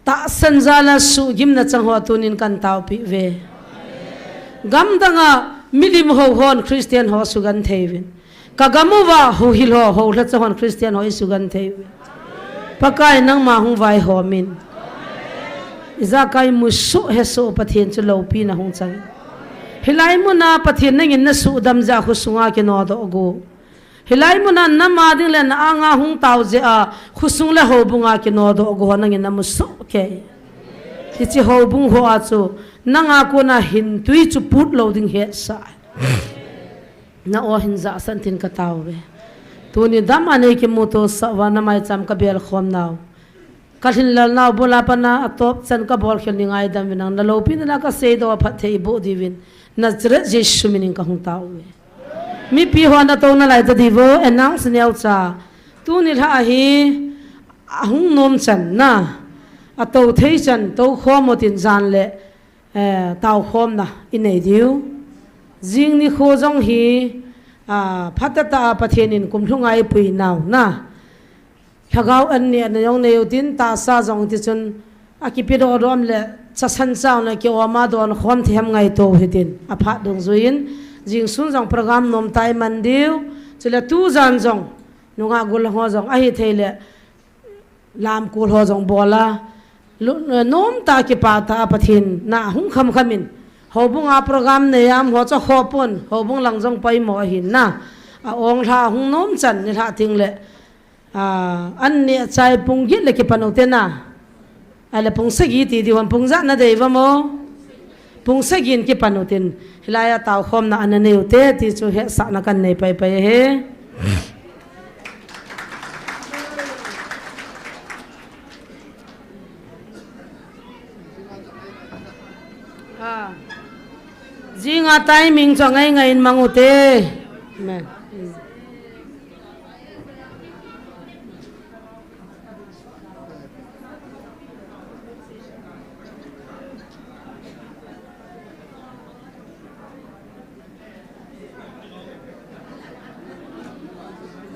Tahsan jal a suhgimna chang ho tunin kahin taopeh uve. Gamdang a milim hou hon Christian ho sugenthei uvin. Ka gam uva houhil ho, houlhacha hon Christian ho isugenthei uvin. Pakai nangma hung vaihom in. Ijakai musoh hesoh Pathen chu loupina hung chang in. Hilai muna Pathen nangin nasuhdam jeh a khosunga kinodoh gu. Hilai muna nama ding le na anga hung tao jeh a, khosung le houbunga kinodoh gu ho nangin namusoh kei. Hiche houbung hoa chu, nanga kona hintui chu put lou ding hetsah. Na o hin jahsan tin katao uve. Tuni dam a neikimuto sah uva namaicham kabelkhom nau. Kalhinlel nau bula pat a atop chan kabol khel ni ngaidam uvin lang. Naloupina la kaseidoh a phatthei iboh diuvin. Nazareth Jesu minin kahung tao uve. Mipi hon atou nalai tadiu vo, announce neocha. Tuni lha hi ahung nom chan na, atou thei chan tou khom utin jan le, eh, tao khomna inei diu. Jing nikho jong hi, ah, phatah tah a Pathen in kum lhunga eipui nau na. Lhagao an neh ana jong nei utin, tahsa jong tichun akipe doh doh am le, chasan chang le kioma don khom thei ham ngaito hitin, aphat dungjuiyin, jingsun jong program nomtah iman diu, chule tujan jong, nungah gol ho jong, ahithei le, lamkol ho jong bol a, lu-, nomtah kipah tah a Pathen na hung kham kham in, houbung a program nei am ho chu khopon, houbung lang jong poimo ahin na, a-ong lha hung nom chan nilhah teng le, Ah, an neh chai pung get le kipan ute na. Ahile pung sagi ti diu ham, pung ja nadei uvam o. Pung sagi in kipan utin. Hilai a tao khomna ana nei ute ti chu hetsahna kanei pai pai ahi. Ah. Jinga timing chu angai ngai in mang ute. Amen.